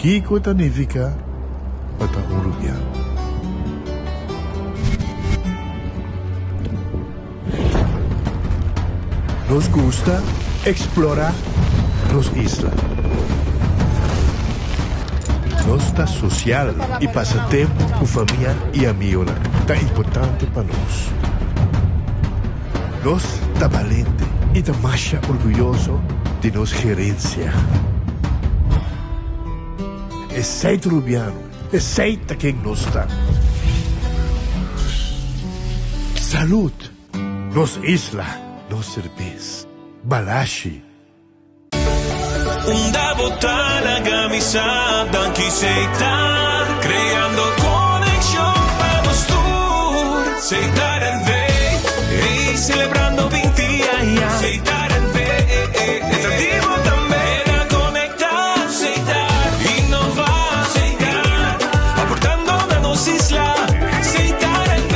Kiko ta nifiká pa ta un rubiano? Nos gusta eksplorá nos isla. Nos ta sosial i pasa tempu ku famia i amigonan ta importante pa nos. Nos ta balente i ta masha orguyoso di nos gerensia. Esei ta Rubiano, esei ta ken nos ta. Salud! Nos isla, nos serbes. Balashi. Unda bo ta laga mi sa danki Setar creando conexion pa nos tur Setar NV ey celebrando 20 aña Setar NV e ta di bo tambe na conecta Setar innova Setar aportando na nos isla Setar NV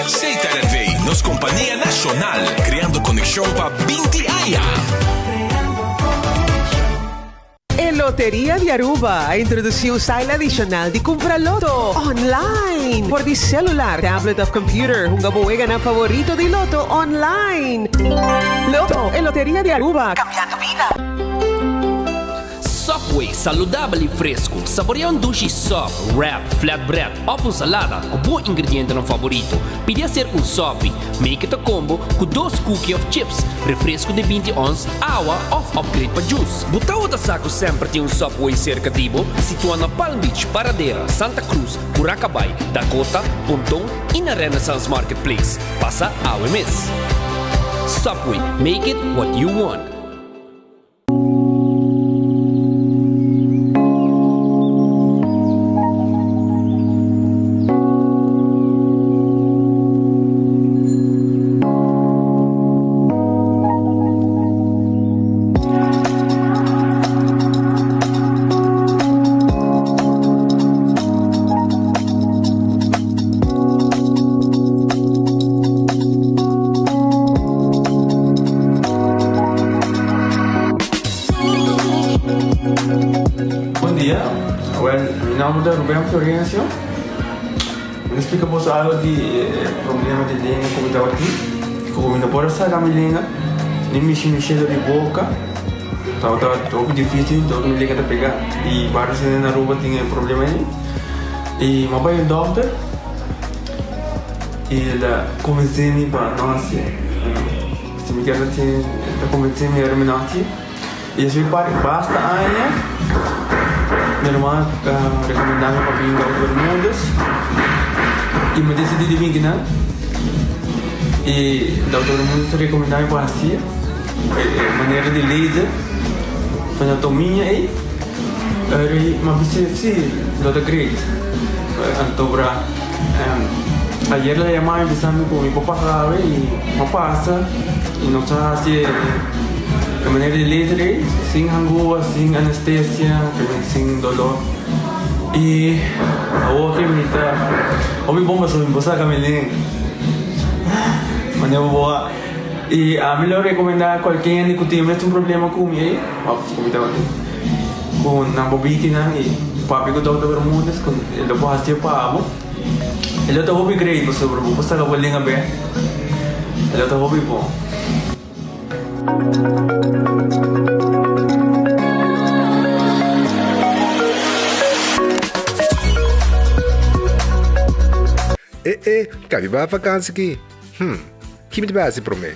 Setar NV nos compania nacional creando conexion pa 20 aña. E Loteria di Aruba a introduci un style adicional di cumpra loto online por di celular, tablet of computer. Hunga bo weganan favorito di loto online. Loto, e Loteria di Aruba, cambiando bida. Subway, saludabel y fresco. Saborea un dushi sub, wrap, flatbread of un salada cu bo ingredientenan favorito. Pidi hacer un sopi. Make it a combo cu dos cookie of chips, refresco di 20 ons, awa of upgrade pa juice. Bo tawata sa cu semper tin un Subway cerca di bo? Situa na Palm Beach, Paradera, Santa Cruz, Curacabai, Dakota, Ponton y na Renaissance Marketplace. Pasa awe mes. Subway, make it what you want. Bon dia, wel mi nomber ta Ruben Florencio. Mi ta splika boso algo di e problema di lenga ku mi tabatin. Ku mi no por a saka mi lenga ni mishi mi shelo di boka. Tabata hopi dificil, tabata mi lenga ta pega. I varios hende na Aruba tin e problema ei. I mi a bai un dokter i el a konvensé mi pa no hasié. Si mi kier hasié, el ta konvensé mi ora mi no hasié. I así pa basta aña mi hermano a rekomendá mi pa bin Dokter Bermudez i mi a disidí di bin kinan. I Dokter Bermudez ta rekomendá mi pa hasié e manera di laser, frenotomia ei. Eri mi a bisa si lo ta great. Anto bra ayer el a yama mi bisa mi ku mi por pasa awe i mi a pasa i nos a hasi e manera di laser ei sin hangua, sin anestesia, sin dolor i awor ke mi ta hopi bon pasobra mi por saka mi lenga manera bo a i ami lo rekomenda kualke hende ku tin mes un problema ku mi ei òf ku mi tabatin. Ku nan bo bitinan i papia ku Dòkter Bermudez ku e lo por hasié pa bo. E lo ta hopi great pasobra bo por saka bo lenga bek. E lo ta hopi bon. E e, kabi bai vakansi ki? Hm, ki mi ta bai hasi promé?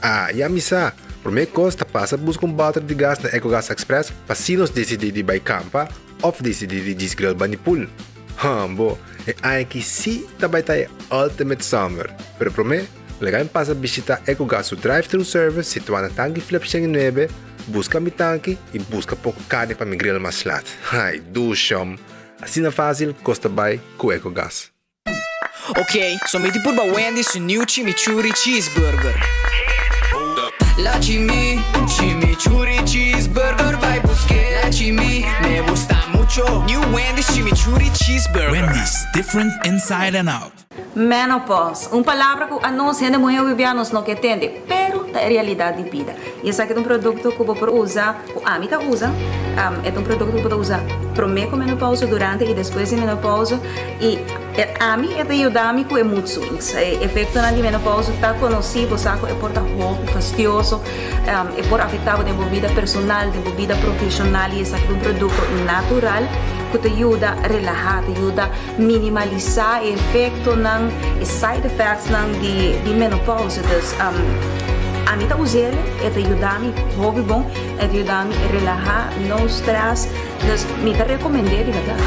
Ah, ya mi sa! Promé kos ta pasa buska un bòter di gas na Ecogas Express pa si nos disidí di bai kampa òf disidí di djis grill bani pool. Hambo, e aña aki sí ta bai ta e ultimate summer! Pero promé, laga mi pasa bishitá Ecogas su drive-thru service situá na Tanki Flip 109, buska mi tanki i buska poko karni pa mi grill mas lat. Ai, dushom! Asina fásil kos ta bai ku Ecogas. Ok, so mi di purba Wendy's su new chimichurri cheeseburger. La chimi, chimichurri cheeseburger bai busk'é. La chimi, me gusta mucho. New Wendy's chimichurri cheeseburger. Wendy's, different inside and out. Menopause, un palabra ku anos hende muhé hopi bia nos no ke tende, pero ta e realidat di bida. I esaki ta un produkto ku bo por usa, ku ami ta usa. E ta un produkto ku bo ta usa promé ku menopausa, durante i despues di menopausa i ami e ta yuda mi ku e mood swings. E efektonan di menopausa ta konosí, bo sa ku e por ta hopi fastioso, e por afektá bo den bo bida personal, den bo bida profeshonal i esaki ta un produkto natural ku ta yuda relahá, ta yuda minimalisá e efektonan, e side effectsnan di menopausa. Dus ami ta us'el, e ta yuda mi hopi bon, e ta yuda mi relahá, no stress, dus mi ta rekomend'é di bèrdat.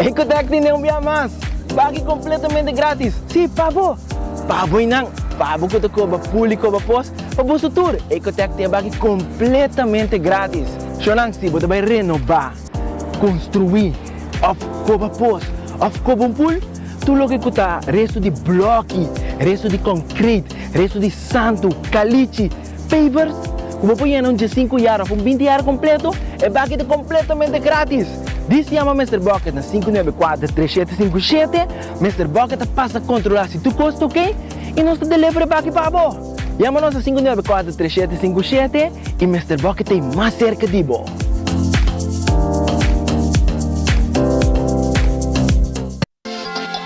Ecotec tene un bia mas! Baki completamente gratis! Si, pa bo! Pa bo y nan! Pa bo cu ta coba pul y coba pos, pa boso tur! Ecotec tin e baki completamente gratis! Shownan, si bo ta bay renoba, construi, of coba pos, of coba un pul, tur loke cu ta resto di bloki, resto di concrete, resto di santo, calichi, Pavers ku bo por yena un diesinku yar òf un binti yar kompleto, e baki ta kompletamente gratis! Dis yama Mister Bucket na 594 3757, Mister Bucket ta pasa kontrolá si tur kos ta oke i nos ta deliver e baki pa bo! Yama nos na 594 3757 i Mister Bucket ta ei mas serka di bo!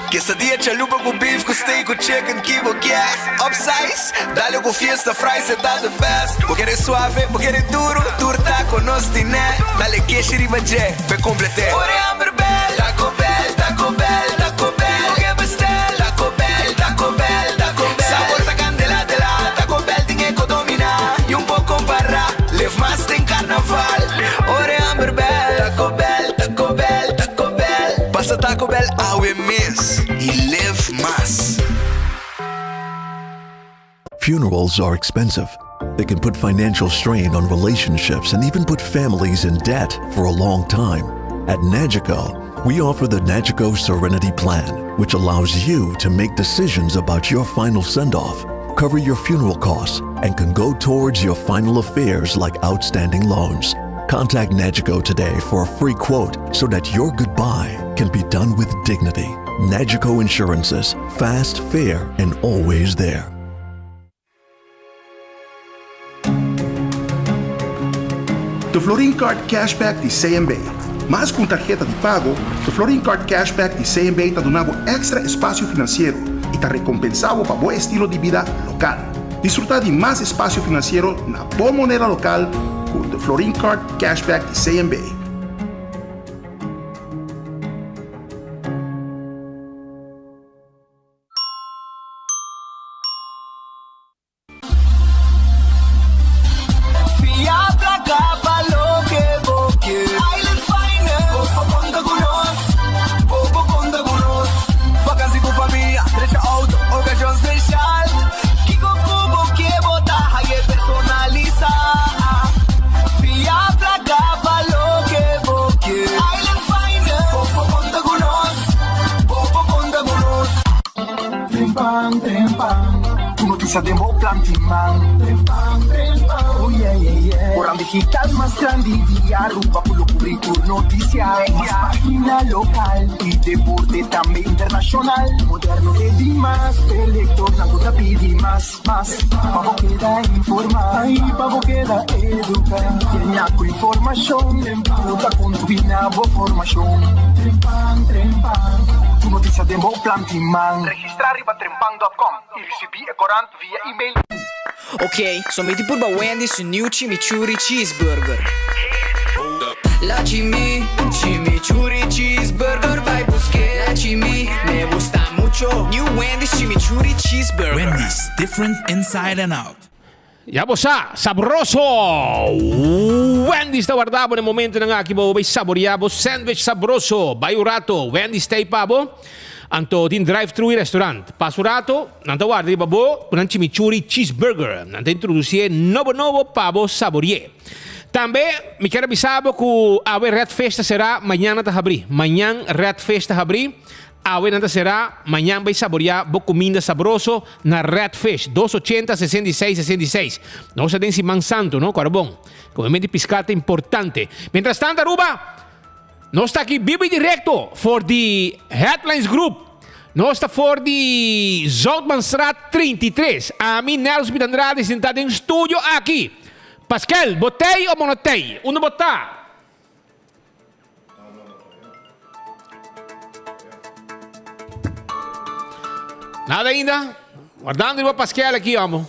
Quesadilla chalupa cu beef cu steak cu chicken ki bo kier Upsize, dale cu fiesta fries e ta the best Bo kere suave, bo kere duro, tur taco nos tine Dale keshi riba dje, p'e complete Ora e hamber bel, Taco Bell, Taco Bell, Taco Bell Bo ke bestel, Taco Bell, Taco Bell, Taco Bell Sabor ta candela de la, Taco Bell tin e co domina Y un por compara, live mas den carnaval Ora e hamber bel, Taco Bell, Taco Bell, Taco Bell Pasa Taco Bell awe mes y live mas. Funerals are expensive. They can put financial strain on relationships and even put families in debt for a long time. At Nagico, we offer the Nagico Serenity Plan, which allows you to make decisions about your final send off, cover your funeral costs, and can go towards your final affairs like outstanding loans. Contact Nagico today for a free quote so that your goodbye can be done with dignity. Nagico Insurances, fast, fair, and always there. The Florin Card Cashback di CMB. Mas ku un tarheta di pago, The Florin Card Cashback di CMB ta duna bo èkstra espasio finansiero i ta rekompensá bo pa bo estilo di bida lokal. Disfrutá di mas espasio finansiero na bo moneda lokal ku The Florin Card Cashback di CMB. Fia placa pa loke bo ke. Island Finance. Bo por conta cu nos. Bo por conta cu nos. Vakantie cu famia, drecha auto, ocasion special. Kico cu bo ke bo ta haye personalisa. Fia placa pa loke bo ke. Island Finance. Bo por conta cu nos. Bo por conta cu nos. Trempan, trempan, Tur noticia den bo plan tin man. Trempan, trempan, oh yeah, yeah, yeah. Koran digital mas grandi di Aruba ku lo kubri tur noticia. Mas pagina lokal i deporte tambe internashonal. Moderno e dimas, p'e lektornan ku ta pidi mas, mas. Pa bo keda informá i pa bo keda eduká. Yena ku informashon ku ta kontribuí na bo formashon. Trempan, trempan, Tur noticia den bo plan tin man. Registrá riba trempan dòt kòm i risibí e korant via email. Ok, so mi tin purba Wendy's su new chimichurri cheeseburger. La chimi, chimichurri cheeseburger bai busk'é. La chimi, me gusta mucho. New Wendy's chimichurri cheeseburger. Wendy's, different inside and out. Ya bo sa, sabroso! Wendy's ta warda bo na e momentonan aki pa bo bai saborea bo sandwich sabroso. Bai un rato, Wendy's ta ei pa bo. Anto tin drive-thru i restaurant. Pasa un rato, nan ta warda riba bo ku nan chimichurri cheeseburger. Nan ta introdusié nobo nobo pa bo saborié. Tambe mi kier a bisa bo ku awe Red Fish ta será, mañan nan ta habrí. Mañan Red Fish ta habrí, awe nan ta será, mañan bai saboriá bo kuminda sabroso na Red Fish, dos ochenta, 66, 66. Nos ta den Siman Santu, no? Kòrda bon, komementu di piská ta importante. Mientrastanto Aruba, nos ta aki biba i direkto for di Headlines Group. Nos ta for di Zoutmanstraat 33. Ami, Nelson Pita Andrade, sintá den studio aki. Paskel, bo tei o bo no tei? Unda bo ta? Nada ainda? Wardando riba Paskel aki, amo.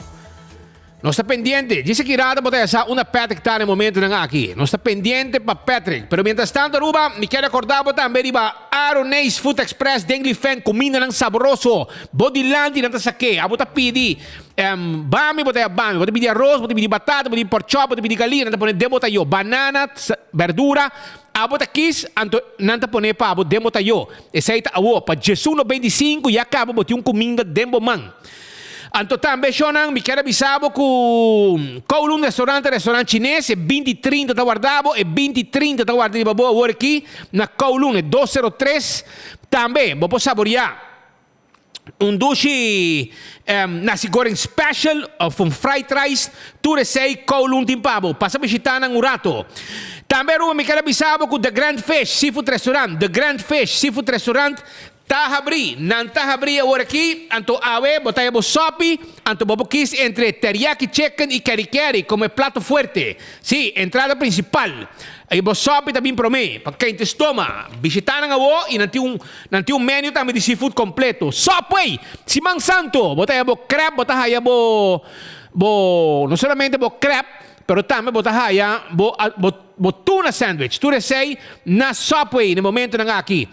Nos ta pendiente. Djis aki rato bo ta yasa unda Patrick ta na e momentonan aki. Nos ta pendiente pa Patrick. Pero mientras tanto Aruba, mi kier recorda bo tambe riba Aroneis Food Express den Lifen, cumindanan sabroso. Bo dilanti nan ta sake. Abo ta pidi bami, bo ta ya bami. Bo ta pidi aros, bo ta pidi batata, bo ta pidi pork chop, bo ta pidi galina, nan ta pone den bo tayo. Banana, berdura, abo ta kis, anto nan ta pone pa abo den bo tayo. Esey ta awo. Pa djesuno 25 ya caba bo tin un cuminda den bo man. Anto tambe shonnan, mi kier a bisa bo ku Kowloon Restaurant ta restaurant chines, e 20 trinta ta warda bo, e 20 trinta ta warda riba bo awor aki na Kowloon, e 203. Tambe bo por saboreá un dushi nasi goreng special of un fried rice, tur esei Kowloon tin pa bo. Pasa bishita nan un rato. Tambe Aruba mi kier a bisa bo ku The Grand Fish Seafood Restaurant, The Grand Fish Seafood Restaurant, Ta habrí, nan ta habrí awor aki, anto awe bo ta haya bo sopi, anto bo por kis entre teriyaki chicken i keri keri komo e plato fuerte. Sí, entrada prinsipal. I bo sopi ta bin promé, pa kente stoma. Bishitá nan awo i nan tin un nan tin un menu tambe di seafood kompleto. Subway! Siman Santo, bo ta haya bo crab, bo ta haya bo bo no solamente bo crab, pero tambe bo ta haya bo bo. Bo tuna sandwich, tur esei na Subway na e momentonan aki.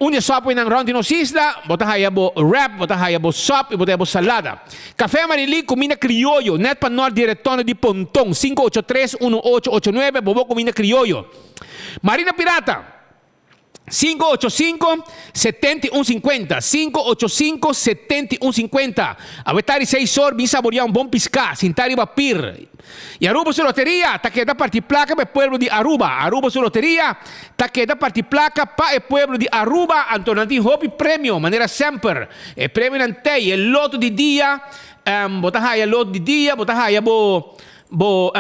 Un di e Subwaynan rond di nos isla, bo ta haya bo wrap, bo ta haya bo sop i bo ta haya bo salada. Café Amarili, kuminda krioyo, net pa nort di e retondo di Ponton, 583 1889, bo bo kuminda krioyo. Marina Pirata. 585 7150 585 7150 Awe tardi seis or bin saborea un bon piská sintá riba pir Y Aruba su loteria ta keda parti plaka pa e pueblo di Aruba Aruba su loteria ta keda parti plaka pa e pueblo di Aruba Anto nan tin hopi premio manera semper e premionan tei e loto di dia Bo ta haya loto di dia bo ta haya bo bo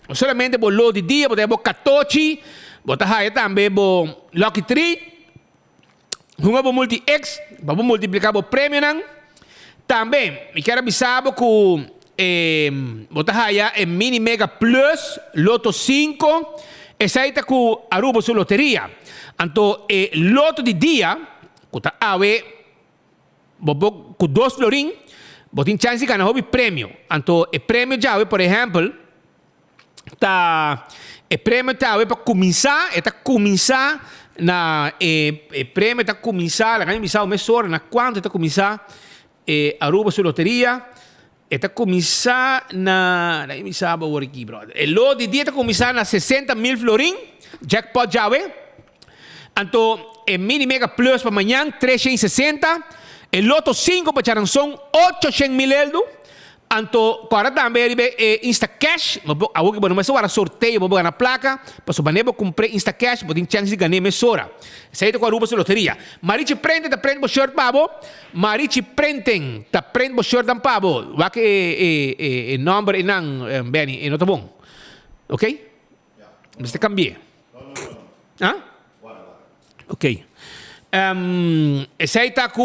No solamente bo lo di dia, bo ta haya bo katochi, bo ta haya tambe bo lucky treat, hunga bo multi X pa bo multiplica bo premionan. Tambe mi kier a bisa bo ku e bo ta haya e mini mega plus loto 5, esei ta ku Aruba su loteria. Anto e loto di dia ku ta awe Bo por ku dos florin bo tin chance di gana hopi premio. Anto e premio djawe por ehempel ta e premio djawe pa kuminsá e ta kuminsá na e e premio ta kuminsá laga mi bisa bo mesora na kuantu e ta kuminsá e Aruba su loteria e ta kuminsá na laga mi bisa bo awor aki brother e lot di dia ta kuminsá na 60,000 florin jackpot djawe. Anto e Mini Mega Plus pa mañan 360, e Lotto 5 pa djaranson 800,000 eldo. Anto kòrda tambe riba e Instacash, bo por awor ku bo no mester wara sorteo pa bo gana plaka, pasobra manera bo kumpr'é Instacash bo tin chèns di gan'é mesora. Esei ta ku Aruba su loteria. Marichi Prenten ta prent bo shirt pa bo. Marichi Prenten ta prent bo shirtnan pa bo. Wak e e e nòmber einan Benny, e no ta bon. Ok? Mester cambi'é. Ah? Ok. Um, esei ta ku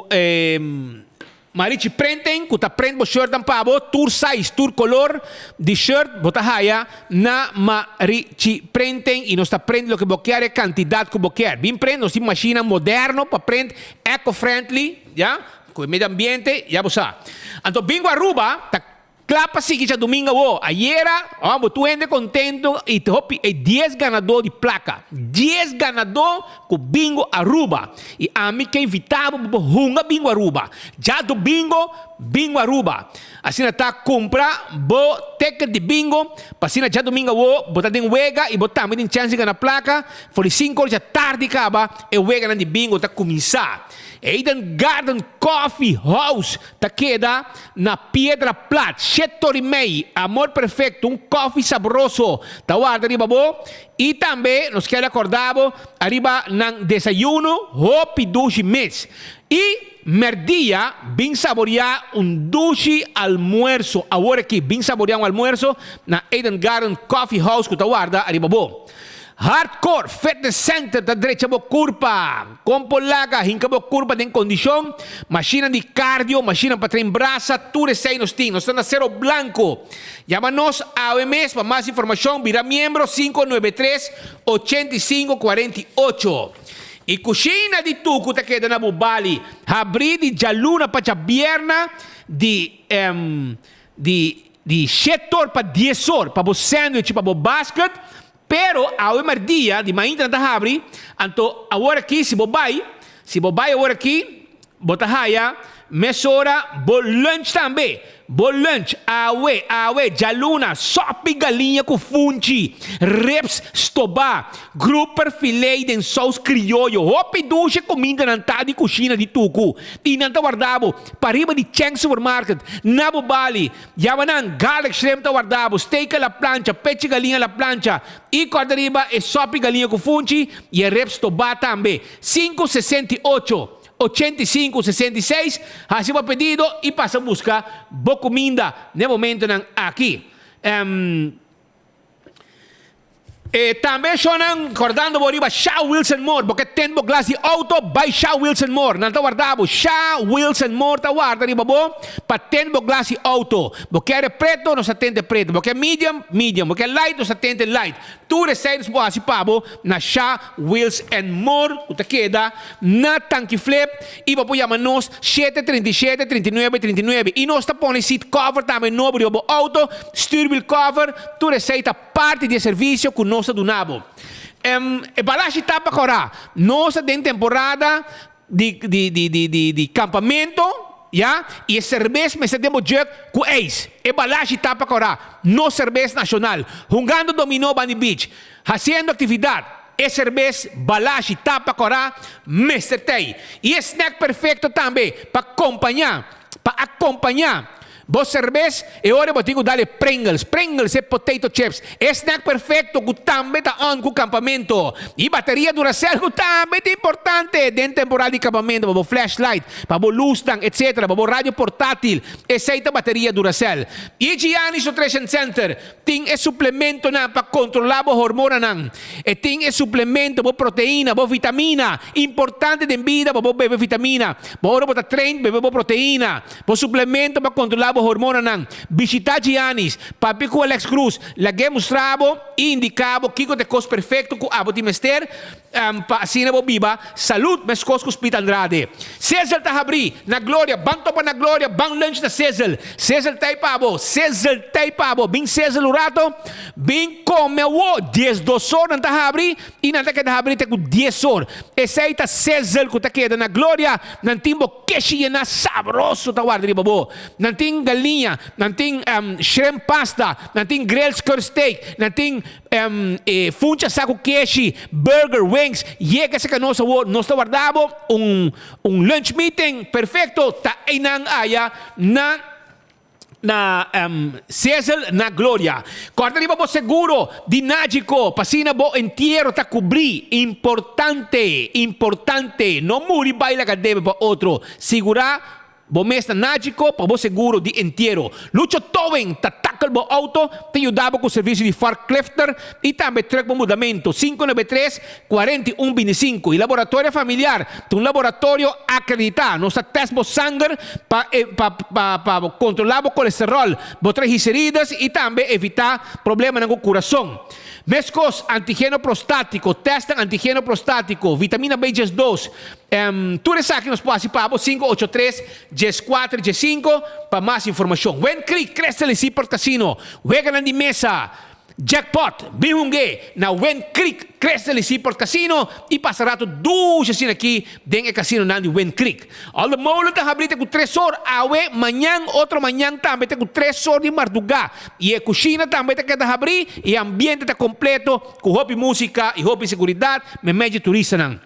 um, Marichi Printing, ku ta print bo shirtnan pa bo, tur size, tur color di shirt bo ta haya na Marichi Printing i nos ta print loke bo kier, e kantidat ku bo kier. Bin print, nos tin mashina moderno pa print, eco-friendly, ya, ku e medio ambiente, ya bo sa. Anto bingo Aruba ta Kla pa sigui djadumingu awo. Ayera, bo tur hende kontento i hopi e dies ganadó di plaka. Dies ganadó ku Bingo Aruba. I ami ke invitá bo pa bo hunga Bingo Aruba. Djadumingu, Bingo Aruba. Asina ta kumpra bo ticket di bingo pa asina djadumingu awo bo ta den wega i bo tambe tin chèns di gana plaka. For di sinku ora djatardi kaba e weganan di bingo ta kuminsá. Eden Garden Coffee House ta keda na Piedra Plat, Shetor i Mei. Amor Perfecto, un koffie sabroso ta warda riba bo. I tambe nos kier recorda bo ariba nan desayuno hopi dushi mes. I merdia bin saboria un dushi almuerzo. Awor aki bin saboria un almuerzo na Eden Garden Coffee House ku ta warda ariba bo. Hardcore Fitness Center ta drecha bo kurpa. Kon por laga hinka bo kurpa den kondishon? Mashinnan di cardio, mashinnan pa train brasa, tur esei nos tin. Nos ta na Cero Blanco. Yama nos awe mes pa mas informashon. Bira miembro 593 85 48. E kushina di Tuku ta keda na Bubali, habrí di djaluna pa djabierna di di di shet or pa dies or pa bo sandwich i pa bo basket, pero awe merdia di mainta nan ta habri, anto awor aki si bo bai, si bo bai awor aki bo ta haya mesora bo lunch tambe. Bo lunch awe, awe, djaluna, sopi galiña ku funchi, ribs stobá, grouper filé den sous krioyo. Hopi dushe kumindanan ta di kushina di Tuku i nan ta warda bo pariba di Cheng Supermarket na bo bali. Yama nan, garlic shrimp ta warda bo, steak a la plancha, pechi galiña a la plancha i kòrda riba e sopi galiña ku funchi i e ribs stobá tambe. 568. 85 66, Hasi bo pedido i pasa buska bo kuminda n'e momentonan aki. E tambe shownan kordando bo riba Sha Wilson Moore. Bo ke ten bo glas di outo, bai Sha Wilson Moore. Nan ta warda bo. Sha Wilson Moore ta warda riba bo pa ten bo glas di outo. Bo kere preto, nos ta tente preto. Bo ke medium, medium. Bo ke light, nos ta tente light. Tur esei nos por hasi pa bo na Sha Wheels and More ku ta keda na Tanki Flip i bo por yama nos shete 37 39 39 i nos ta pone seat cover tambe nobo riba bo auto, stuurwiel cover, tur esei ta parti di e servisio ku nos ta duna bo. E balashi ta pa kora, nos ta den temporada di di di di di di campamento ya y e cerbes mester den bo jug cu ijs e balashi ta pa cora no cerbes nacional hungando dominó bandi beach haciendo actividad e cerbes balashi ta pa cora mester tey y e snack perfecto tambe pa compaña pa acompaña Bo serbes, e ora bo tin ku dal e Pringles. Pringles e potato chips. E snack perfecto ku tambe ta on ku kampamento. I bateria Duracell ku tambe ta importante den temporal di kampamento pa bo flashlight, pa bo lusnan, etc. Pa bo radio portatil. Esei ta bateria Duracell. I Gianni's Nutrition Center tin e suplementonan pa kontrolá bo hormonanan. E tin e suplemento, bo proteina, bo vitamina. Importante den bida pa bo bebe vitamina. Bo ora bo ta train bebe bo proteina. Bo suplemento pa kontrolá bo hormonanan. Bishitá Giannis, papia ku Alex Cruz, lag'é mustra bo i indiká bo kiko ta e kos perfekto ku abo tin mester pa asina bo biba salud meskos ku Speed Andrade. Sizzle ta habrí na Gloria, ban topa na Gloria, ban lunch na Sizzle. Sizzle ta ei pa bo, Sizzle ta ei pa bo. Bin Sizzle un rato, bin kome awo. Diesdos or nan ta habrí i nan ta keda habrí te ku dies or. Esei ta Sizzle ku ta keda na Gloria. Nan tin bo keshi yená sabroso ta warda riba bo. Nan tin galiña, nan tin shrimp pasta, nan tin grilled skirt steak, nan tin e funchi asá ku keshi, burger, wings. Yega esaki nos awor, nos ta warda bo un un lunch meeting perfecto ta einan aya na na Cecil na Gloria. Corta riba bo seguro di Nagico pa asina bo entiero ta cubri. Importante, importante, no muri bay laga debe pa otro. Sigura bo mes na Nagico pa bo seguro di entiero. Lucho Towing ta tackle bo auto, ta yuda bo cu servicio di forklifter y tambe truck bo mudamento. 593 41 25 y Laboratorio Familiar ta un laboratorio acredita. Nos ta test bo sanger pa pa pa pa controla bo colesterol, bo triglicerides y tambe evita problemanan cu curason. Mescos, antigeno prostatico, testnan antigeno prostatico, vitamina B 12, tur esaki nos por haci pa bo, 583 14 15 pa mas informacion. Wind Creek, Crystal y Seaport Casino, weganan di mesa. Jackpot, bin hung'é na Wind Creek Crystal y Seaport Casino y pasa rato dushi asina aki den e casinonan di Wind Creek. Al de molen ta habri te cu tres or awe, mañan, otro mañan tambe te cu tres or di mardugá. Y e cushina tambe ta keda habri y e ambiente ta completo cu hopi musica y hopi seguridad memey dje turistanan.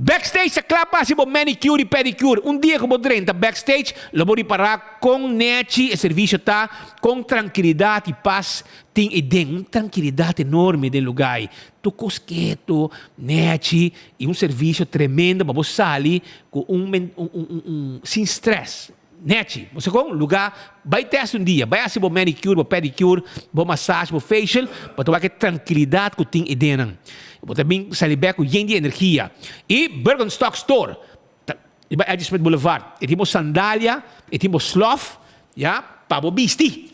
Backstage ta kla pa hasi bo manicure y pedicure. Un dia ku bo drenta backstage, lo bo ripará kon nechi e servisio ta, kon trankilidat y pas tin ei den. Un trankilidat enorme den lugá ei. Tur kos ketu, nechi y un servisio tremendo pa bo sali ku un un un sin stress. Nechi, bo sa kon? Lugá, bai tèst un dia, bai hasi bo manicure, bo pedicure, bo massage, bo facial, bo ta wak e trankilidat ku tin edennan. Bo ta bin sali bèk ku yen di energia. I Birkenstock Store, ta riba Edgy Smith Boulevard. E tin bo sandalia, e tin bo slòf, ya, pa bo bisti.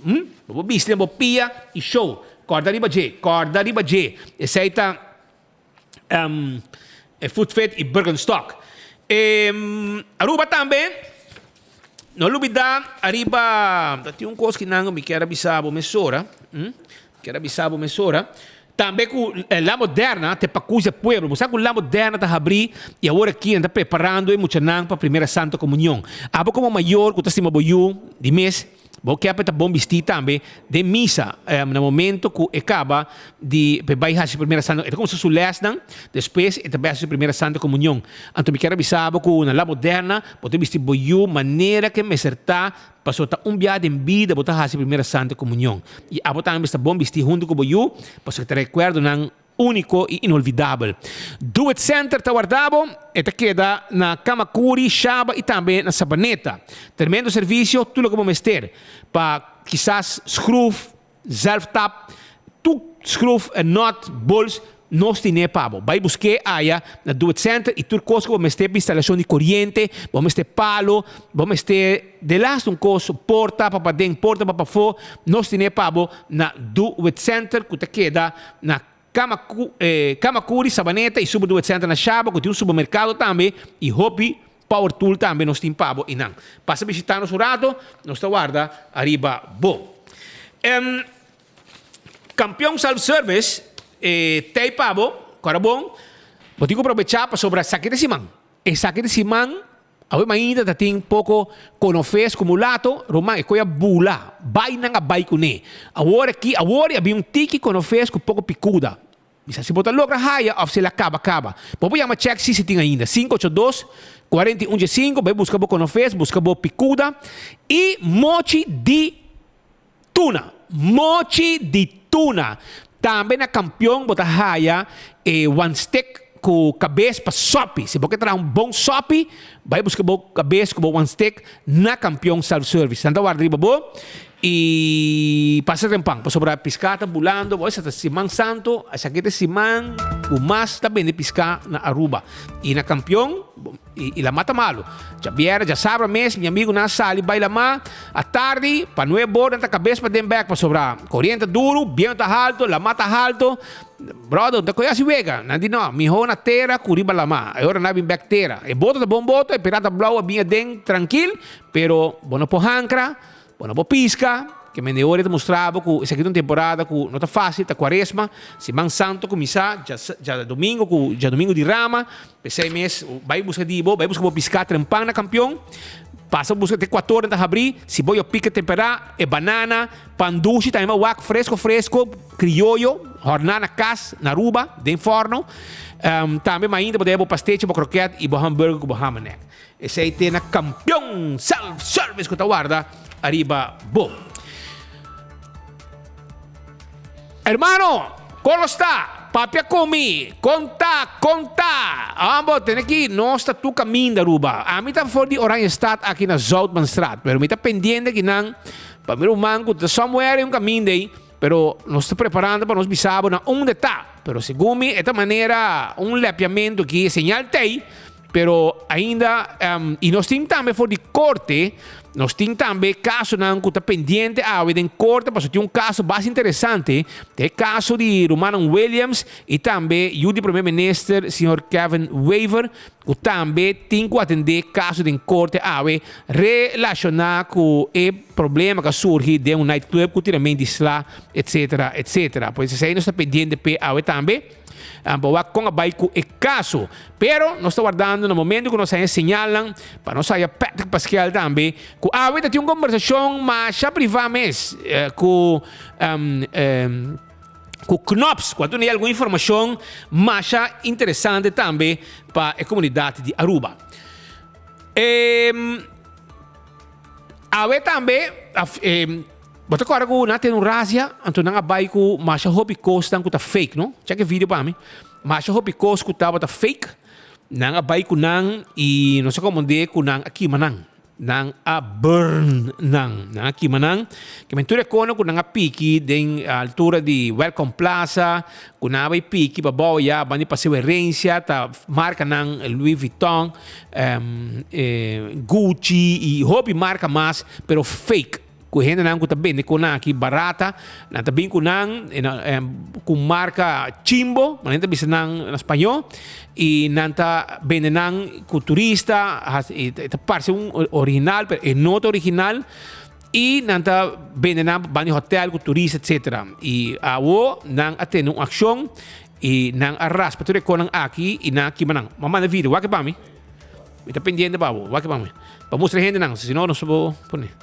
Hm, pa bo bisti den bo pia i show. Kòrda riba dje, kòrda riba dje. Esei ta. E Footfit y Birkenstock. Aruba tambe, no lubida ariba, ta tin un cos ki nan mi kier a bisa bo mesora, kier a bisa bo mesora, tambe cu La Moderna te pacusa e pueblo. Bo sa cu La Moderna ta habri y awor aki nan ta preparando e muchanan pa Primera Santa Comunion. Abo como mayor cu ta stima bo yu di mes, Bo kepe ta bon bistí tambe den misa na momento ku e kaba di pe bai hasi primera santa. E ta kuminsá su lèsnan, despues e ta bai hasi su primera santa komunion. Anto mi kier a bisa bo ku na La Moderna bo ta bisti bo yu manera ke mester ta pasobra ta un bia den bida bo ta hasi primera santa komunion. I abo tambe mester ta bon bistí huntu ku bo yu pasobra ta rekuerdonan Úniko i inolvidabel. Do It Center ta warda bo, e ta keda na Camacuri, Shaba i tambe na Sabaneta. Tremendo servisio, tur loke bo mester pa kisas schroef, zelftap, tur schroef, nut, bols, nos tine pa bo. Bai busk'é aya na Do It Center i tur kos ku bo mester pa instalashon di koriente, bo mester palo, bo mester delaste un kos, porta pa paden, porta pa pafó, nos tine pa bo na Do It Center ku ta keda na Camacuri, Sabaneta y Super Duet Center na Shaba cu tin un supermercado tambe y hopi power tool tambe nos tin pa bo y nan. Pasa bishita nos un rato, nos ta warda ariba bo. Campeon Self Service tey pa bo, cora bon, bo tin cu probecha pasobra esaki ta siman, esaki ta siman. Awe mainta ta tin poko konofes ku mulato, ruman e koe a bula, bai nan a bai kuné. Awor aki, awor a bin un tiki konofes ku poko pikuda. Mi sa si bo ta logra haya òf si el a kaba kaba. Bo por yama chèk si si tin ainda. Sinku ocho dos, 41 diesinku, bai buska bo konofes, buska bo pikuda i mochi di tuna. Mochi di tuna. Tambe na Kampion bo ta haya e one stick ku kabes pa sopi. Si bo ke traha un bon sopi, bai buska bo kabes ku bo one stick na Kampion Self Service. Nan ta warda riba bo i pasa trempan pasobra piská ta bulando. Bo esa ta siman santu, esaki ta e siman ku mas ta bende piská na Aruba. I na Kampion. I lamá ta malu. Djabièrnè, djasabra mes, mi amigunan a sali bai lamá. Atardi, pa nuebe bor nan ta kabes paden bèk pasobra koriente ta duru, bientu ta haltu, lamá ta haltu. Bròder, no ta kohe hasi wega. Nan di, No, mihó na tera ku riba lamá. E ora nan a bin bèk tera. E boto ta bon boto, e pirata blou a bin aden trankil, pero bo no por hankra. Bo no por pisca, ke mende ora e ta mustra bo ku esaki ta un temporada ku no ta fácil, ta Cuaresma, Siman Santo kuminsá djadomingo ku djadomingo di Rama, p'esei mes bai buska di bo, bai buska bo piská trempan na Kampion, pasa buska te kuator nan ta habrí, si bo yo pika temperá, e banana, pan dushi tambe bo wak fresco fresco, krioyo, hòrná na kas, na Aruba, den fòrno, tambe mainta bo ta haya bo pastechi, bo kroket i bo hamburger ku bo hamenek. Esei te na Kampion Self Service ku ta warda ariba bo. Hermano, kon lo sta? Papia ku mi. Kon ta? Kon ta? Ambo, tene ki nos ta tur kaminda Aruba. Ami ta for di Oranjestad aki na Zoutmanstraat, pero mi ta pendiente ki nan pa mi ruman ku ta somewhere un kaminda ei, pero nos ta preparando pa nos bisa bo na unda ta. Pero segun mi e ta manera un lepiamento ki e señal t'ei. Pero ainda, y nos tin tambe for di corte, nos tin tambe casonan cu ta pendiente awe den corte, pasobra tin un caso basta interesante, ta e caso di rumannan Williams y tambe yu di Primer Minister, señor Kevin Wever, cu tambe tin cu atende caso den corte awe relaciona cu e problema cu a surgi den un nightclub cu tiramento di sla, etcetera, etcetera. Pues esey nos ta pendiente p'e awe tambe. Pa wak kon a bai ku e kaso. Pero nos ta wardando na momento ku nos haña señalnan pa nos haya Patrick Paskel tambe ku awe ta tin un kombersashon masha privá mes ku ku Knops ku a duna algun informashon masha interesante tambe pa e komunidat di Aruba. Awe tambe Bo ta kòrda ku nan a tene un razia, anto nan a bai ku masha hopi kosnan ku ta fake, no? Chèk e video pa mi. Masha hopi kos ku tabata fake, nan a bai ku nan i no sa komo de ku nan a kima nan. Nan a burn nan, nan a kima nan. Ke men tur e kono ku nan a piki den altura di Welcome Plaza, ku nan a bai piki pa bou ya banda di Paseo Herencia, ta markanan Louis Vuitton, Gucci i hopi marka mas, pero fake. Ku hendenan ku ta bende konan aki barata, nan ta bin ku nan ku marka chimbo, manera nan ta bisa nan na spañó, i nan ta bende nan ku turista, i ta parse un original, pero e no ta original, i nan ta bende nan banda di hotel ku turista etcetera. I awo nan a tene un akshon i nan a raspa tur e konan aki i nan a kima nan. Bo a manda video, wak e pa mi. Mi ta pendiente pa bo. Wak pa mi. Pa mustra hendenan, si no, no se bo pone.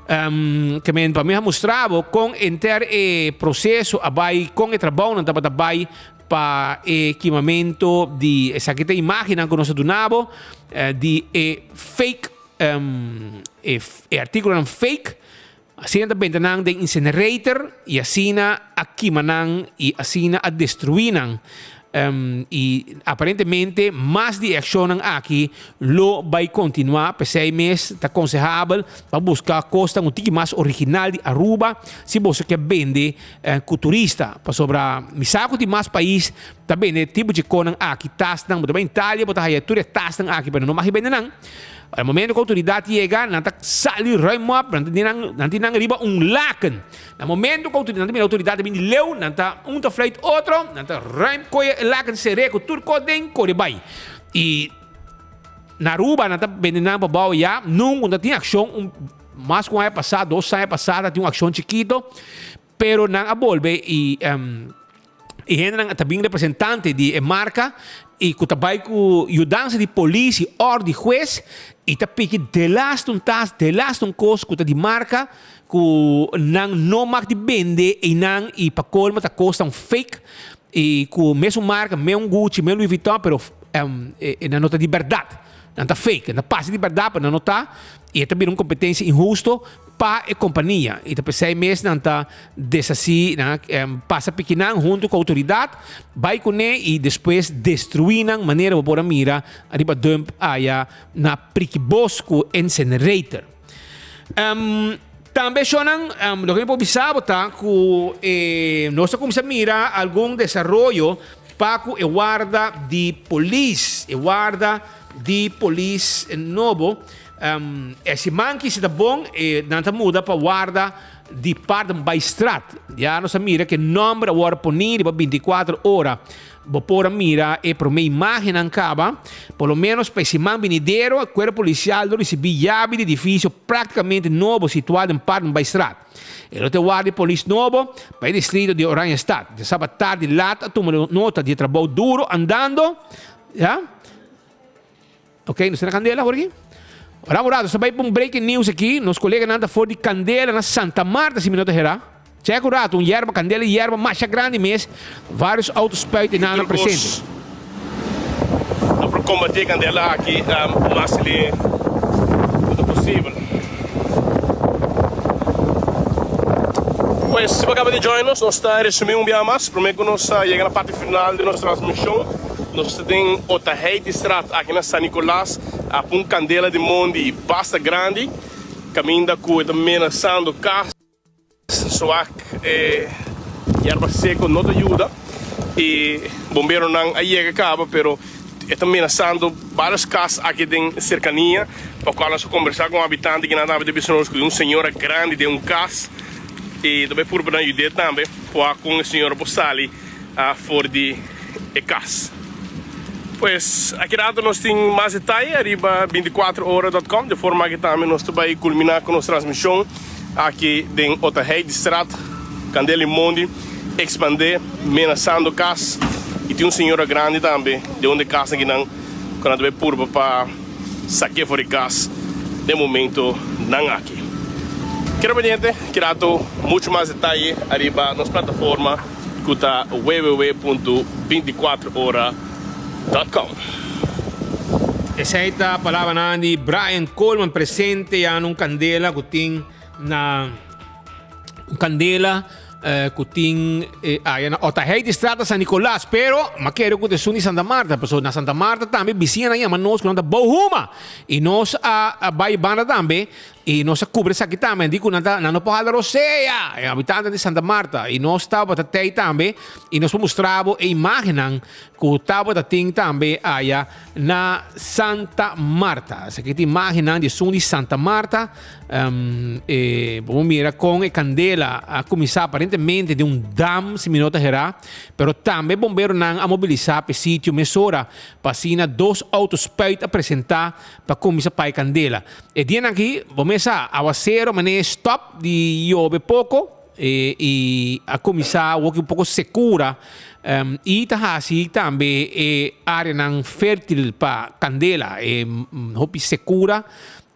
Um, ke men pa mi a mustra bo kon enter e proceso a bai, kon e trabounan tabata bai pa e kimamento di esaki ta imagennan ku nos a duna bo eh, di e fake um, e, e artíkulonan fake. Asina ta benta nan den incinerator i asina a kima nan i asina a destruí nan. I aparentemente mas di e akshonnan aki lo bai kontinuá. P'esei mes ta konsehabel pa buska kosnan un tiki mas original di Aruba si boso ke bende ku turista. Pasobra mi sa ku tin mas pais ta bende tipo dje konan aki, tasnan. Bo ta bai Italia bo ta haya tur e tasnan aki pero no mag bende nan. Na momento ku outoridat yega, nan ta sali ruim op, nan ta tin nan, nan tin nan riba un laken. Na momento ku nan ta mira outoridat ta bini leu, nan ta un ta fluit otro, nan ta ruim koe e laken ser'é ku tur kos den kore bai. I na Aruba nan ta bende nan pa bou ya, nunku no ta tin akshon, un mas ku un aña pasá, dos aña pasá ta tin un akshon chikito, pero nan a bolbe i E hendenan ta bin representante di e marka i ku ta bai ku yudansa di polis i òr di hues i ta piki delaste un tas, delaste un kos ku ta di marka ku nan no mag di bende einan i pa kolmo ta kosnan fake i ku mesun marka, meun Gucci, meun Louis Vuitton pero nan no ta di bèrdat, nan ta fake, nan ta parse di bèrdat pero nan no ta i e ta bira un kompetensia inhusto. Pa e kompania i ta p'esei mes nan ta deshasí, nan a pasa pikinan huntu ku outoridat, bai kuné i despues destruí nan manera bo por a mira riba dump aya na Prikibos ku incinerator. Tambe shonnan, loke mi por bisa bo ta ku nos a kuminsá mira algun desaroyo pa ku e warda di polis, e warda di polis nobo. E siman ki si ta bon, e nan ta muda pa warda di Paardenbaaistraat. Ya nos a mira ke nomber a wòrdu poní riba 24 ora. Bo por a mira e promé imágennan kaba. Por lo ménos pa e siman binidero, e kuerpo polisial lo risibí yabi di edifisio práktikamente nobo situá den Paardenbaaistraat. E lo ta e warda di polis nobo pa e distrito di Oranjestad. Djasabra tardi lat a tuma nota di e trabou duro andando, ya. Ok, nos ta na Candela awor aki. Ora un rato, nos ta bai pa un breaking news aki. Nos coleganan ta for di Candela na Santa Marta, si mi no ta hera. Check un rato, un yerba, Candela di yerba masha grandi mes. Varios auto spuit y nan presente. No por combati e candela aki mas li cu ta posibel. Pues, si bo acaba di join nos, nos ta resumi un biaha mas prome cu nos yega na parti final di nos transmision. Nos ta den Otaheitistraat aki na San Nicolas a pun candela di mondi basta grandi caminda cu e ta menasando cas. Swak e yerba seco no ta yuda y bomberonan a yega caba pero e ta menasando varios cas aki den cercania pa cual nos a conversa cu un habitante kinan tambe ta bisa nos cu un señora grandi den un cas y ta bay purba nan yude tambe pa con e señora por sali for di e kas. Pues aki rato nos tin mas detaye ariba binticuatro ora dot com. De forma aki tambe nos ta bai kulminá ku nos transmishon aki den Otaheidstraat. Kandela i mondi ekspandé menasando kas i tin un señora grandi tambe den un di e kasnan kinan ku nan ta bai purba pa sak'é for di kas den momentonan aki. Keda pendiente, ki rato muchu mas detaye ariba nos plataforma. ku ta www punto binticuatro ora dot com. Esei ta palabranan di Brian Coleman presente ya na un kandela ku tin na un kandela. Cu tin aya na Otaheite Straat na San Nicolas, pero m'a kere cu ta esun di Santa Marta, pasobra na Santa Marta tambe bisiñanan yama nos cu nan ta bou huma y nos a bay banda tambe y nos a cubri esaki tambe, nan di cu nan ta nan no por hala rosea, e habitantenan di Santa Marta, y nos tabata tey tambe y nos por mustra bo e imagennan cu tabata tin tambe aya na Santa Marta. Esaki ta imagennan di esun di Santa Marta. E, bo mira con e candela a cuminsa aparentemente di un dam, si mi no ta hera, pero tambe bomberonan a mobilisa p'e sitio mesora pa asina dos auto spuit a presenta pa cuminsa pa e candela. E dianan aki, bo mes sa, awacero mane stop di yobe poco, e, y a cuminsa woki un poco secura, y ta haci tambe e areanan fertil pa candela, e hopi secura.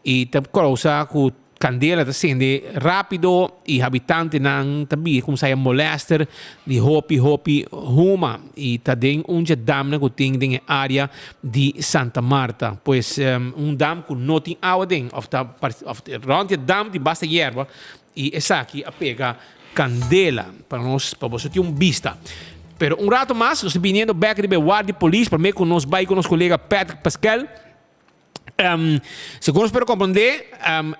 I ta kousa ku kandela ta sende rápido i habitantenan ta bira kuminsá ya molèster di hopi hopi huma i ta den un dje damnan ku tin den e área di Santa Marta. Pues un dam ku no tin awa den òf ta òf rònt e dam tin basta yerba i esaki a pega kandela pa nos pa boso tin un bista. Pero un rato mas nos ta biniendo bèk riba e warda di polis promé ku nos bai ku nos kolega Patrick Pascal. Segun nos por comprende,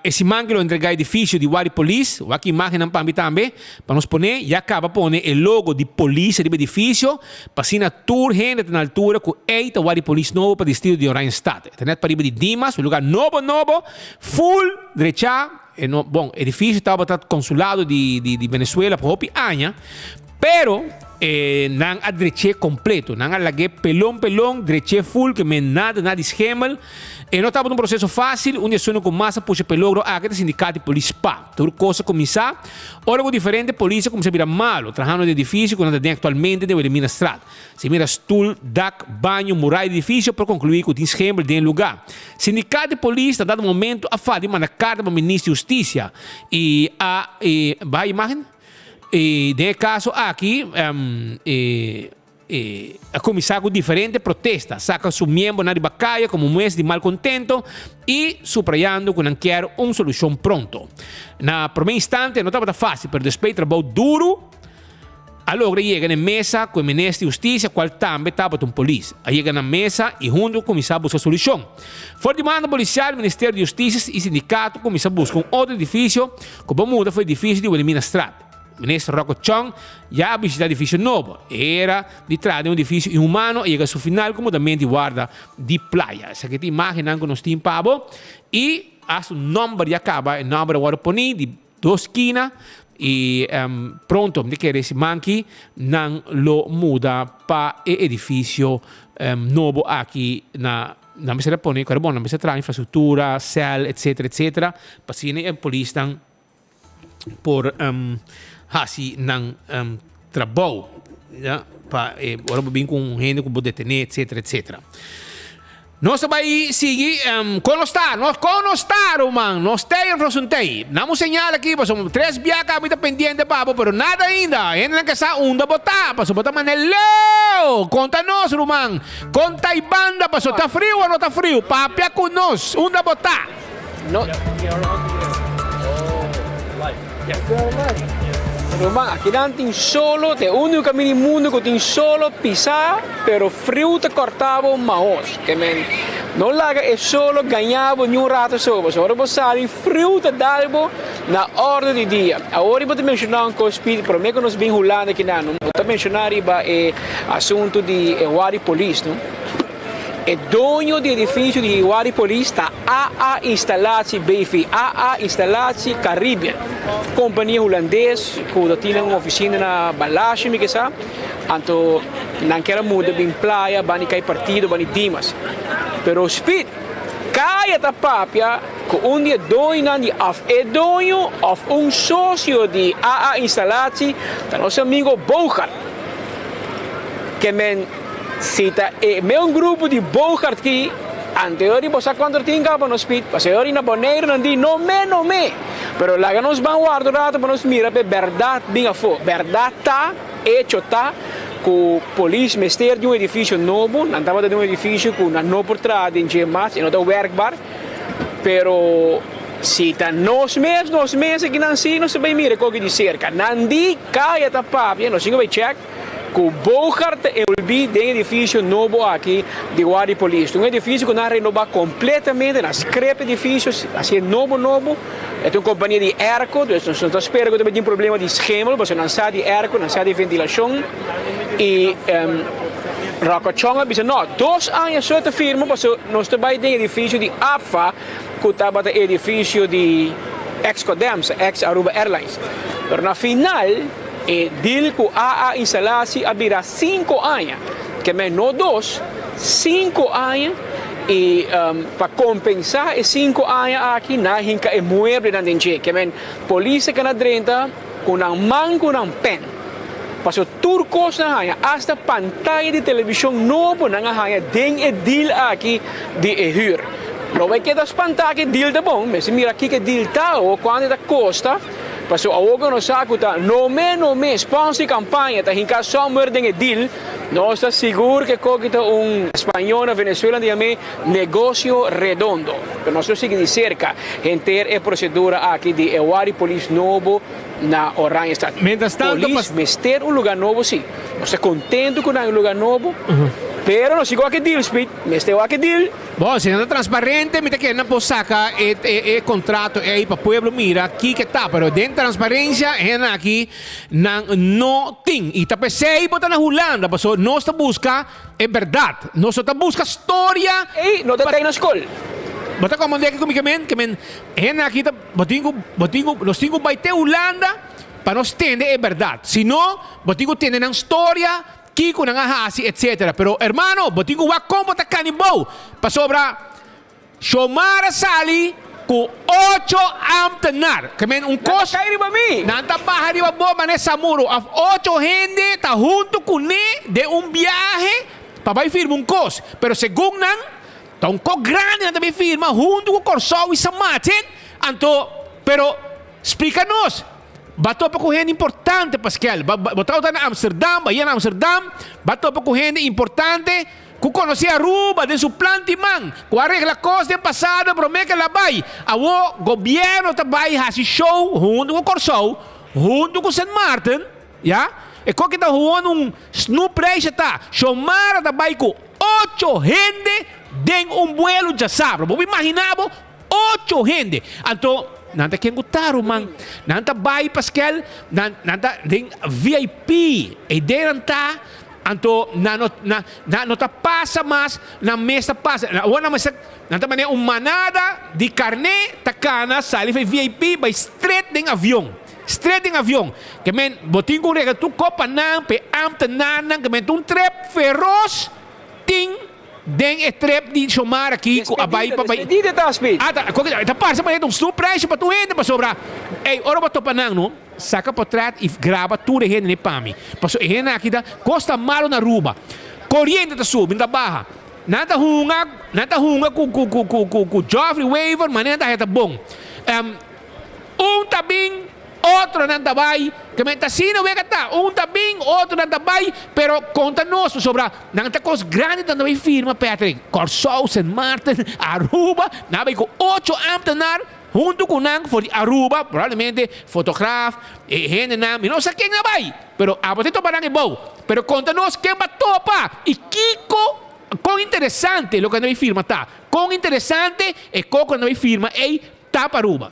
e siman ki lo entrega edificio di Wadi Polis, wak imagennan pa mi tambe, pa nos pone, ya caba pone e logo di polis riba edificio, pa asina tur hende ta na altura cu ey ta Wadi Polis nobo pa distrito di Oranjestad. E ta net pariba di Dimas, un lugar nobo nobo, full drecha, e no, bon, edificio tabata consulado di di Venezuela pa hopi aña, Pero e nan a drech'é kompleto. Nan a lag'é pelon pelon, drech'é full ke men nada na di schemel. E no tabata un proseso fásil, un di esunnan ku mas a pusha p'e logro aki ta sindikat di polis spa. Tur kos a kuminsá ora ku diferente polis a kuminsá bira malu, trahando den edifisio ku nan ta den aktualmente den Wilhelminastraat. Si mira stul, dak, baño, murai di edifisio por konkluí ku tin schemel den e lugá. Sindikat di polis na dado momento a fadi manda karta pa Minister di Hustisia i a baha imágen. I den e kaso aki e a kuminsá ku diferente protesta, saka su miembronan riba kaya komo mues di malkontento i suprayando ku nan kier un solushon pronto. Na promé instante no tabata fásil, pero despues di trabou duru, A logra yega na e mesa ku e minister di hustisia kual tambe tabata un polis. A yega na mesa i huntu a kuminsá buska solushon. For di mando polisial, Ministerio di Hustisia i sindikato kuminsá buska un otro edifisio ku por muda for edifisio di Wilhelminastraat. Minister Rocco Chong ya a bishitá edifisio nobo. E era di traha den un edifisio inhumano a yega su final ku mudamentu di warda di playa. Esaki ta imágennan ku nos tin pa bo i hasta un nòmber ya kaba, e nòmber a wòrdu poní di Dos skina y pronto mi ta kere siman aki nan lo muda pa e edificio nobo aki na nan mester a pone kore bon nan mester traha infrastructura, cel etcetera etcetera pa asina e polisnan por haci nan trabou ya pa e ora bo bin cu un hende cu bo detene etcetera etcetera. Nos ta bai sigui kon nos ta, nos kon nos ta ruman, nos tei of nos un tei. Nan un señal aki pasobra tres bia ka mi ta pendiente pa bo pero nada ainda. Hendenan ke sa unda bo ta pasobra bo ta manda leu. Konta nos ruman, kon ta i banda pasobra ta friu o no ta friu? Papia ku nos, unda bo ta? No. Ruman, akinan tin solo, ta e úniko kaminda di mundu ku tin solo pisá, pero friu ta kòrtá bo mahos. Ke men, no laga e solo gañá bo niun rato so, pasobra ora bo sali friu ta dal bo na òrdu di dia. Awor bo ta menshoná un kos, Pete, promé ku nos bin Hulanda akinan, bo ta menshoná riba e asuntu di e wari polis, no? E doño di edifisio di Wari Polis ta AA Installatie BV, AA Installatie Caribbean, kompania hulandes ku ta tin un ofisina na Balashi mi ke sa, anto nan kier a muda bin playa bani kai partido bani Dimas. Pero Speed, kaya ta papia ku un di e doñonan di òf e doño òf un sosio di AA Installatie ta nos amigo Bogart. Ke men Si ta e meun grupo di Bogart ki anterior di bo sa cuanto tin caba nos pit, pasobra ori na Boneiru nan di no me no me, pero laga nos ban warda un rato pa nos mira pa e berdad bin afo. Berdad ta, hecho ta, cu polis mester di un edificio nobo, nan tabata den un edificio cu nan no por traha den dje mas, e no ta werkbaar, pero. Si ta nos mes, nos mes akinan si nos ta bay mira koki di serka. Nan di kaya ta papia, nos tin ku bay check ku Bogart ta envolvi den edifisio nobo aki di Guardia di Polis. Ta un edifisio ku nan a renoba kompletamente, nan skrep edifisio, hasié nobo nobo. E ta un kompania di airco, dus nos no ta spera ku ta bay tin problema di schemel, pasobra nan sa di airco, nan sa di ventilashon. I Rocco Chong a bisa, no, dos aña so ta firma pasobra nos ta bay den edifisio di APFA, ku tabata e edifisio di ex Codemsa, ex Aruba Airlines. Pero na final e deal ku AA Instalatie a bira sinku aña, ke men no dos, sinku aña i pa kompensá e sinku aña aki nan a hinka e mueblenan den dje. Ke men polis a keda drenta ku nan man ku nan pen. Pasobra tur kos nan haña, asta pantaya di televishon nobo nan a haña den e deal aki di e hür. No bai keda spantá ku e deal ta bon, mester mira kiko e deal ta awor, kuantu e ta kosta, pasobra awor ku nos sa ku ta nome nome sponsor di kampaña ta hinká somewhere den e deal, nos ta sigur ku e koki ta un spañó na Venezuela nan ta yam'é negocio redondo. Pero nos lo sigui di serka henter e prosedura aki di e wari polis nobo na Oranjestad. Mientras tanto Polis mester un lugar nobo si. Nos ta contento cu nan un lugar nobo, pero nos sigo wak e deal, Speed. Mester wak e deal. Bon, si nan ta transparente, mi ta kere nan por saca e e contrato ey pa pueblo mira kiko ta. Pero den transparencia hendenan aki nan no tin. Y ta pesey bo ta na Hulanda, pasobra nos ta busca e berdad. Nos no ta busca storia. Ey no ta trae na scol. Bo ta comprende kico mi ke men? Ke men hendenan aki ta. Bo tin ku, bo tin ku, nos tin ku bai te Hulanda pa nos tende e bèrdat. Si no, bo tin ku tende nan storia, kiko nan a hasi, etsetera. Pero, hermano, bo tin ku wak kon bo ta kani bou, pasobra Xiomara a sali ku ocho ámtenar. Ke men un kos. Nan ta kai riba mi. Nan ta baha riba bo manera samuro. Òf ocho hende ta huntu kuné den un biahe pa bai firma un kos. Pero segun nan, Ta un kok grandi nan ta bin firma huntu ku Kòrsou i San Martin. Anto, pero splika nos, ba topa ku hende importante, Paskel. Ba, bo tabata na Amsterdam, ba yega na Amsterdam, ba topa ku hende importante ku konosé Aruba den su plan di man, ku a regla kos den pasado promé ku el a bai. Awor gobièrnu ta bai hasi show huntu ku Kòrsou, huntu ku Sint Maarten. Ya, e koki ta huon un snoepreisje ta. Xiomara ta bai ku ocho hende den un buelo djasabra. Bo por imagina bo? Ocho hende! Anto, nan ta ken ku ta, ruman. Nan ta bai paskel, nan, nan ta den VIP. E idea nan ta, anto nan no, nan, nan no ta pasa mas, nan mes ta pasa. Awor nan mester, nan ta manera un manada di karné ta kana sali for e VIP bai stret den avion. Stret den avion. Ke men bo tin ku regla tur kopanan pa e ambtenarnan ke men ta un trep feros tin den e trep di Xiomara aki ku a bai pa bai. Despedida ta speed. Ah ta koke ta parse manera ta un surprise pa tur hende pasobra ey ora bo topa nan no saka potret y graba tur e hende ni pa mi pasobra e hende aki ta kos ta malo na Aruba koriente ta subi no ta baha nan ta hunga nan ta hunga ku ku ku ku ku Geoffrey Wever manera ta haya ta bon. Un ta bin, otronan ta bai. Ke men ta asina wega ta. Un ta bin, otronan ta bai, pero konta nos pasobra nan ta kos grandi nan ta bai firma, Patrick. Kòrsou, Sint Maarten, Aruba, nan a bai ku ocho ámtenar huntu ku nan for di Aruba, probablemente fotograaf, e hendenan, mi no sa ken a bai, pero abo ta topa nan e bou. Pero konta nos ken ba topa i kiko, kon interesante loke nan bai firma ta. Kon interesante e koko nan bai firma ei Tap Aruba.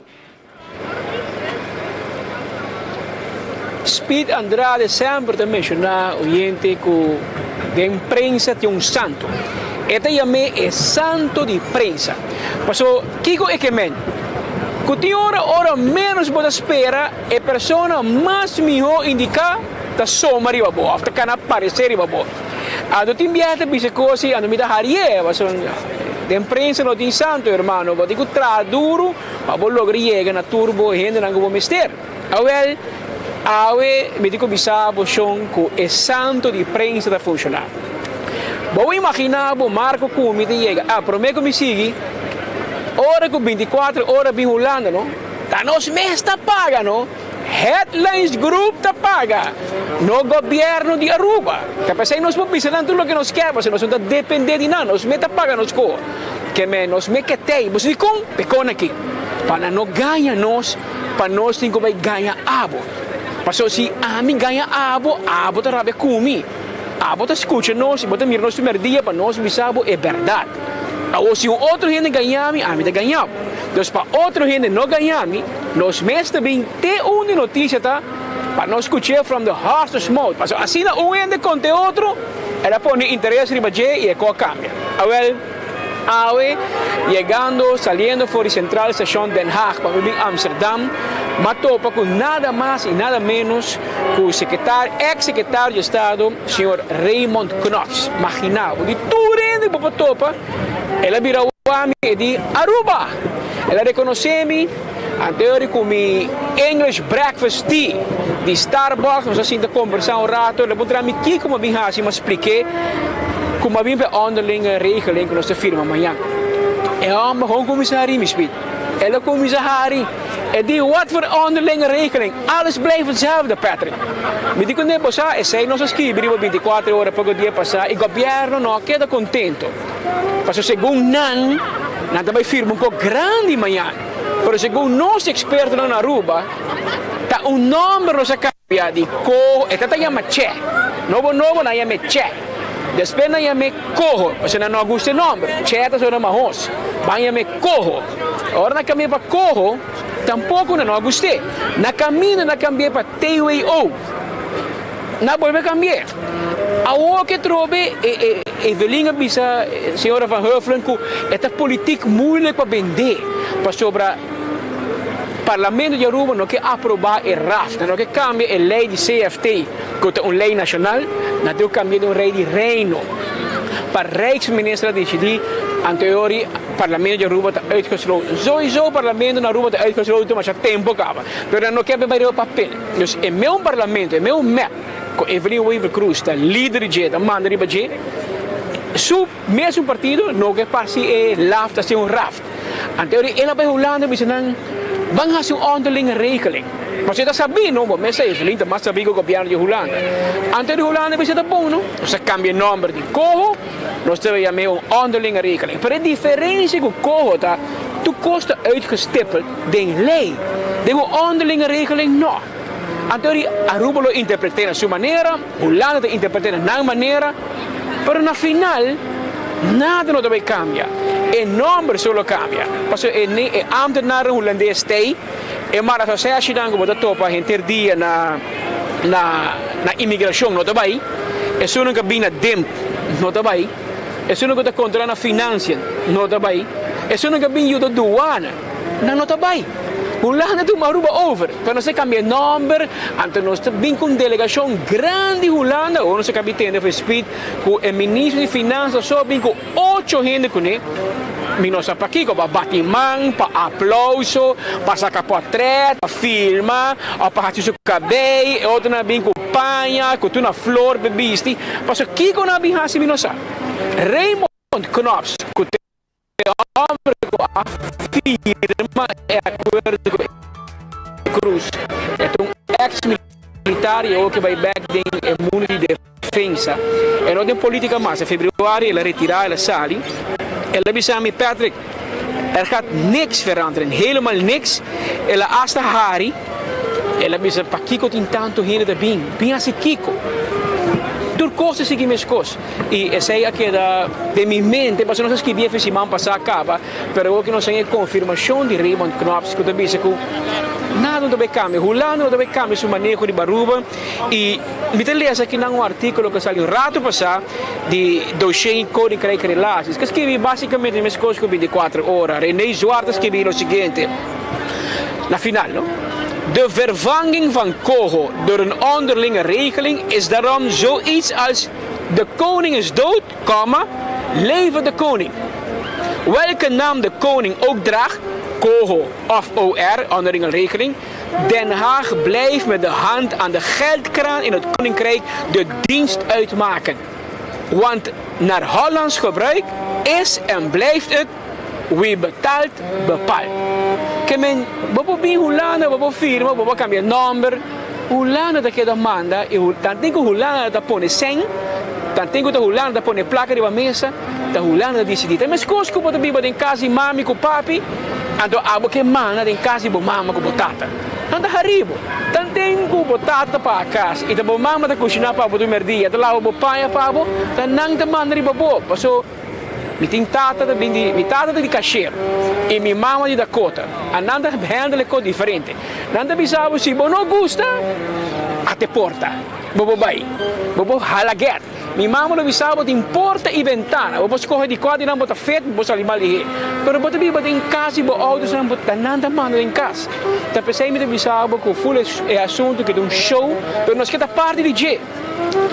Speed Andrade semper ta menshoná oyente ku den prensa tin un santo. E ta yam'é e santo di prensa. Paso kiko e ke men? Ku tin ora ora ménos bo ta spera e persona mas mihó indiká ta soma riba bo òf ta kana paresé riba bo. Anto tin biaha ta bisa kos i anto mi ta harié, pasobra den prensa no tin santo, hermano. Bo tin ku traha duru pa bo logra yega na tur bo hendenan ku bo mester. Awèl, awe mi tin ku bisa bo shon ku e santo di prensa ta funshoná. Bo por imaginá bo Marco ku mi ta yega, ah, promé ku mi sigui, ora ku bintikuater ora bin Hulanda no, ta nos mes ta paga no. Headlines Group ta paga, no gobierno di Aruba. Ta pesey nos por bisa nan tur loke nos kier, pasobra nos no ta depende di nan, nos me ta paga nos ko. Ke men nos me ketey, bo sa dikon? Pekon aki. Pa nan no gaña nos, pa nos tin ku bai gaña abo. Pasobra si ami gaña abo, abo ta rabia ku mi. Abo ta skucha nos i bo ta mira nos primer dia pa nos bisa bo e bèrdat. Awor si un otro hende gaña mi, ami ta gaña bo. Dus pa otro hende no gaña mi, nos mes ta bin te unda e notisia ta pa nos skuch'é from the horse's mouth. Pasobra asina un hende konta e otro, el a pone interes riba dje i e kos a kambia. Awèl, awe, yegando, saliendo for di Centraal Station Den Haag pa mi bin Amsterdam, m'a topa ku nada mas i nada ménos ku sekretario, eks sekretario di estado, señor Raymond Knops. Magina bo, di tur hende ku bo por topa, el a bira wak mi e di, Aruba! El a rekonosé mi anterior ku mi English breakfast tea di Starbucks, nos a sinta kombersá un rato, el a puntra mi kiko mi a bin hasi, mi a splik'é ku mi a bin pa e onderlinge regeling ku nos ta firma mañan. E hòmber gewoon kuminsá ri mi spit. El a kuminsá hari. E di, Wat voor onderlinge regeling? Alles blijft hetzelfde, Patrick. Mi di kuné, Bo sa, esei nos a skibi riba bintikuater ora poko dia pasá i gobièrnu no a keda kontentu. Pasobra segun nan, nan ta bai firma un kos grandi mañana. Pero segun nos ekspertonan na Aruba, ta un nòmber nos a kambia di Coho, e ta ta yama Che. Nobo nobo nan a yam'é Che. Despues nan yam'é Coho, pasobra nan no a gusta e nòmber. Che ta sona mahos. Ban yam'é Coho. Ora nan kambia pa Coho, tampoko nan no a gust'é. Na kaminda nan a kambi'é pa TWO. Nan a bolbe kambi'é. Awor ke trobe e Evelyn a bisa señora Van Huffelen ku e ta politik moeilijk pa bendé, pasobra Parlamento di Aruba no ke aprobá e raf, nan no ke kambia e lei di CFT ku ta un lei nashonal, nan tin ku kambia den un rei di Reino. Pa Rijksminister a disidí anteori Parlamento di Aruba ta uitgesloten. Sowieso Parlamento na Aruba ta uitgesloten masha tempo kaba, pero nan no ke bai riba papel. Dus e meun Parlamento, e meun mep ku Evelyn Wever Croes ta lider di dje, ta manda riba dje, su mesun partido no ke parsi e laft ta ser un raft. Anto el a bai Hulanda bisa nan, Ban hasi un onderlinge regeling. Pasobra e ta sabí, no? Bo mes sa Evelyn ta mas sabí ku gobièrnu di Hulanda. Anto di Hulanda bisa ta bon, no? Nos a kambia e nòmber di Coho, nos ta yam'é un onderlinge regeling. Pero e diferensia ku Coho ta, tur kos ta uitgestippeld den lei. Den un onderlinge regeling no. Anto di Aruba lo interpret'é na su manera, Hulanda ta interpret'é na nan manera, pero na final nada no ta bai kambia. E nòmber so lo kambia. Pasobra e e ámtenaren hulandes t'ei, e marasoseshinan ku bo ta topa henter dia na na na imigrashon no ta bai, esunnan ku a bin na DIMP no ta bai, esunnan ku ta kontrolá na finansiën no ta bai, esunnan ku a bin yuda duana. Nan no ta bai. Hulanda tuma Aruba over, pero nos a cambia nomber, anto nos ta bin cu un delegacion grandi Hulanda, awor nos a cambia tende for speed cu e ministro di finansa so a bin cu ocho hende cune, mi no sa pakico, pa bati man, pa aplauso, pa saca potret, pa filma, of pa haci su cabey, e otronan a bin cu paña, cu tur na flor pa bisti, pasobra kico nan a bin haci mi no sa. Raymond Knops cu ta E hòmber ku a firma e akuerdo ku e Cruz e ta un eks militar i awor ke bai bèk den e mundu di defensa. E no den politika mas. Na februari el a retirá, el a sali. El a bisa mi, Patrick, er gaat niks veranderen, helemaal niks. El a asta hari. El a bisa, Pakiko tin tantu hende ta bin? Bin hasi kiko? Tur kos ta sigui meskos. I esei a keda den mi mente, pasobra nos a skibi efe siman pasá kaba, pero awor ku nos tin e konfirmashon di Raymond Knops ku ta bisa ku nada no ta bai kambia, Hulanda no ta bai kambia su maneho riba Aruba. I mi ta lesa akinan un artíkulo ku a sali un ratu pasá di Dossier Koninkrijk Relaties, ku a skibi básikamente e mes kos ku 24 Ora. René Zwart a skibi lo siguiente na final, no? De vervanging van Coho door een onderlinge regeling is daarom zoiets als De koning is dood, komma, leve de koning. Welke naam de koning ook draagt, Coho of OR, onderlinge regeling, Den Haag blijft met de hand aan de geldkraan in het koninkrijk de dienst uitmaken. Want naar Hollands gebruik is en blijft het wie betaalt, bepaalt. Ke men, bo por bin Hulanda, bo por firma, bo por kambia nòmber. Hulanda ta keda manda i tanten ku Hulanda ta pone sèn, tanten ku ta Hulanda ta pone plaka riba mesa, ta Hulanda ta disidí. Ta meskos ku bo ta biba den kas di mami ku papi. Anto abo ke manda den kas di bo mama ku bo tata. Nan ta hari bo. Tanten ku bo tata ta paga kas i ta bo mama ta kushiná pa bo tur merdia, ta laba bo paña pa bo, ta nan ta manda riba bo. Paso mi tin tata ta bin di, mi tata ta di Kasher i mi mama di Dakota. A nan ta handle e kos diferente. Nan ta bisa bo si bo no gusta, a te porta. Bo por bai. Bo por hala gèt. Mi mama lo bisa bo tin porta i bentana. Bo por skohe di kua di nan bo ta fet, bo por sali mal lihé. Pero bo ta biba den kas di bo oudosnan, bo ta nan ta manda den kas. Ta p'esei mi ta bisa bo ku ful e asuntu ke ta un show, pero nos ke ta parti di dje.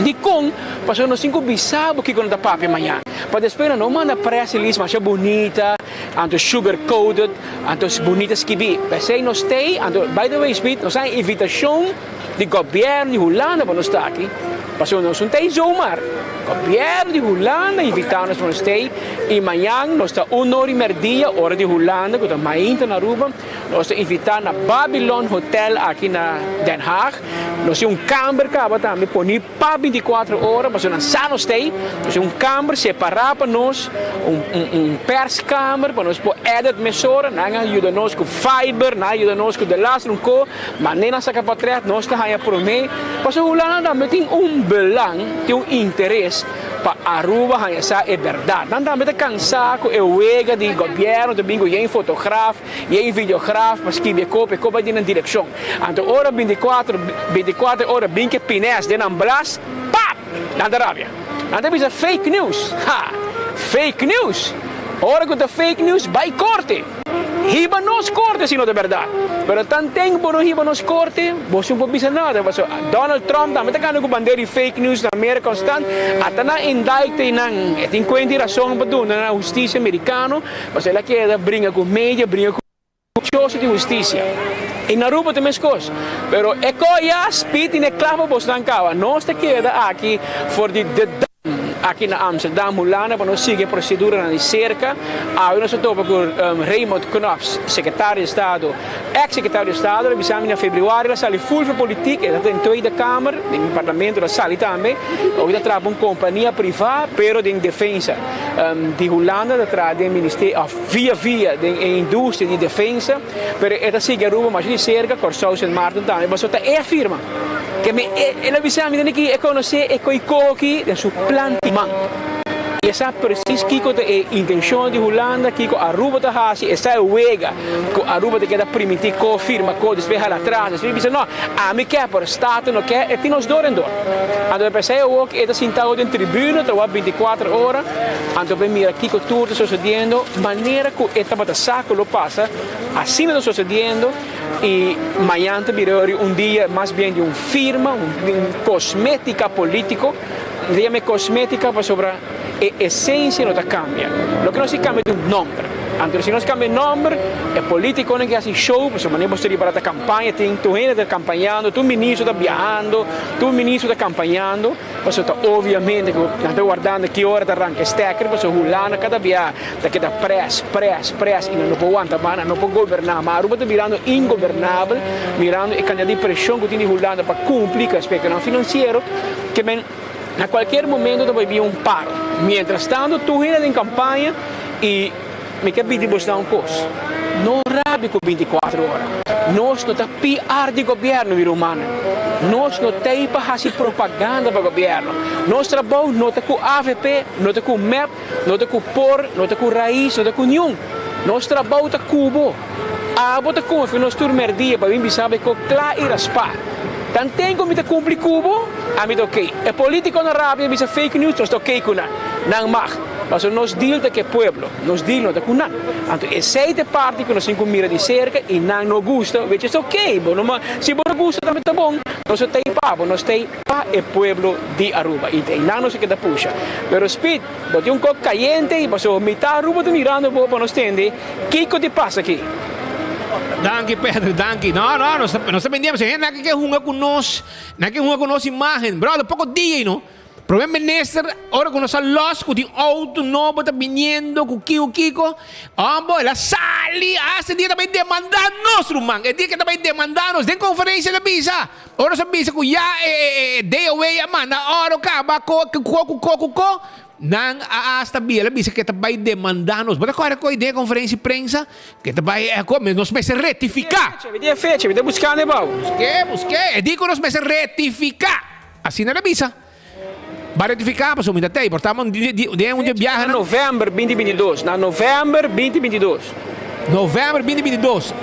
Dikon? Pasobra nos tin ku bisa bo kiko nan ta papia mañana. Pa despues nan no manda press release masha bunita, anto sugar coated, anto bunita skibí. P'esei nos t'ei, anto by the way Smith, nos a haña invitashon di gobièrnu di Hulanda pa nos ta aki, pasobra nos no ta ei zomaar. Gobièrnu di Hulanda invitá nos pa nos ta ei i mañan nos ta un ora i mèrdia, ora di Hulanda ku ta mainta na Aruba, nos ta invitá na Babylon Hotel aki na Den Haag. Nos tin un kamber kaba tambe poní pa bintikuater ora pasobra nan sa nos ta ei. Nos tin un kamber separá pa nos, un un perskamer pa nos por edit mesora. Nan a yuda nos ku fiber, nan a yuda nos ku de laatste un ko. Manera nan saka potret nos ta haña promé, pasobra Hulanda tambe tin un belang, tin un interes pa Aruba haña sa e bèrdat. Nan tambe ta kansá ku e wega di gobièrnu ta bin ku yen fotograaf, yen videograaf pa skibi e kop, e kop bai den nan direkshon. Anto ora bintikuater, bintikuater ora bin ku e pines den nan blas, pap! Nan ta rabia. Nan ta bisa fake news. Ha! Fake news! Ora ku ta fake news bai korte. Hiba nos korte si no ta bèrdat. Pero tanten bo no hiba nos korte, bo no por bisa nada. Pasobra Donald Trump tambe ta gana ku bandera di fake news na Merka konstant. Ata nan indicte nan. E tin kuenta i rason pa duna na hustisia merikano. Pasobra el a keda bringa ku media, bringa ku. Choso di hustisia. I na Aruba ta meskos. Pero e ko ya speed i ne kla pa bosnan kaba. Nos ta keda aki for di de dam aki na Amsterdam, Hulanda pa nos sigui e proseduranan di serka. Awe nos a topa ku Raymond Knops, sekretario di estado, eks sekretario di estado. El a bisa mi na februari el a sali ful for politik. El a ta den Tweede Kamer, den parlamento el a sali tambe. Hoy ta traha pa un kompania privá pero den defensa di Hulanda ta traha den ministerio òf. Via via den e industria di defensa, pero e ta sigui Aruba masha di serka, Kòrsou, Sint Maarten tambe, pasobra ta e a firma. Ke mi el a bisa mi tene ki e konosé e koikó aki den su plan di man. I e sa presis kiko ta e intenshon di Hulanda, kiko Aruba ta hasi, e sa e wega ku Aruba ta keda primintí ko firma ko, despues hala atras, despues bisa no, ami ke pero Staten no ke, e tin nos dor en dor. Anto e p'esei awor ku e ta sinta awor den tribuna ta wak bintikuater ora. Anto bo mira kiko tur ta sosodiendo, manera ku e tabata sa ku lo pasa, asina ta sosodiendo, i mañan ta bira ori un dia mas bien di un firma, un kosmétika polítiko. Mi ta yama e kosmétika pasobra e esensia no ta kambia. Loke nos tin kambia ta un nòmber. Anto si nos kambia e nòmber, e polítikonan ke hasi show, pasobra manera bo ta riba ta kampaña, tin tur hende ta kampañando, tur ministro ta biahando, tur ministro ta kampañando. Pasobra ta obviamente ku nan ta wardando ki ora ta ranka e stekker, pasobra Hulanda kada bia ta keda pres, pres, pres i nan no por wanta mas, nan no por goberná mas. Aruba ta birando ingobernabel mirando e kantidat di preshon ku tin di Hulanda pa kumpli ku aspektonan finansiero ke men na kualkier momento ta por bin un paro. Mientras tanto tur hende den kampaña i mi ke pidi bosnan un kos, no rabia ku bintikuater ora. Nos no ta PR di gobièrnu, mi rumannan. Nos no ta ei pa hasi propaganda pa gobièrnu. Nos trabou no ta ku avp, no ta ku mep, no ta ku por, no ta ku rais, no ta ku niun. Nos trabou ta ku bo. Abo ta konfia nos tur mèrdia pa bin bisa bo e kos kla i raspá. Tanten ku mi ta kumpli ku bo, ami ta okey. E politikonan rabia bisa fake news, nos ta okey ku nan. Nan mag. Pasobra nos deal ta ku e pueblo, nos deal no ta ku nan. Anto esei ta e parti ku nos tin ku mira di serka i nan no gusta, which is ok, bo no ma, si bo no gusta tambe ta bon, nos no ta ei pa bo, nos ta ei pa e pueblo di Aruba i ta einan nos a keda pusha. Pero Speed, bo tin un kok kayente i pasobra mitad Aruba ta mirando bo pa nos tende kiko ta pasa aki. Danki Pedro, danki. No, no, nos ta, nos ta bendiendo. Pasobra hende nan ke hunga ku nos, nan ke hunga ku nos imagen. Brother, poko dia ei no. Prome minister ora ku nos a los ku tin outo nobo ta biniendo ku kiko kiko, hombo el a sali hasta e dia ta bai demanda nos ruman, e dia ke ta bai demanda nos den konferensia el a bisa, ora nos a bisa ku ya e DOW a manda oro kaba ko ku ko ku ko ku ko. Nan a hasta bia el a bisa ke ta bai demandá nos. Bo ta kòrda ku den e konferensia di prensa ke ta bai nos mester rektifiká. Mi tin e fecha, mi ta buskando e bou. Busk'é, busk'é. E di ku nos mester rektifiká. Asina el a bisa. Ba rektifiká pasobra mi ta tei, por ta den un di e biahanan. Na novèmber binti binti dos. Na novèmber binti binti dos. Novèmber binti binti dos.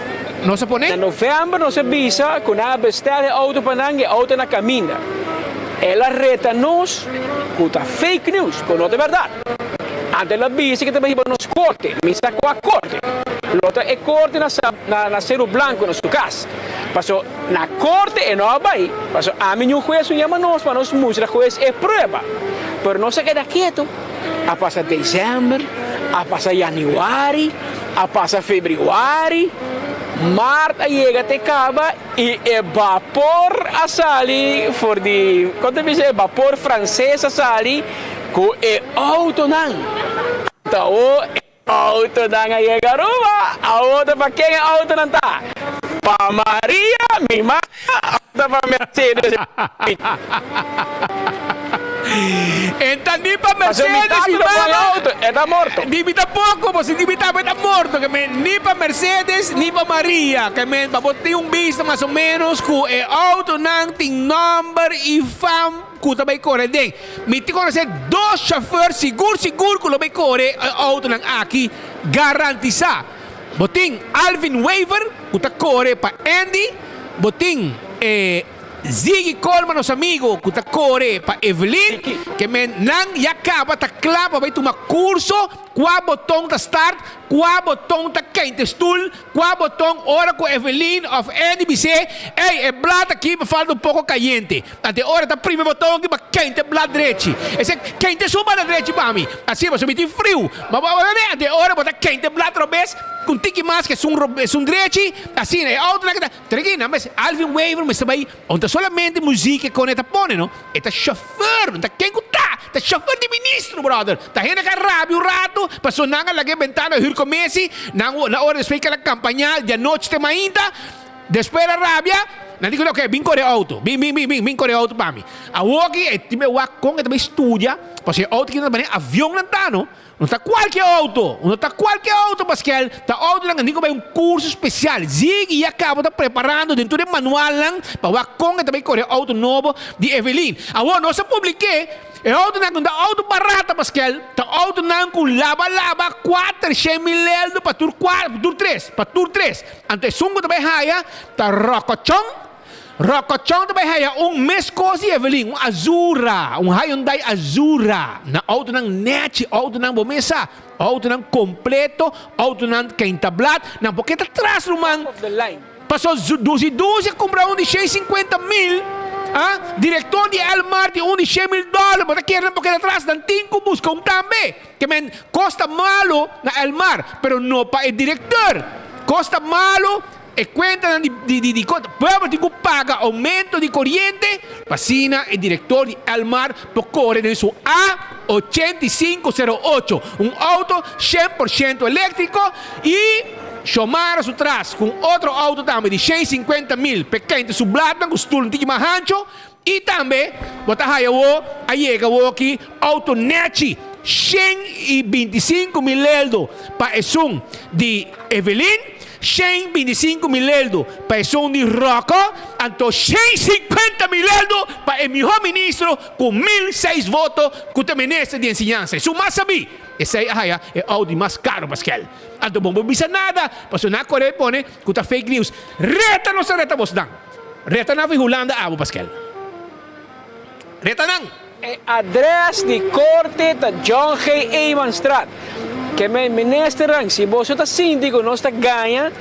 Nos a pone. Na novèmber nos a bisa ku nan a bestèl e outo pa nan, e outo na kaminda. El a reta nos ku ta fake news, ku no ta bèrdat. Anto el a bisa ku ta bai hiba nos korte. Mi sa kua korte. Lo ta e korte na na Seru Blanku, na su kas. Paso na korte e no a bai. Paso ami ni un hues no yama nos pa nos mustra hues e prueba. Pero nos a keda ketu. A pasa december, a pasa januari, a pasa februari, maart a yega te caba y e bapor a sali for di, con ta bisa, e bapor frances a sali cu e autonan. Anto awo e autonan a yega Aruba. Awo ta pa ken e autonan ta? Pa Maria, mi mama, of ta pa Mercedes? E ta ni pa Pasobra mi Mercedes, tata mi no pone mama. auto, e ta morto. Ni mi tampoco, bo sinti mi tambe ta morto. Ke men ni pa Mercedes ni pa Maria. Ke men pa bo tin un bista mas o menos ku e autonan tin nomber i fam ku ta bai kore den. Mi tin konosé dos chauffeur sigur sigur ku lo bai kore e autonan aki garantisa. Bo tin Alvin Wever ku ta kore pa Andy, bo tin e Ziggy Coleman nos amigo ku ta kore pa Evelyn, ke men nan ya kaba ta kla pa bai tuma kurso kua boton ta start, kua boton ta keinta stoel, kua boton ora ku Evelyn of Andy bis'é, ey e blat aki me falta un poko kayente, ante ora ta primi boton aki pa keinta e blat drechi, esei keinta esun banda drechi pa mi. Así pasobra mi tin friu. Ma bo a ante ora bo ta kente blat robes ku un tiki mas ku esun esun drechi, asina e outonan ke ta treki nan mes Alvin Wever mester bai no ta solamente muziek e kone e ta pone no, e ta shofer no ta ken ku ta, ta shofer di ministro brother, ta hende ka rabia un rato pasobra nan a laga e bentana hür ku Messi nan na ora despues ke el a kampaña di anochi te mainta. Despues el a rabia, nan di ku el, ok, bin kore outo, bin, bin, bin, bin, bin kore outo pa mi. Awoki e tin be wak kon e ta bai studia, pasobra e outo ki nan ta bani avion nan ta no, no ta kualke outo, no ta kualke outo paskel, ta outonan ku tin ku bai un kurso spesial. Ziggy ya kaba ta preparando den tur e manualnan pa wak kon e ta bai kore outo nobo di Evelyn. Awor nos a publik'é. E autonan ku no ta auto barata paskel, ta autonan ku laba laba kuater shen mil eldo pa tur pa tur tres, pa tur tres. Anto esun ku ta bai haya ta Rokochon, Rokochon ta bai haya un meskos di Evelyn, un Azura, un Hyundai Azura. Na autonan nechi, autonan bo mes sa, autonan kompleto, autonan keintablat, nan por keda tras ruman. Paso dusi dusi a kumpra un di shen sinkuenta mil, ah, direktor di Elmar tin un di shen mil dòler, bo ta kere nan por keda tras, nan tin ku buska un tambe. Ke men, kos ta malu na Elmar, pero no pa e direktor. Kos ta malu, e kuentanan di di di di pueblo tin ku paga oumento di koriente, pa asina e direktor di Elmar por kore den su A ochenta i sinku sero ocho, un outo 100% eléktriko i. Xiomara su tras cu un otro auto tambe di 150 mil p'e kente su bladnan cu stoel un tiki mas hancho y tambe bo ta haya awo a yega awo aki auto nechi 125 mil eldo pa esun di Evelyn, 125 mil eldo pa esun di Rocco anto 150 mil eldo pa e miho ministro cu 1006 voto cu ta minister di enseñansa. Esun mas sabi esey a haya e auto di mas caro paskel. Anto bo no por bisa nada, pasobra nan a kore pone ku ta fake news. Reta nos a reta bosnan. Reta nan for Hulanda abo Paskel. Reta nan. E adres di korte ta John G. Emanstraat. Ke men ministernan, si boso ta sinti ku nos ta gaña,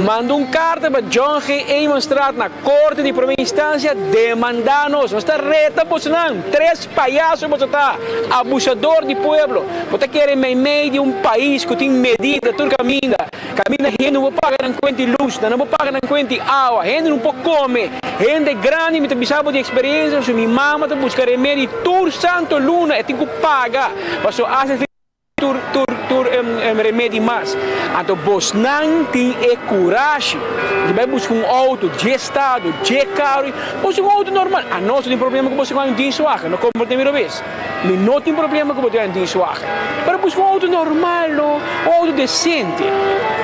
manda un karta pa John G. Emanstraat na korte di prome instansia, demandá nos. Nos ta reta bosonan. Tres payaso boso ta, abusador di pueblo. Bo ta kere meimei di un pais ku tin medida tur kaminda. Kaminda hende no por paga nan kuenti lus, nan no por paga nan kuenti awa, hende no por kome. Hende grandi, mi ta bisa bo di eksperensia, pasobra mi mama ta buska remedi tur santo luna, e tin ku paga pasobra hasta tur tur tur remedi mas. Anto bosnan tin e kurashi di bai buska un outo dje estado, dje karo, buska un outo normal. Anos no tin problema ku boso ku un dieselwagen, no komport'é mi robes. Mi no tin problema ku bo tin un dieswagen, pero buska un outo normal no, un outo desente.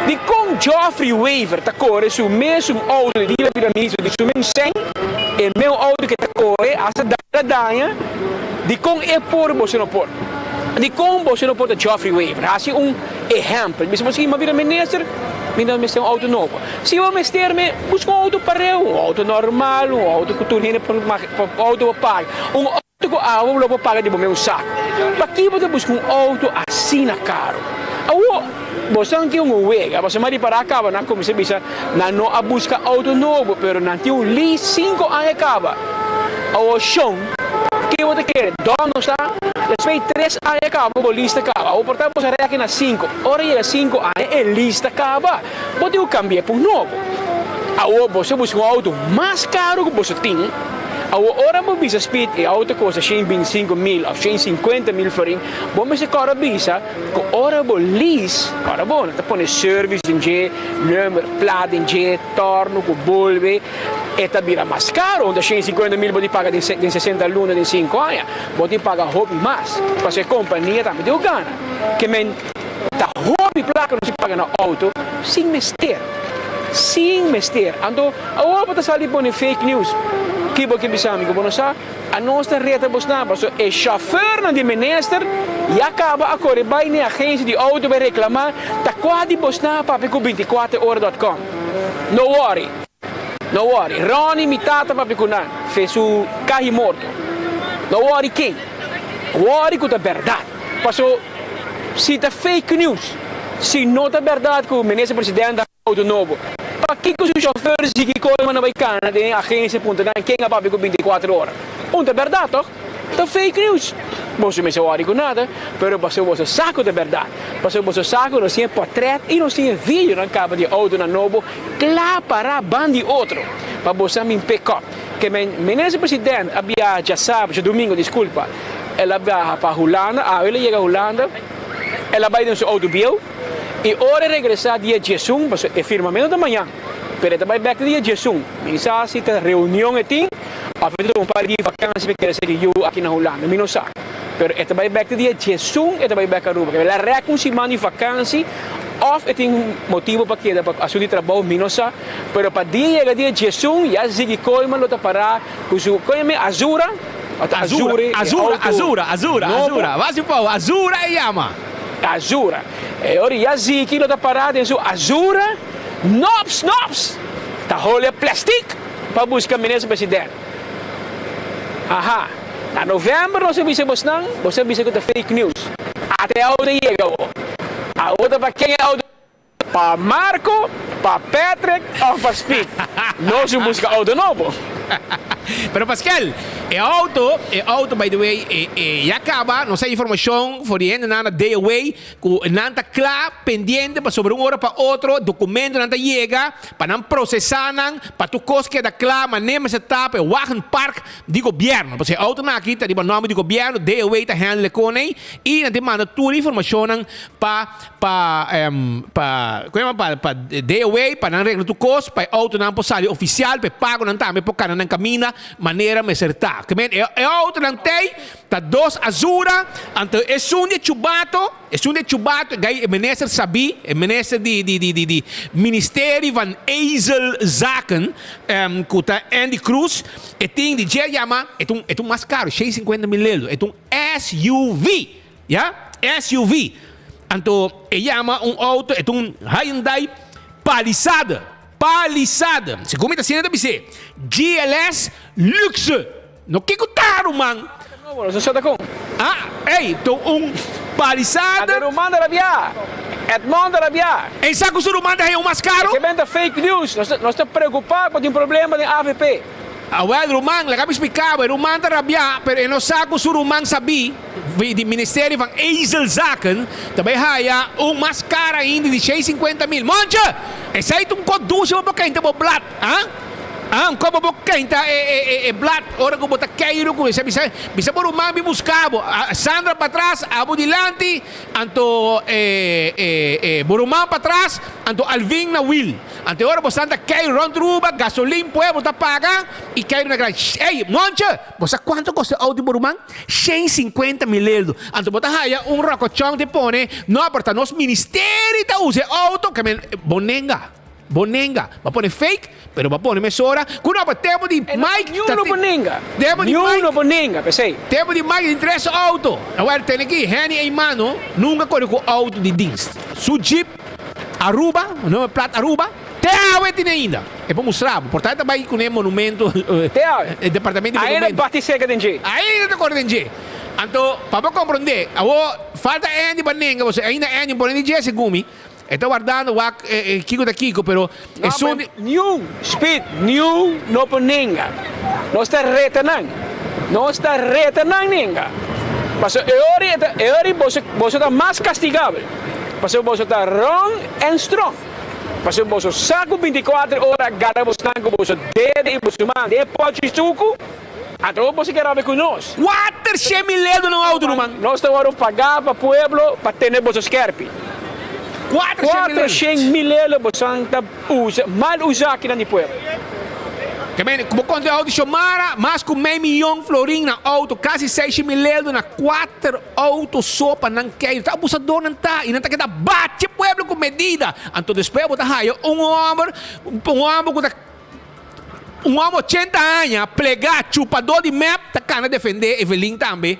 Dikon Geoffrey Wever ta kore su mesun outo di dia bira minister di su mes sèn, e meu outo ke ta kore hasta daña daña, dikon e por boso no por? Dikon boso no por ta Geoffrey Wever? Hasi un ehèmpel, bisa bo si mi a bira minister, mi no mester un outo nobo. Si bo mester mi, buska un outo pareu, un outo normal, un outo ku tur hende por outo por paga, un outo ku abo lo por paga di bo mes un saku. Pakiko bo ta buska un outo asina karu? Awor, boso tin un wega, pasobra mi a ripará kaba nan kuminsá bisa nan no a buska outo nobo, pero nan tin un lease sinku aña kaba. Awor shon, ke bo ta kere? Dòm no sa? Despues di tres aña kaba bo lease ta kaba. Awor por ta boso a rèki na sinku. Ora yega sinku aña e lease ta kaba. Bo tin ku kambia pa un nobo. Awor boso buska un outo mas karu ku boso tin. Awor ora bo bisa Speed e outo kosta shen bintisinko mil òf shen sinkuenta mil florin, bo mester kòrda bisa ku ora bo lease, kòrda bo, nan ta pone service den dje, number plat den dje, tòrno ku bolbe, e ta bira mas karu. Unda shen sinkuenta mil bo tin paga den sesenta luna den sinku aña, bo tin paga hopi mas, pasobra e kompania tambe tin ku gana. Ke men. Ta hopi plaka nos tin paga na auto sin mester, sin mester. Anto awor bo ta sali pone fake news. Ki bo ke bisa mi ku bo no sa? Anos ta reta bosnan pasobra e shòfernan di minister ya kaba a kore bai na e agensia di auto bai reklama ta kua di bosnan a papia ku bintikuater ora dot com. No worry, no worry. Ronnie mi tata papia ku nan fe su kahi morto. No worry ken. Worry ku ta bèrdat. Paso. Si ta fake news, si no ta berdad cu Minister President a auto nobo, pakico su chofer sigui colma na bay cana den e agencia punta nan ken a papia cu binticuatro ora? Un ta berdad toch? Ta fake news! Boso mester worry cu nada, pero pasobra boso sa cu ta berdad, pasobra boso sa cu nos tin e portret y nos tin e videonan caba di e autonan nobo cla para ban di otro pa boso a min pick up. Ke men Minister President a biaha djasabra, djadomingo disculpa, El a biaha pa Hulanda, awe el a yega Hulanda, el a bai den su outo bieu i ora e regresá dia diesun, pasobra e firmamentu ta mañan, pero e ta bai bèk te dia diesun. Mi sa si ta reunion e tin òf e ta tuma un par di dia di vakansi pa e keda sigui yu aki na Hulanda, mi no sa. Pero e ta bai bèk te dia diesun e ta bai bèk Aruba. El a rèk un siman di vakansi òf e tin motibu pa keda pa asuntu di trabou, mi no sa. Pero pa dia yega dia diesun ya Ziggy Koolman lo ta pará ku su, kon yama e, Azura? Azura, Azura, Azura, Azura, Azura. Wasi pau, Azura e yama. Azura. E ora ya Ziki lo ta pará den su Azura, nops, nops, ta hole plastic pa buska minister president. Haha. Na november nos a bisa bosnan, bos a bisa ku ta fake news. Ata e auto a yega awo. Awo ta pa ken e auto? Pa Marco, pa Patrick of pa Speed? Nos un busca auto nobo. Pero Pascal, e auto, e auto by the way, e e ya caba, nos a informacion for di hendenan na day away cu nan ta cla pendiente pasobra un ora pa otro documentonan ta yega pa nan procesa nan pa tur cos keda cla manera mester ta pa e wagenpark di gobierno. Pasobra e autonan aki ta riba nomber di gobierno, day away ta handle con ey y nan tin manda tur e informacionnan pa pa pa ku yama pa pa day away pa nan regla tur kos pa e outonan por sali ofisial pa e pagonan tambe por kana nan kaminda manera mester ta. Ke men e e outonan tei ta dos azura anto esun di e chubato esun di e chubato e gai e minister sabí e minister di di di di di Ministerie van Ezelzaken ku ta Endy Croes e tin di dje yama e ta un e ta un mas karo shei sinkuenta mil lelo e ta un SUV. Ya, SUV. Anto e yama un auto, e ta un Hyundai Palisade. Palisade. Segun mi ta siña ta bis'é, GLS Luxe. No kiko ta, ruman? Ah, ey, ta un Palisade. Ante ruman ta rabia. Edmond ta rabia. Ey sa ku su ruman ta haña un mas karo? E ke benta fake news. Nos ta preocupa pa tin problema den avp. Awel, ruman, laga mi spliká bo, e ruman ta rabiá, pero e no sa ku su ruman sabí di Ministerio van Ezelzaken ta bai haya un mas kara ainda di shei sinkuenta mil. Monche! Esei ta un kos dushi bo por kenta bo blat, ah? Ah, un kopo bo kenta e e e e blad ora ku bo ta keiru ku esei bisa bisa bo ruman bin buska bo. Sandra patras, abo dilanti, anto e e e bo ruman patras, anto Alvin na wiel. Anto e ora bo santa keiru rond Ruba, gasolin pue bo ta paga i keiru na gran. Ey, Monche, bo sa kuantu kosta e outo di bo ruman? 150 mil euro. Anto bo ta haya un rokochon te pone, no, pero ta nos ministerio ta usa e outo, ke men bo nenga. Bo nenga. Bo a pone fake, pero bo a pone mesora ku no, pero tempo di Mike Niun no por nenga. Niun no por nenga, p'esei. Tempo di Mike tin tres auto. Awor tene aki Henny ei mano nunka kore ku auto di dienst. Su jeep Aruba, nummer plat Aruba, te awe tene ainda. E por mustra bo. Por ta e ta bai kuné monumento, Te awe. e departamento di Ainda monumento. bati seka den dje. Ainda ta kore den dje. Anto, pa bo komprondé, awor falta Andy pa nenga, pasobra ainda Andy no pone di dje segun mi. E ta wardando wak kiko ta kiko, pero esun di. Niun, Speed, niun no por nenga. Nos ta reta nan. Nos ta reta nan nenga. Pasobra e ora e ta, e ora boso, boso ta mas kastigabel. Pasobra boso ta rong en strong. Pasobra boso sa ku binti kuater ora a gara bosnan ku boso dede i boso man den e pòchi suku, anto boso ke rabia ku nos. 400 mil euro na un auto, ruman. Nos ta wòrdu pagá pa pueblo pa tene boso skèrpi. 400 mil euro boso ta usa, mal usá akinan di pueblo. Ke men, bo konta e auto Xiomara, mas ku mei miyon florin na auto, kasi 600 mil euro na kuater auto so pa nan keiru. Ta abusadornan ta, i nan ta keda bachi pueblo ku medida. Anto despues bo ta haya un hòmber, un hòmber ku ta, un hòmber 80 aña, plegá, chupadó di mep, ta kana defendé Evelyn tambe.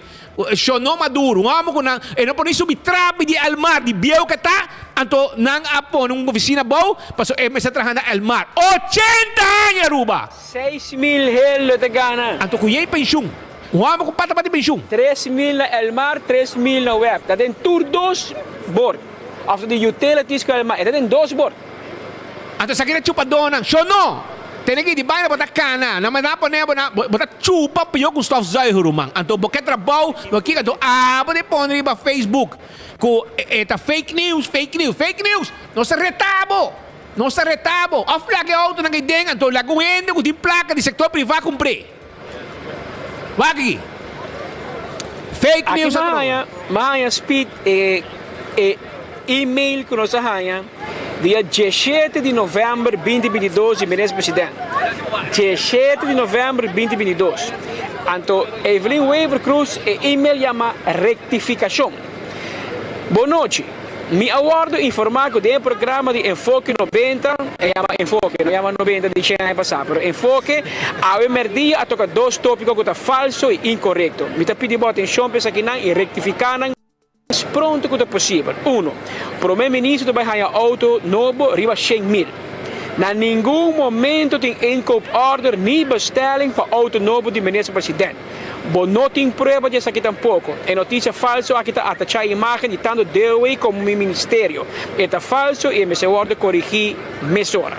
Shono Maduro, un hòmber ku nan, e no por ni subi trapi di Elmar, di bieu ke ta, anto nan a pone un ofisina abou, pasobra e mester traha na Elmar. 80 aña Aruba! 6000 hende ta gana. Anto ku yei penshun. Un hòmber ku pata bati penshun. 3000 na Elmar, 3000 na web. Ta den tur dos bord. Òf ta di utilities ku Elmar. E ta den dos bord. Anto esaki ta chupadónan. Shono! Tene ki di baina bo ta kana. Na manda pone bo na bo ta chupa pió ku stofzuiger ruman. Anto bo ke trabou, bo kiko anto abo di pone riba Facebook ku e ta fake news, fake news, fake news! Nos ta reta bo! Nos ta reta bo! Òf laga e outonan ei den anto laga un hende ku tin plaka di sektor privá kumpr'é. Wak aki. Fake Aki news m'a atrobe. haña, m'a haña speed e e e-mail ku nos a haña dia 17 di novèmber 2022 di Minister President. 17 di novèmber 2022. Anto Evelyn Wever Croes e e-mail yama rektifikashon. Bon nochi. Mi a wòrdu informá ku den e programa di Enfoke 90, e yama Enfoke, no yama 90 di shen aña pasá, pero Enfoke, awe mèrdia a toka dos tópiko ku ta falso i inkorekto. Mi ta pidi bo atenshon pa esakinan i rektifiká nan mas pronto ku ta posibel. Uno, Promé Minister ta bai haña outo nobo riba 100 mil. Na ningun momento tin inkooporder ni bestelling pa outo nobo di Minister President. Bo no tin prueba di esaki tampoko. E notisia falso aki ta atachá e imágen di tantu DOE komo mi ministerio. E ta falso i e mester wòrdu korigí mesora.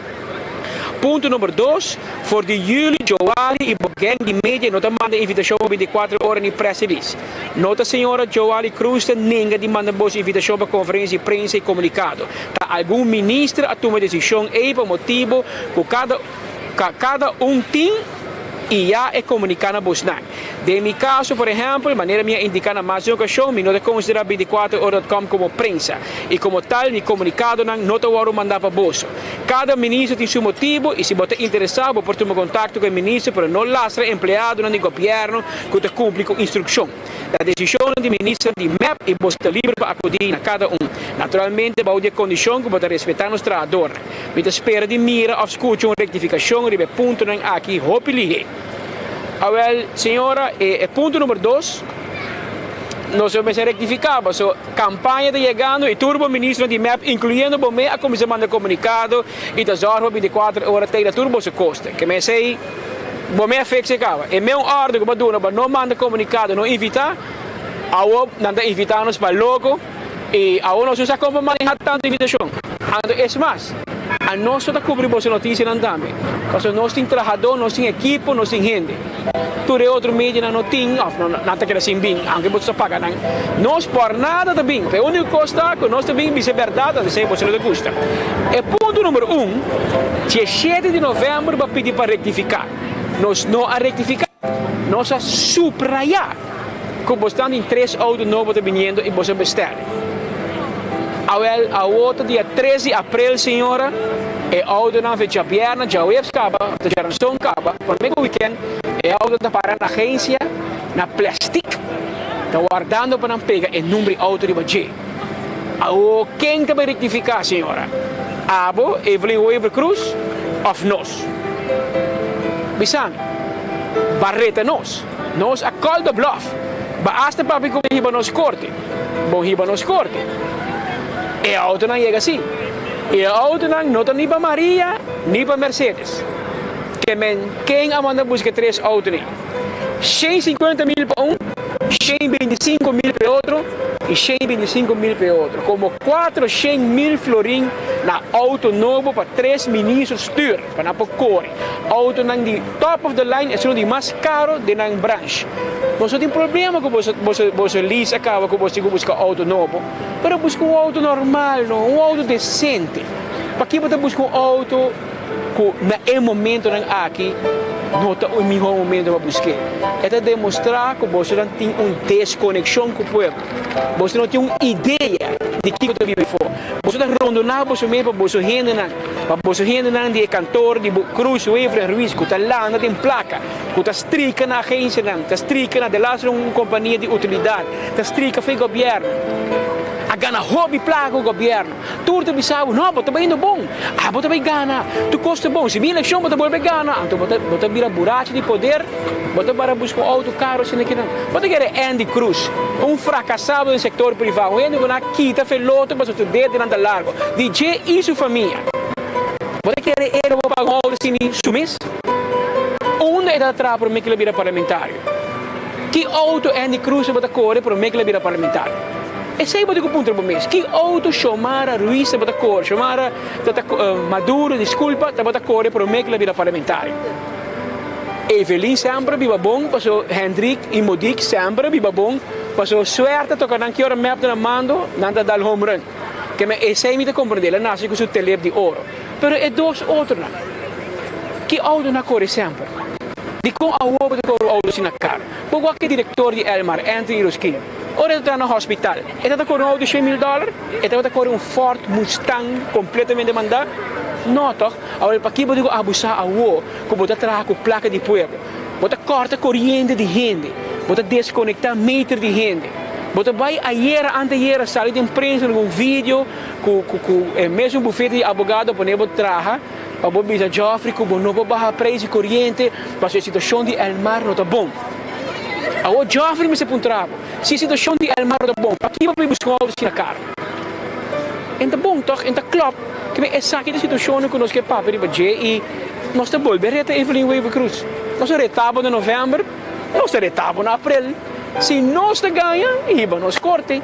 Punto number dos, For di yüli Joali i bo gang di media no ta manda invitashon pa 24 ora ni press release. No ta señora Joali Cruz ta nenga di manda boso invitashon pa konferensia di prensa i komunikado. Ta algun minister a tuma e desishon ei pa motibu ku kada kada un tin i ya e komuniká na bosnan. Den mi kaso, por ehèmpel, manera mi a indiká na mas di un okashon, mi no ta konsiderá 24ora.com komo prensa i komo tal mi komunikadonan no ta wòrdu mandá pa boso. Kada minister tin su motibu i si bo ta interesá bo por tuma kontakto ku e minister pero no lastra empleadonan di gobièrnu ku ta kumpli ku instrukshon. Ta desishonnan di minister di mep i boso ta liber pa akudí na kada un, naturalmente bou di e kondishon ku bo ta respetá nos trahadornan. Mi ta spera di mira òf skucha un rektifikashon riba e puntonan aki hopi lihé. Awèl, señora, e e punto number dos nos a mester rektifiká paso kampaña ta yegando i tur bo ministronan di mep, inkluyendo bo mes, a kuminsá manda komunikado i ta zòrg pa 24 ora tei na tur boso koste. Ke mester bo mes a fix e kaba. E meun òrdu ku bo a duna pa no manda komunikado, no invitá, awor nan ta invitá nos pa loko. I awor nos no sa kon pa manehá tantu invitashon. Anto es mas, Anos no ta kubri boso notisianan tambe, pasobra nos tin trahadó, nos tin ekipo, nos tin hende. Tur e otro medianan no tin òf no nan ta keda sin bin, aunke boso ta paga nan. Nos por nada ta bin. E úniko kos ta ku nos ta bin bisa e bèrdat, anto esei boso no ta gusta. E punto number un, diesshete di novèmber bo a pidi pa rektifiká. Nos no a rektifiká. Nos a suprayá ku bo stan tin tres outo nobo ta biniendo i boso a bestèl. Awèl, awor ta dia tres di aprel, señora, e outonan fe djabièrnè, djaweps kaba, òf ta djaranson kaba, promé ku wikènt, e outo ta para na agensia, na plèstik, ta wardando pa nan pega e number di outo riba dje. Awor, ken ta bai rektifiká, señora? Abo, Evelyn Wever Croes, òf nos? Bisa mi. Bareta nos. Nos a call the bluff. Ba hasta papia cu hiba nos corte. Bon hiba nos corte. E autonan yega si. Y e autonan no ta ni pa Maria ni pa Mercedes. Ke men ken a manda busca e tres autonan? 150 mil pa un, 125 mil pa e otro y 125 mil pa e otro. Como 400 mil florin na auto nobo pa tres ministro stuur. Pa nan por kore. Autonan di top of the line esun di mas karo den nan branch. Nos no tin problema ku boso boso boso lease a kaba ku boso tin ku buska auto nobo, pero buska un auto normal no, un auto desente. Paki bo ta buska un auto ku na e momentonan aki no ta e mihó momento pa busk'é? E ta demostrá ku bosonan tin un deskonekshon ku pueblo. Boso no tin un idea di kiko ta biba afó. Boso ta rondoná boso mes pa boso hendenan. Pa boso hendenan di e kantor di Cruz, Wever en Ruiz ku ta landa den plaka, ku ta strika na agensianan, ta strika na delastre un kompania di utilidat, ta strika for e gobièrnu, a gana hopi plaka ku gobièrnu. Tur ta bisa bo, no, bo ta bai yendo bon, abo ta bai gana, tur kos ta bon, si bin elekshon bo ta bolbe gana, anto bo ta bo ta bira burachi di poder, bo ta bara buska un outo karo asina kinan. Bo ta kere Andy Cruz, un frakasado den sektor privá, un hende ku nan a kita fe loto pasobra su dedenan ta largo. Di dje i su famia. Bo ta kere e lo por paga un outo sin su mes? Unda e ta traha promé ku el a bira parlamentario? Ki outo Andy Cruz tabata kore promé ku el a bira parlamentario? Esei bo tin ku puntra bo mes. Ki outo Xiomara Ruiz tabata kore, Xiomara Maduro, diskulpa, tabata kore promé ku el a bira parlamentario? Evelyn semper a biba bon paso Hendrik i Modique semper a biba bon paso suerte a toka nan ki ora mep ta na mando nan ta dal home run. Keme esei mi ta komprende el a nase ku su telep di oro. Pero e dos otronan ki outo nan a kore semper? Dikon awor bo ta kore un outo asina karo? Bo wak e direktor di Elmar, Anthony Rosquin, ora e ta traha na hospital e tabata kore un outo di shen mil dòler? E tabata kore un Ford Mustang kompletamente mandá? No tòg? Awor paki bo diku abusá awor ku bo ta traha ku plaka di pueblo? Bo ta kòrta koriente di hende, bo ta deskonektá meter di hende. Bo ta bai ayera antayera sali den prensa riba un video ku ku ku e mesun bufete di abogado a pone bo traha pa bo bisa Geoffrey ku bo no por baha preis di koriente pasobra e situashon di Elmar no ta bon. Awor Geoffrey mester puntra bo, si e situashon di Elmar no ta bon, paki bo bai buska un outo asina karo? En ta bon tòg, en ta klòp. Kibé esaki ta situashonnan ku nos ke papia riba dje i nos ta bolbe reta Evelyn Wever Croes. Nos a reta bo na novèmber, nos ta reta bo na aprel. Si nos ta gaña, hiba nos korte.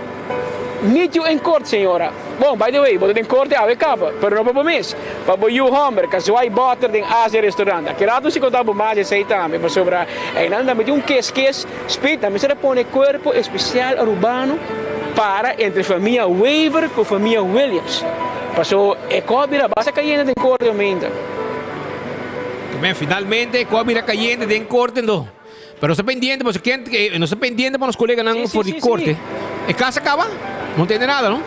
Meet you in court, señora. Bon, by the way, bo ta den korte awe kaba, pero no pa bo mes, pa bo yu hòmber ka zwaai bòter den Asia Restaurant. Aki rato si konta bo mas esei tambe, pasobra einan tambe tin un kes kes. Speed, nan mester a pone cuerpo especial Arubano para entre famia Wever cu famia Williams. Paso e co a bira basta cayente den corte ominta. Men, finalmente e co a bira cayente den corte ento. Pero nos ta pendiente paso ken nos ta pendiente pa nos coleganan for di corte. E cas a caba? No tende nada no?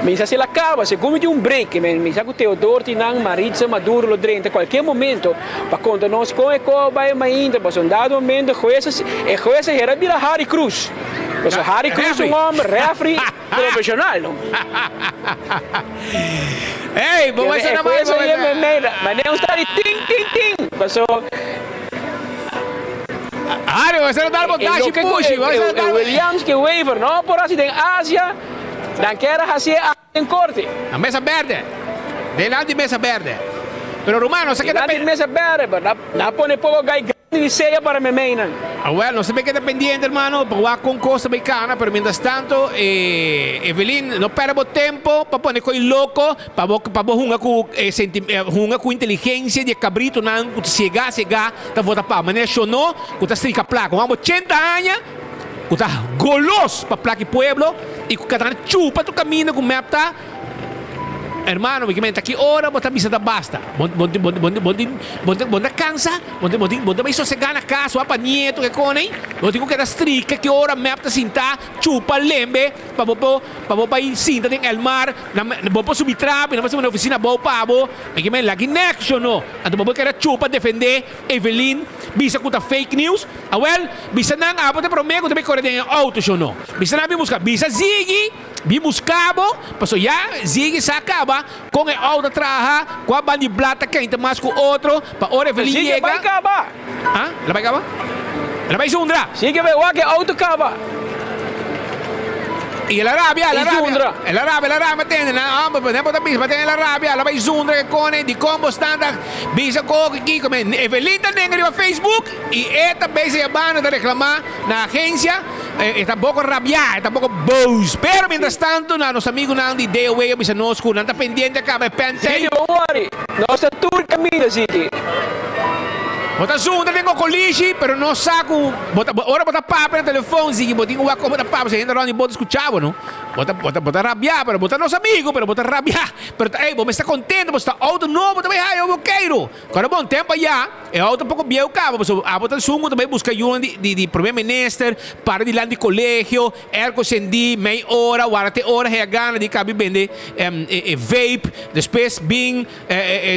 Mi sa si el a caba, segun mi tin un break, mi sa cu Theodor tin nan, Maritza Maduro lo drenta cualkier momento pa conta nos con e co a bay mainta, pasobra un dado momento hues e hues a hera bira Harry Cruz, pasobra Harry Cruz un homber referee profesional no. Ey, bo bay E hues a yema e meida, manera un sta di tin tin tin, pasobra. Harry, bo sa dal bo dashi pushi, bo sa dal. Williams ke Wever no por hasi den Asia, nan kier a hasié den korte. Na mesa berde, delanti mesa berde. Pero ruman, nos a keda. Delanti mesa berde, pero nan a pone poko gai grandi di seya para memeinan. Awel, nos ta keda pendiente, hermano, pa wak con cos ta bay cana, pero mientras tanto, Evelyn, no perde bo tempo pa pone coy loco, pa bo, pa bo hunga cu senti, hunga cu inteligencia di e cabritonan cu ta ciega, ciega, ta vota pa manera Shono, cu ta strika placa. Un amo ochenta aña, cu ta golos pa placa e pueblo, y cu ta chupa tur caminda cu mep ta. Hermano, mi ke menta ki ora bo ta bisa ta basta. Bo bo bo bo bo bo bo ta kansa, bo bo bo ta bai sosegá na kas, wak pa nieto ke kone, bo tin ku keda strika ki ora mep ta sintá, chupa, lembe, pa bo por pa bo bai sinta den el mar, na bo por subi trapi, nan por subi na ofisina abou pa bo. Mi ke men laki nek sho no. Anto bo por keda chupa defendé Evelyn, bisa ku ta fake news. Awel, bisa nan abo ta promé ku ta bai kore den e outo sho no. Bisa nan a bin buska, bisa Ziggy. Bin buska bo, paso ya Ziggy sa kaba kon e outo ta traha, kua ban di blat ta keinta mas ku otro, pa ora Evelyn Ziggy yega. bai kaba. Ha? El a bai kaba? El a bai zundra. Ziggy bai wak e outo kaba. I el a rabia, el a I rabia. zundra. El a rabia, el a rabia, tende nan, homber, nan bo ta bisa, tende el a rabia, el a bai zundra ke kone, dikon bo stan ta bisa koko kiko, men Evelyn ta nenga riba Facebook i e ta bezig yabando ta reklamá na agensia. E ta poko rabiá, e ta poko boos. Pero mientras tanto na nos amigunan di DOW a bisa nos ku nan ta pendiente a kaba e pèntei. Ziggy, bo wòri. Nos ta tur kaminda, Ziggy. Bo ta zundra den kokolishi, pero nos sa ku bo ta, ora bo ta papia na telefon, Ziggy, bo tin ku wak kon bo ta papia, pasobra hende rònt di bo ta skuchá bo, no? Bo ta, bo ta, bo ta rabiá, pero bo ta nos amigu, pero bo ta rabiá. Pero ta, ey, bo mester kontento, bo sta outo nobo ta bai haya bo keiru. Kòrda bon tempu ayá, e outo poko bieu kaba, pasobra abo ta esun ku ta bai buska yunan di di di prome minister, para dilanti di kolegio, airco sendí, mei ora, warda te ora haya gana di kabi bende e vape, despues bin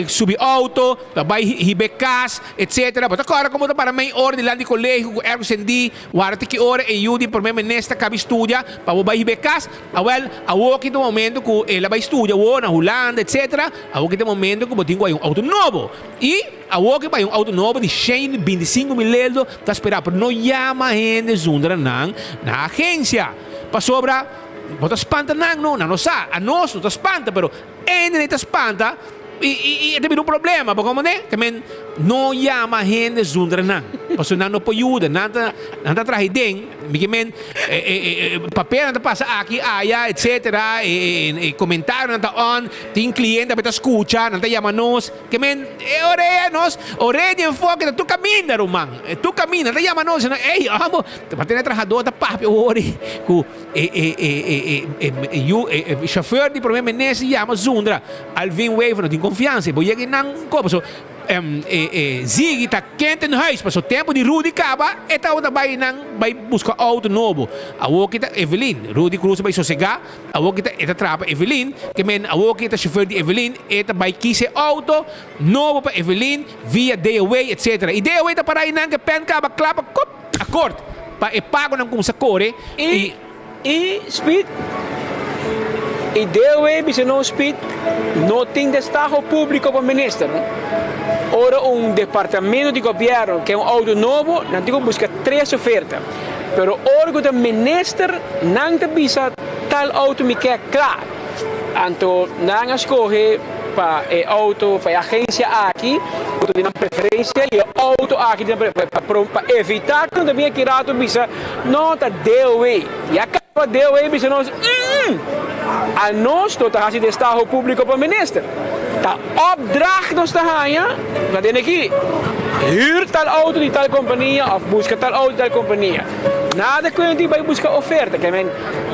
subi outo, ta bai hib'é kas, etcetera. Bo ta kòrda komo ta para mei ora dilanti di kolegio ku airco sendí, warda te ki ora e yu di prome minister kabi studia pa bo bai hib'é kas? Awèl, awor ki ta momento ku el a bai studia awor na Hulanda, etcetera. Awor ki ta e momento ku bo tin ku bai un outo nobo. I awor ki bai un outo nobo di shen i bintisinko mil eldo ta spera, pero no yama hende zundra nan na agensia. Pasobra bo ta spanta nan, no, nan no sa. Anos no ta spanta, pero hende ta spanta i e ta bira un problema. Bo komprende? Ta men no yama hende zundra nan, pasobra nan no por yuda. Nan ta nan ta traha den. Mi ke men e papelnan ta pasa aki, aya, etcetera, e comentarionan ta on. Tin cliente ape ta scucha, nan ta yama nos. Ke men e orea nos, orea di enfoke ta tur caminda ruman. Tur caminda, nan ta yama nos, nan, ey, amo, ta tene trahador ta papia wori cu e e e e e e yu e e chauffeur di prome minister yama zundra Alvin Wever, no tin confiansa, bo yega nan kopo. So, E Ziggy ta kent in huis, paso tempo di Rudy kaba e tabata bai nan bai buska auto nobo. Awor ki ta Evelyn, Rudy Cruz a bai sosega, awor ki ta e ta traha pa Evelyn, ke men awor ki e ta chauffeur di Evelyn, e ta bai kis e auto nobo pa Evelyn via DOW etc. I DOW ta para einan ke pen kaba kla pa kop akort pa e pagonan kumsa kore i. I Speed i DOW bisa no Speed no tin destaho publico pa minister no. Ora un departamento di gobierno ke un auto nobo nan tin ku buska tres oferta pero ora ku ta minister nan ta bisa tal auto mi ke kla anto nan a skohe pa e auto pa e agencia aki ku ta di nan preferencia i e auto aki di nan pa evita ku nan ta bin aki rato bisa No ta DOW. Ya caba DOW bisa nos, mm, anos no ta haci destaho publico pa minister. Ta opdracht nos ta haña, ta tene aki, huur tal auto di tal compania of busca tal auto di tal compania. Nada cu di bay busca oferta. Ke men,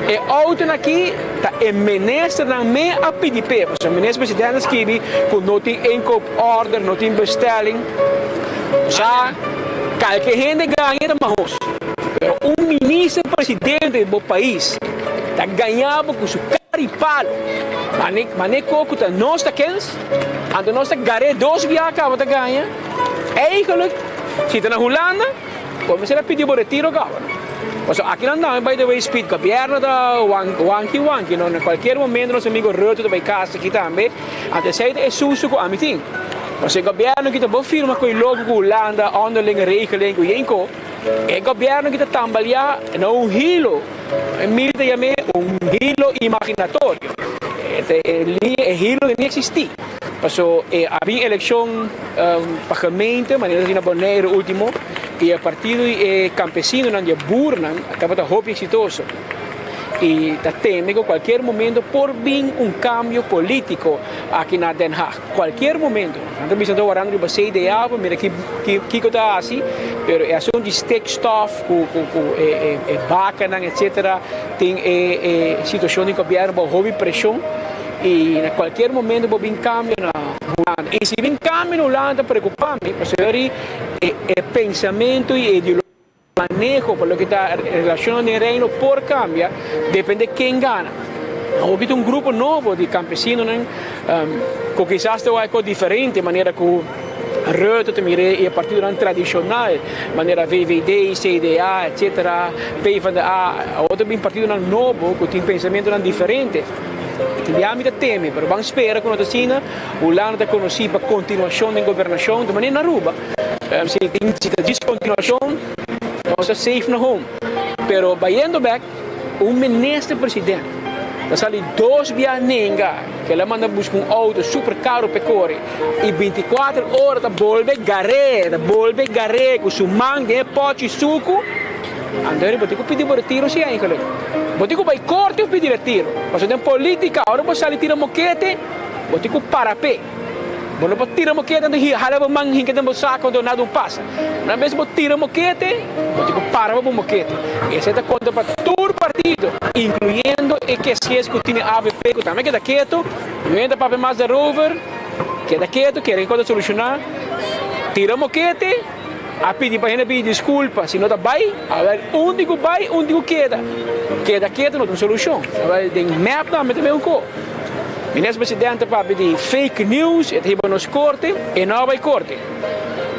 e autonan aki ta e ministernan me a pidi p'e. Pasobra minister presidente a skibi cu no tin inkoop order, no tin bestelling. Sa. Kalke hende gaña ta mahos, pero un minister presidente di bo pais ta gaña bo ku su kara i palo. Mane mane koko ta nos ta kens, anto nos ta gar'é dos bia kaba ta gaña. Eigenlijk si ta na Hulanda bo mester a pidi bo retiro kaba. Pasobra aki nan tambe by the way speed gobierno ta wanki wanki no na kualkier momento nos amigo Rutte ta bai kas aki tambe. Anto esei ta e susu ku ami tin. Pasobra e gobièrnu ki ta bo firma ku e logo ku Hulanda, onderlinge regeling ku yenko, e gobièrnu ki ta tambaliá na un hilo, mi ta yam'é un hilo imaginatorio. E hilo no eksistí. Pasobra a bin elekshon pa gemeente, manera ta na Boneiru último. I e partido di e kampesinonan, di e boernan, tabata hopi eksitoso. I ta teme ku kualkier momento por bin un kambio polítiko aki na Den Haag. Kualkier momento. Nan ta bisa nan ta warando riba CDA pa mira kiko ta hasi, pero e asuntu di stikstof ku ku e e bakanan etsetera tin e e situashon di gobièrnu bou hopi preshon i na kualkier momento por bin kambio na Hulanda. I si bin kambio na Hulanda ta preokupa mi pasobra e e pensamentu i e ideologia. Maneho pa loke ta relaciona den Reino por cambia depende ken gana. Hopi ta un grupo nobo di campesinonan cu kisas ta wak diferente manera cu Rutte ta mira e partidonan tradicional manera VVD, CDA etc. PvdA. Awor ta bin partidonan nobo cu tin pensamentonan diferente. Tin bia mi ta teme pero ban spera cu no ta asina. Hulanda ta conoci pa continuacion den gobernacion ta manera na Aruba. Si tin si ta djis continuacion nos ta safe na home pero bayendo bek un minister president ta sali dos bia nenga ke el a manda busca un auto super caro pe core y binticuater ora ta bolbe gar'e ta bolbe gar'e cu su man den e pochi sucu anto bo tin cu pidi bo retiro si eigenlijk bo tin cu bay corte of pidi retiro pasobra den politica ora bo sali tira mokete bo tin cu para pe. Bo no por tira mokete anto hala bo man hinka den bo sako anto nada un pasa. Una bes bo tira mokete, bo tin ku para pa bo mokete. Esei ta konta pa tur partido, inkluyendo e keskes ku tin avp ku tambe keda ketu, no hende ta papia mas daarover, keda ketu, kere ke kos ta solushoná. Tira mokete, a pidi pa hende pidi diskulpa, si no ta bai, awel un tin ku bai, un tin ku keda. Keda ketu no ta un solushon. Awel den mep tambe ta mesun ko. Minister President ta papia di fake news, e ta hiba nos korte, e no a bai korte.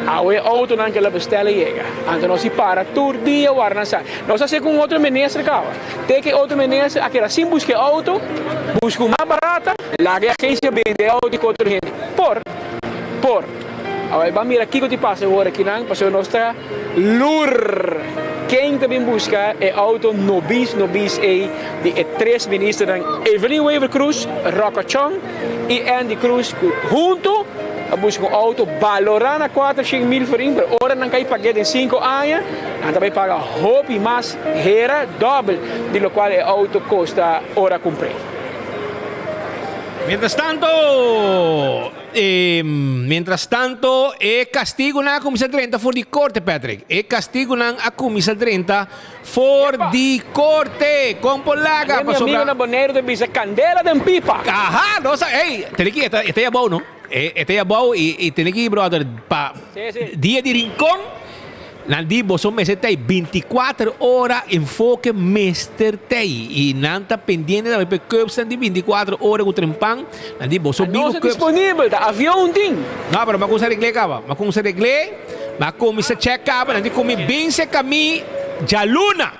Awe autonan ke la bestela yega. Anto nos si para tur dia warda nan sa. Nos a hasi ku un otro minister kaba. Te ke otro minister a keda sin buska e auto, buska un mas barata, laga e agencia bende e auto ku otro hende. Por, por. Awe ban mira kiko ti pasa awor akinan, pasobra nos ta lur ken ta bin buska e auto nobis nobis ei di e tres ministernan Evelyn Wever Croes, Rocco Chong y Andy Croes cu hunto a busca un auto balora na cuater shen mil florin pero ora nan cay pague den cinco aña nan ta bay paga hopi mas hera dobbel di locual e auto costa ora cumpre. Mientras tanto. E mientras tanto e kastigunan a kuminsá drenta for di korte, Patrick. E kastigunan a kuminsá drenta for di korte. Kon por laga Mi amigo pasobra. na Boneiru ta bisa kandela den pipa. Aha, nos a, ey, tene ki, e ta, e ta abou, no? E, e ta abou i, i tene ki, brother, pa Sí, sí. dia di Rincon. Nan di boso mester ta ei binticuater ora enfoke mester ta ei y nan ta pendiente tambe pa e cupsnan di binticuater ora cu trempan nan di boso bin No cu sa cups. disponibel ta avion tin. No pero mi a cuminsa regle caba mi a cuminsa regle mi a cuminsa check caba nan di cu mi binse cami djaluna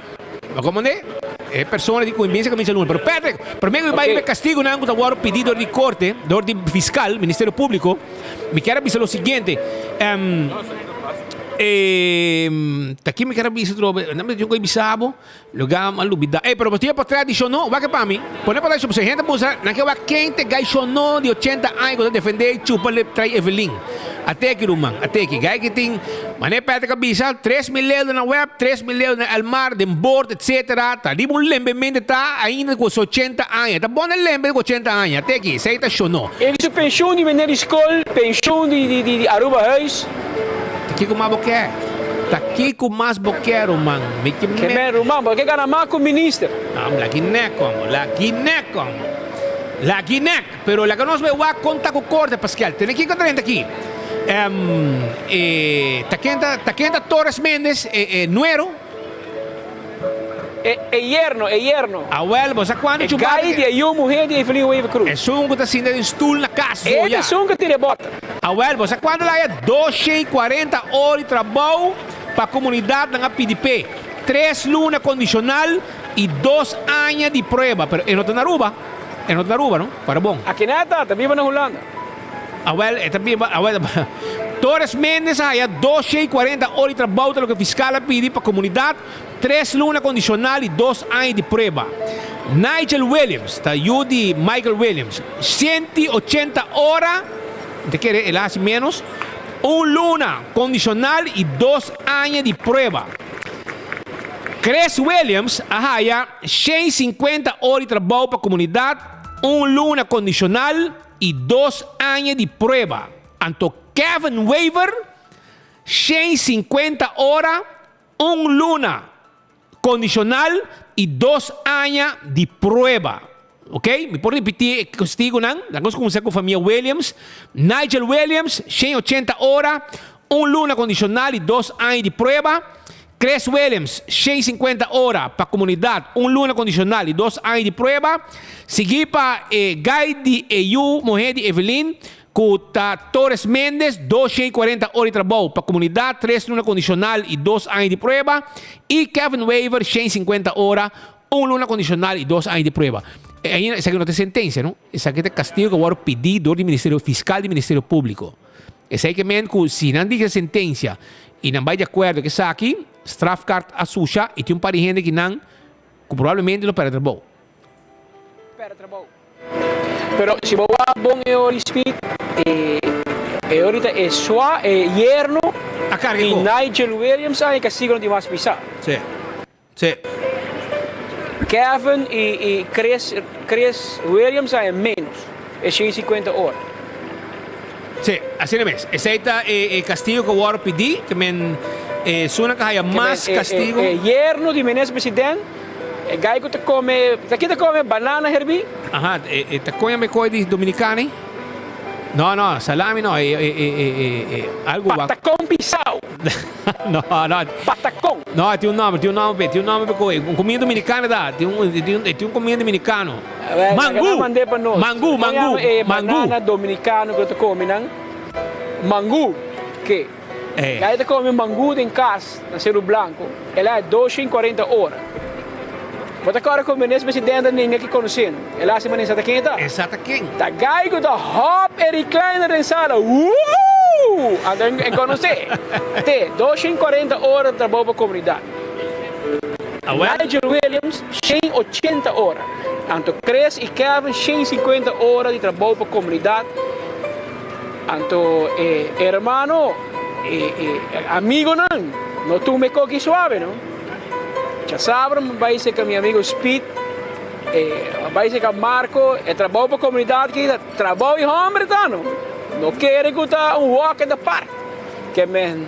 mi a comprende e persona di cu mi binse cami djaluna pero Patrick prome cu mi bay riba e castigonan cu ta worde pidi door di corte door di fiscal ministerio publico mi kier a bisa lo siguiente. E ta ki mi ker a bisa trobe, nan mi tin ku bisa bo, lugar mi a lubida. Ey, pero bo tin e portret di Shono, wak e pa mi. Pone portret di Shono, pasobra hende ta mustra, nan ke wak ken ta e gai Shono di ochenta aña ku ta defende i chupa lep trai Evelyn. Ate aki ruman, ate aki. Gai ki tin, manera Patrick a bisa, 3000 euro na web, 3000 euro na Elmar, den bord, etcetera. Ta riba un lembemente ta ainda ku su ochenta aña. Ta bon e lembe ku ochenta aña. Ate aki, esei ta Shono. E su pensioen di meneer di skol, pensioen di di Aruba Huis. Ta kiko mas bo ke? Ta kiko mas bo ke, ruman? Mi ke Ke men, ruman, bo ke gana mas ku minister. No, laki nek, homo. Laki nek, homo. Laki nek. Pero laga nos bai wak kon ta ku korte, Paskel. Tene kiko ta drenta aki. E, ta ken ta, ta ken ta Torres Mendez, e, e nuero? E, e yerno, e yerno. Awel, bo sa kuantu E chubata gai di e yu muhé di Evelyn Wever Croes. Esun ku ta sinta den stul na kas, E zoya. ta esun ku tira e bòter. Awel, bo sa kuantu la haya? Doshe i kuarenta ora di trabou pa komunidat nan a pidi p'e. Tres luna kondishonal i dos aña di prueba. Pero e no ta na Aruba. E no ta na Aruba, no? Para bon. Aki na e ta, ta biba na Hulanda. Awel, e ta biba, awel, Torres Mendez a haya doshe i kuarenta ora di trabou ta loke fiskal a pidi pa komunidat. Tres luna kondishonal i dos aña di prueba. Nigel Williams ta yu di Michael Williams. Sienti ochenta ora, mi ta kere el a hasi ménos, Un luna kondishonal i dos aña di prueba. Chris Williams a haya 150 ora di trabou pa komunidat, un luna kondishonal i dos aña di prueba. Anto Kevin Wever, 150 ora, un luna kondishonal i dos aña di prueba. Ok, mi por ripití e kastigunan. Laga nos kuminsá ku famia Williams. Nigel Williams, 180 ora, un luna kondishonal i dos aña di prueba. Chris Williams, 150 ora pa komunidat, un luna kondishonal i dos aña di prueba. Siguí pa e gai di e yu muhé di Evelyn, ku ta Torres Mendez, 240 ora di trabou pa komunidat, tres luna kondishonal i dos aña di prueba. I Kevin Wever, 150 ora, Un luna kondishonal i dos aña di prueba. Ainda esaki no ta e sentensia, no. Esaki ta e kastigo ku a wòrdu pidí dor di Ministerio Fiskal di Ministerio Públiko. Esei ke men ku si nan dikta sentensia i nan bai di akuerdo ku esaki, strafkaart a susha i tin un par di hende ki nan ku probablemente lo pèrdè trabou. Pèrdè trabou. Pero si bo wak bon e ori speed, e e ori ta e swa, e yerno di Nigel Williams a e kastigo no tin mas pisá. Sí. Sí. Kevin y y Chris Chris Williams a e menos, e 150 ora. Sí, asina mes. Esey ta e e castigo cu a worde pidi, ke men e esunnan cu a haya mas castigo. E yerno di minister president, e guy cu ta come, ta ki ta come banana herbi? Aha, e e ta coña me coe di Dominicani? No, no, salami no, e e e e e algo. Patacon pisao. No, no. Patacon. No, tin un nomber, tin un nomber p'e, tin un nomber p'e koe. Un comida dominicana ta, tin un, tin un, tin un comida dominicano. Mangu! Mangu, mangu, E mangu. banana dominicano ku ta come nan. Mangu, ke. Eh. Gai ta come mangu den kas na Seru Blanco, el a 240 ora. Bo ta kòrda ku minister presidente ninga ki konosé. El a hasi manera sa ta ken e ta? E sa ta ken? Ta gai ku ta hòp e recliner den sala, Woow! Anto e konosé. Te, 240 ora di trabou pa komunidat. Nigel Williams, 180 ora. Anto Chris i Kevin, 150 ora di trabou pa komunidat. Anto e hermano, e amigonan, no tuma e koki suave no. Djasabra mi bai serka mi amigo Speed. E bai seca Marco, e trabou pa comunidad ki ta trabou i homber ta no. No kere ku ta un walk in the park. Ke men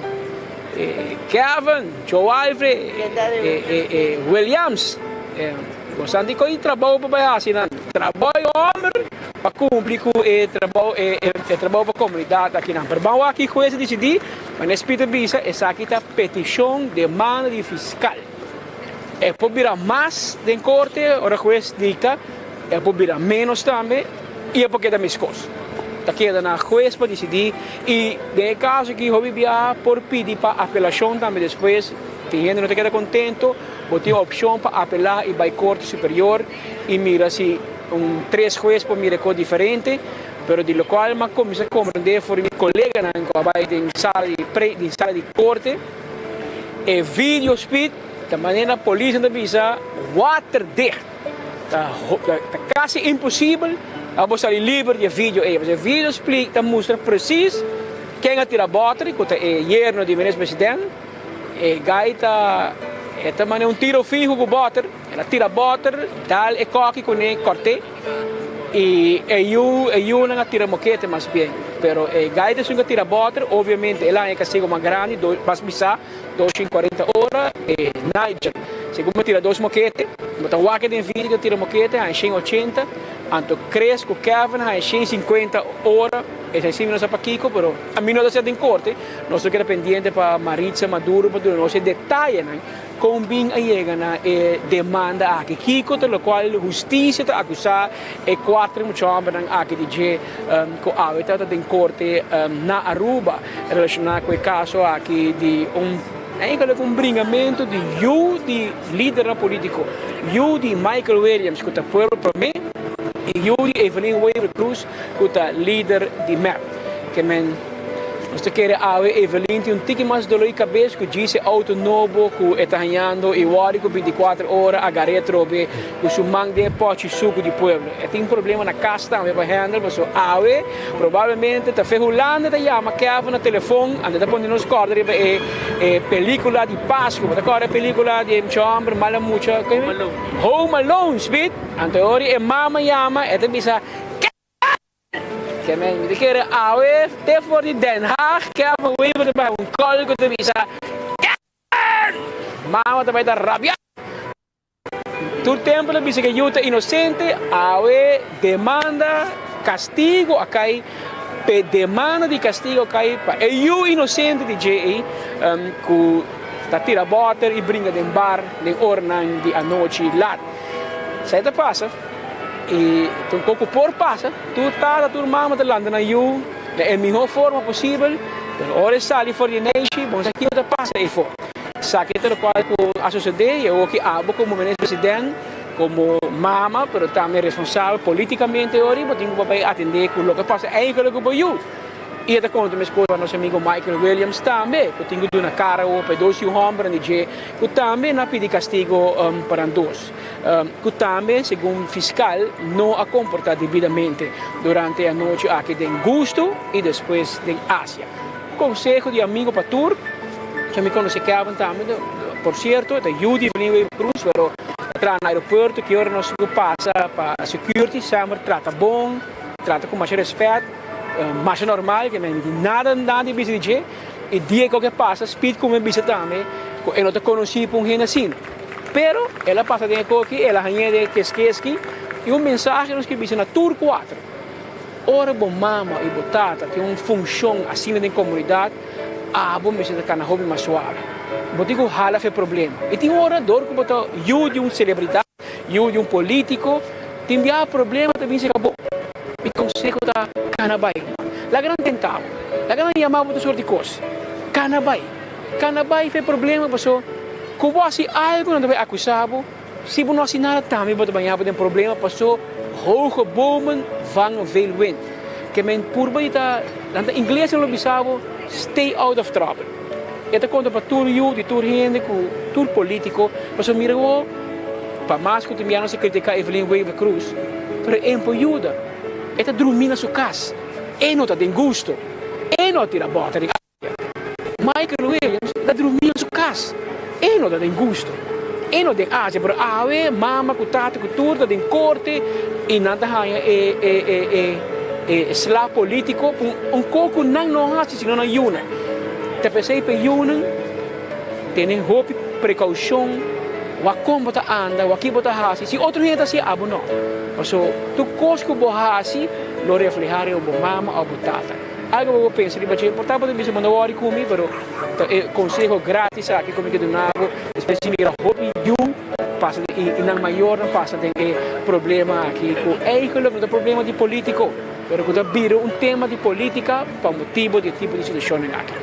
Kevin, Joe Alfred, e Williams, bosan di koe trabou pa bai hasi nan. Trabou i homber pa cumpli ku e trabou e trabou pa comunidad akinan. Pero ban wak ki hues a dicidi, manera Speed a bisa esaki ta peticion demanda di fiscal. E por bira mas den korte ora hues dikta, e por bira ménos tambe i e por keda meskos. Ta keda na hues pa disidí i den e kaso aki hopi biaha por pidi pa apelashon tambe despues. Tin hende no ta keda kontento, bo tin opshon pa apelá i bai korte superior i mira si un tres hues por mira e kos diferente. Pero di lokual mi a kuminsá komprendé for di mi koleganan ku a bai den sala di pre den sala di korte, E video speed ta manera polisnan ta bisa waterdicht. Ta ta casi imposibel pa bo sali liber di e video ey. Pasobra e video spli ta mustra precies ken a tira boter cu ta e yerno di minister president. E guy ta e ta manera un tiro fiho cu boter. El a tira boter dal e koki cune corte. Y e yu e yunan a tira mokete mas bien. Pero e guy ta esun ku a tira boter, obviamente el a haña kastigo mas grandi, do mas pisá, 240 ora, e Nigel segun a tira dos mokete, bo ta wak den video ku a tira mokete, haña 180, anto Chris ku Kevin haña 150 ora, esei si mi no sa pakiko, pero ami no ta ser den korte, nos lo keda pendiente pa Maritza Maduro pa duna nos e detayenan. Kon bin a yega na e demanda aki? Kiko ta lokual hustisia ta akusá e kuater mucha hòmbernan aki di dje ku awe ta den korte na Aruba relashoná ku e kaso aki di un eigenlik un bringamentu di yu di lidernan polítiko, yu di Michael Williams ku ta Pueblo Promé i yu di Evelyn Wever Croes ku ta lider di mep. Ke men. Nos ta kere awe Evelyn tin un tiki mas dolor di kabes ku djis e outo nobo ku e ta hañando i wòrdu ku bintikuater ora a gar'é atrobe ku su man den e pòchi suku di pueblo. E tin problema na kas tambe pa hèndel paso awe probablemente ta fe Hulanda ta yama Kevin na telefon anto ta pone nos kòrda riba e e pelikula di Pasku. Bo ta kòrda e pelikula di e mucha hòmber mala mucha Home Alone, Speed? Anto e ora e mama yama e ta bisa Kevin! Kevin, mi ta kere awe te for di Den Haag Kevin Wever ta bai un call ku ta bisa Kevin! Mama ta bai ta rabia. Tur tempu ta bisa ku e yu ta inosente, awe demanda kastigo a kai p'e demanda di kastigo a kai pa e yu inosente di dje ei ku ta tira bòter i bringa den bar den oranan di anochi lat. Esei ta pasa i ta un kos ku por pasa, tur tata tur mama ta lanta nan yu den e mihó forma posibel, pero ora e sali for di e neishi bo no sa kiko ta pasa eifor. Esaki ta lokual ku a sosodé i awor ki abo komo minister president, komo mama pero tambe responsabel politikamente ori bo tin ku bai atendé ku loke pasa eigentlik ku bo yu. I e ta konta meskos pa nos amigo Michael Williams tambe ku tin ku duna kara awor pa e dos yu hòmbernan di dje ku tambe nan a pidi kastigo pa nan dos ku tambe segun fiskal no a komportá debidamente durante e anochi aki den Gusto i despues den Asia. Konseho di amigo pa tur, Cha mi konosé Kevin tambe, por sierto e ta yu di Evelyn Wever Croes pero ta traha na aeropuerto ki ora nos ku pasa pa security semper trata bon, trata ku masha respet, masha normal ke men tin nada nada di bisa di dje i dia ku ke pasa Speed ku mi bisa tambe ku e no ta konosí pa un hende asina pero el a pasa den e koki el a hañ'é den e keskeski i un mensahe nos ke bisa na tur kuater. Ora bo mama i bo tata tin un funshon asina den komunidat, abo mester ta kana hopi mas suave. Bo tin ku hala fe problema. I tin ora dor ku bo ta yu di un selebridat, yu di un polítiko, tin bia problema ta bin serka bo. Mi konseho ta, kana bai. Laga nan tenta bo. Laga nan yama bo tur sort di kos. Kana bai. Kana bai fe problema paso ku bo hasi algu nan ta bai akusa bo. Si bo no hasi nada tambe bo ta baña bo den problema paso hoge bomen vangen veel wind. Ke men purba di ta nan ta ingles nan lo bisa bo stay out of trouble. E ta konta pa tur yu di tur hende ku tur politico paso mira bo pa mas ku tin bia nos a kritika Evelyn Wever Croes pero e por yuda e ta drumi na su kas e no ta den gusto e no a tira bòter di. Michael Williams ta drumi na su kas. E no ta den gusto. E no den Asia, pero awe mama ku tata ku tur ta den korte i nan ta haña e e e e e sla polítiko ku un kos ku nan no hasi sino nan yunan. Ta p'esei pa e yunan tene hopi prekoushon wak kon bo ta anda, wak ki bo ta hasi. Si otro hende ta hasi abo no. Paso tur kos ku bo hasi lo reflehá riba bo mama òf bo tata. Algo bo por pensa riba dje, por ta bo ta bisa bo no wòri ku mi, pero ta e konseho gratis aki ku mi ke duna bo, despues si mira hopi yu pasa den i nan mayornan pasa den e problema aki ku eigenlik no ta problema di politiko, pero ku ta bira un tema di politika pa motibo di e tipo di situashonnan aki.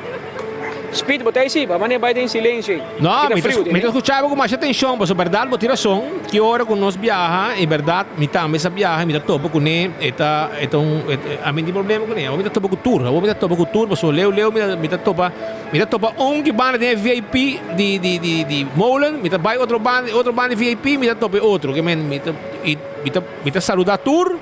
Speed, bo ta ei si? Bo a manera bai den silensio ei. No, Aki ta mi ta friu, mi tene. ta skucha bo ku masha atenshon, pasobra bèrdat bo tin rason, ki ora ku nos biaha, e bèrdat mi tambe sa biaha, mi ta topa kuné, e ta e ta un ami tin problema kuné, awor mi ta topa ku tur, awor mi ta topa ku tur, pasobra leu leu mi ta mi ta topa mi ta topa un ki banda den e VIP di di di di molen, mi ta bai otro banda otro banda di VIP mi ta topa e otro, ke men mi ta i mi ta mi ta saluda tur.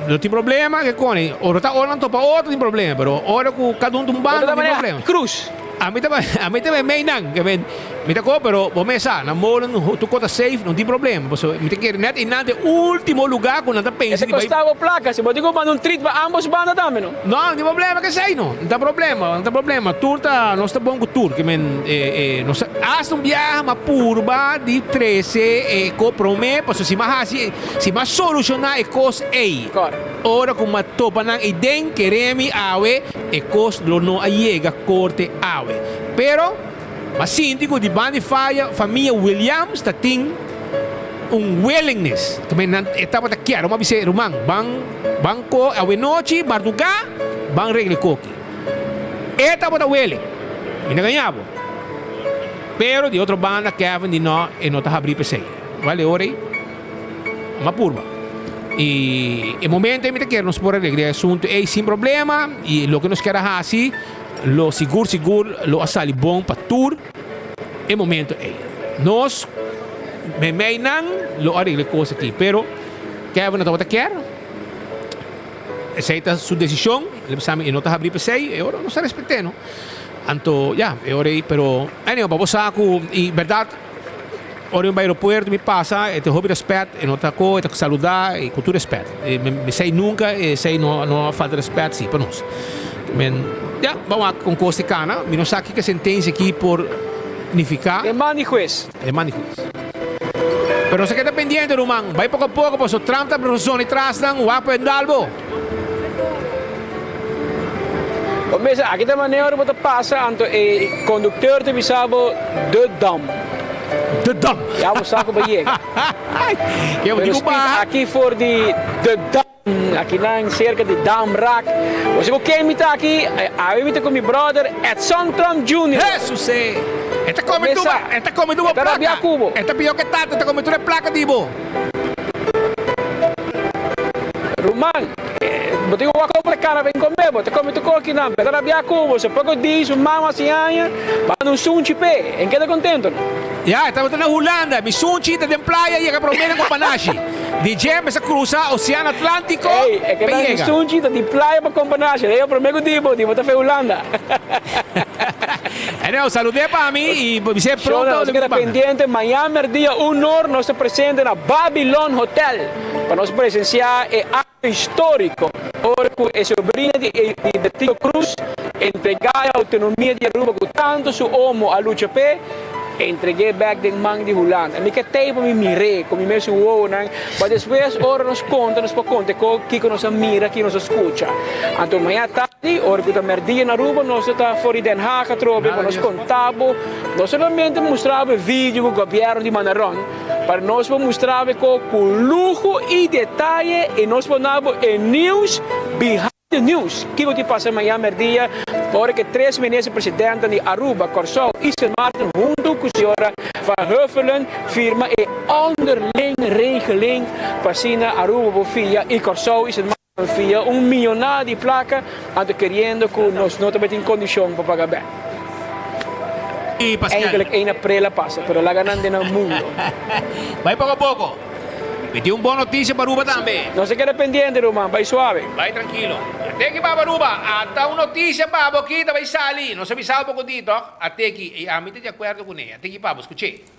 No tin problema ke koni. Ora ta ora nan topa otro tin problema, pero ora ku kada un ta un banda no tin problema. Cruz. Ami ta ami ta mei nan, ke men mi ta ko pero bo mes sa nan molen tur kos ta safe no tin problema pasobra mi ta kere net einan ta e ultimo lugar ku nan ta pensa Ese di bai. kosta bo plaka si bo tin ku manda un treat pa ambos banda tambe no. No, no tin problema ke esei no, no ta problema, no ta problema. Tur ta nos ta bon ku tur ke men e nos ta hasta un biaha ma purba di trese e ko prome pasobra si mi a hasi Si m'a solushoná e kos ei, ora ku m'a topa nan ei den, keré mi awe, e kos lo no a yega korte awe. Pero, m'a sinti ku di banda di faya, famia Williams ta tin un willingness. Tambe nan e tabata kier. M'a bis'é, Ruman, ban, ban ko awe nochi, mardugá, ban regla e koki. E tabata willing. Mi no gaña bo. Pero di otro banda, Kevin di no, e no ta habrí p'esei. Wal e ora ei? Ma purba. I e momento ei mi ta kere nos por a regla e asuntu ei sin problema i loke nos kier a hasi lo sigur sigur lo a sali bon pa tur e momento ei. Nos meimeinan lo a regla e kos aki pero Kevin no tabata kier. Esei ta su desishon, el a bisa mi e no ta habrí p'esei, e ora nos ta respet'é no. Anto ya, e ora ei, pero anyhow pa bo sa ku i bèrdat ora mi bai aeropuerto mi pasa e ta hopi rèspèt, e no ta ko, e ta saludá i ku tur rèspèt. Esei nunka esei no no a falta rèspèt si pa nos. Men ya, ban wak kon kos ta kana, mi no sa kiko e sentensia aki por nifiká. E man di hues. E man di hues. Pero nos a keda pendiente ruman. Bai poko a poko paso Trump ta razon e trasnan wak pa e dal bo. Bo mester aki ta manera ora bo ta pasa anto e conducteur ta bisa bo de dam. De dam. Ya bo sa ku bo yega. Pero speed aki for di de dam. Akinan serka di Damrak. Bo sa ku ken mi ta aki? Awe mi ta ku mi brother Edson Trump Junior. Hesus e! E ta kome tur e ta kome tur bo plaka. E ta pior ke tata, e ta kome tur e plaka di bo. Ruman, bo tin ku wak kompra kara ben kome bo. Ta kome tur kos kinan. E ta rabia ku bo. So poko di su mama hasi aña, manda un sunchi p'e. E keda kontento no? Ya, e tabata na Hulanda. Mi sunchi ta den playa yega prome na Kompanashi. Di dje mester cruza Oceano Atlantico Ey, e pa keda yega. sunchi ta di playa pa Kompanashi. Ey, prome cu di bo, di bo ta fe Hulanda. Anyhow, salud'é pa mi y bis'é Shona, pronto nos lo keda mi banda. pendiente. Mañan merdia un or nos ta presente na Babylon Hotel pa nos presencia e acto historico ora cu e sobrina di di Betico Croes entrega e autonomia di Aruba cu tanto su omo a lucha p'e. Entreg'é bèk den man di Hulanda. Mi ke tei pa mi mir'é ku mi mesun wowonan, pa despues ora nos konta nos por konta e kiko nos a mira, kiko nos a skucha. Anto maña tardi, ora ku ta mèrdia na Aruba, nos ta for di Den Haag atrobe pa nos konta bo, no solamente mustra bo e video ku gobièrnu di manda rònt, pero nos por mustra bo e ko ku luho i detaye i nos por na bo e news behind the news. Kiko tin pasa maña merdia ora ke tres minister presidentenan di Aruba, Kòrsou i Sint Maarten huntu ku señora Van Huffelen firma e onderling regeling pa asina Aruba por fia i Kòrsou i Sint Maarten fia un miyonada di plaka anto keriendo ku nos no tabatin kondishon pa paga bèk. Eigenlijk 1 aprel a pasa pero laga nan den nan mundo. Bai poko poko. Mi tin un bon noticia pa Aruba tambe. No se keda pendiente ruman, bai suave. Bai trankilo. Ateki baba Aruba, ata un noticia pa bo aki ta bai sali. Nos a bisa bo poko di toch? Ateki, y ami ta di acuerdo cune. Ateki pa bo, scuche.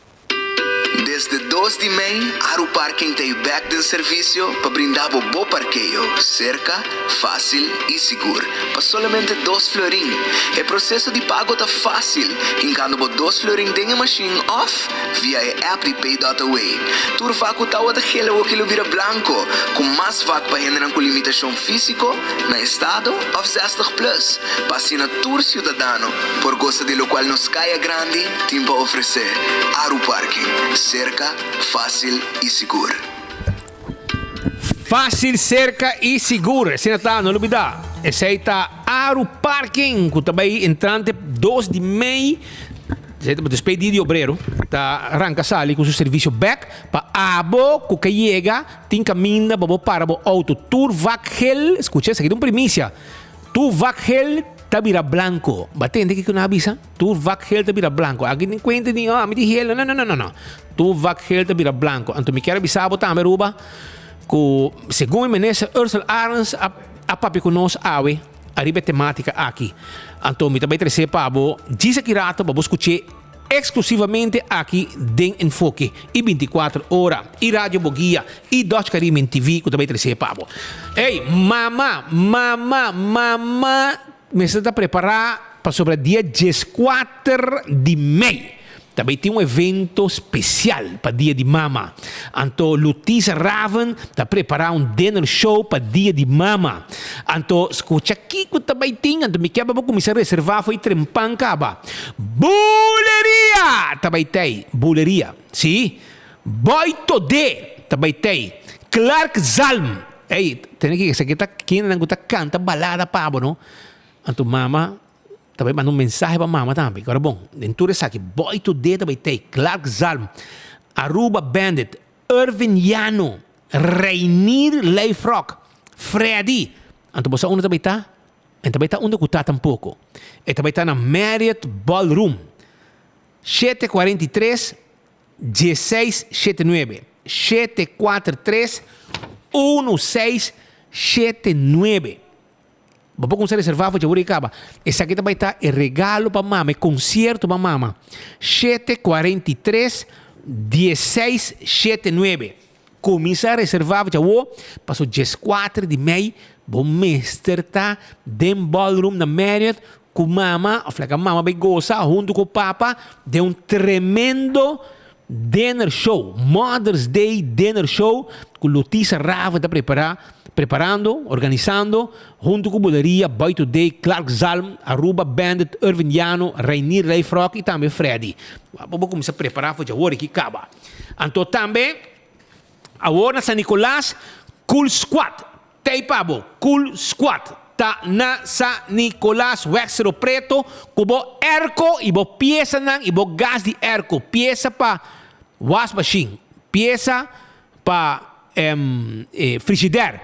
Desde dos di mei, Aru Parking ta e bek den servicio pa brinda bo bo parkeo cerca, facil y sigur pa solamente dos florin. E proceso di pago ta facil, hincando bo dos florin den e machine of Via e app di Pay.away, tur vak ku tawata gel awoki lo bira blanko, ku mas vak pa hendenan ku limitashon físiko, na estado òf zestig plus, pa asina tur siudadano por gosa di lokual nos Kaya Grandi tin pa ofresé. Aruparking, serka, fásil i sigur. Fásil, serka i sigur. Asina ta, no lubidá. Esei ta Aruparking ku ta bai entrante dos di mei. Despues di di obrero ta ranka sali ku su servisio bek pa abo ku ke yega tin kaminda pa bo para bo outo. Tur vak gel, skucha esaki ta un primisia, tur vak gel ta bira blanko. Bo a tende kiko nan a bisa? Tur vak gel ta bira blanko. Aki tin kuenta di oh ami tin gel. No no no no. Tur vak gel ta bira blanko. Anto mi kier a bisa bo tambe Aruba ku segun e minister Ursell Arends a a papia ku nos awe. Ariba e tematica aki. Anto mi ta bay trece pa bo djis aki rato pa bo scuche exclusivamente aki den Enfoke y binticuatro ora y Radio Boguia y Dutch Caribbean TV cu ta bay trece pa bo. Ey, mama, mama, mama mester ta prepara pasobra dia diescuater di mei. Ta bay tin un evento special pa Dia di Mama. Anto Lutisa Raven ta prepara un dinner show pa Dia di Mama. Anto scucha kico ta bay tin, anto mi kier pa bo cuminsa reserva for e trempan caba. Buleria ta bay tey, buleria, si. Boy Todé ta bay tey. Clark Zalm, ey, tene ki esaki ta kendenan cu ta canta balada pa bo no. Anto mama. Ta bai manda un mensahe pa mama tambe. Ora bon, den tur esaki, Boy Today ta bai tei, Clark Zalm, Aruba Bandit, Irvin Yano. Reinier Leifrock, Freddy. Anto bo sa unda ta bai ta? E ta bai ta unda ku ta tampoko. E ta bai ta na Marriott Ballroom. 743 1679. 743 1679. Bo por kumsa reservá for djawoor i kaba. Esaki ta bai ta e regalo pa mama, e konsierto pa mama. 743 1679. Kuminsá reservá for djawoor, paso 14 di mei bo mester ta den ballroom na Marriott ku mama òf laga mama bai gosa huntu ku papa den un tremendo dinner show, Mother's Day dinner show ku Lutisa Raven ta prepará, preparando, organisando huntu ku Buleria, Boy Today, Clark Zalm, Aruba Bandit, Irvin Llano, Reinier Lijfrock i tambe Freddy. Bo por kuminsá prepará for djawor aki kaba. Anto tambe awor na San Nicolas, Cool Squad Tei pa bo, Cool Squad ta na Sa Nicolas Weg Cerro Preto ku bo airco i bo piesanan i bo gas di airco, piesa pa was machine, piesa pa frigidaire,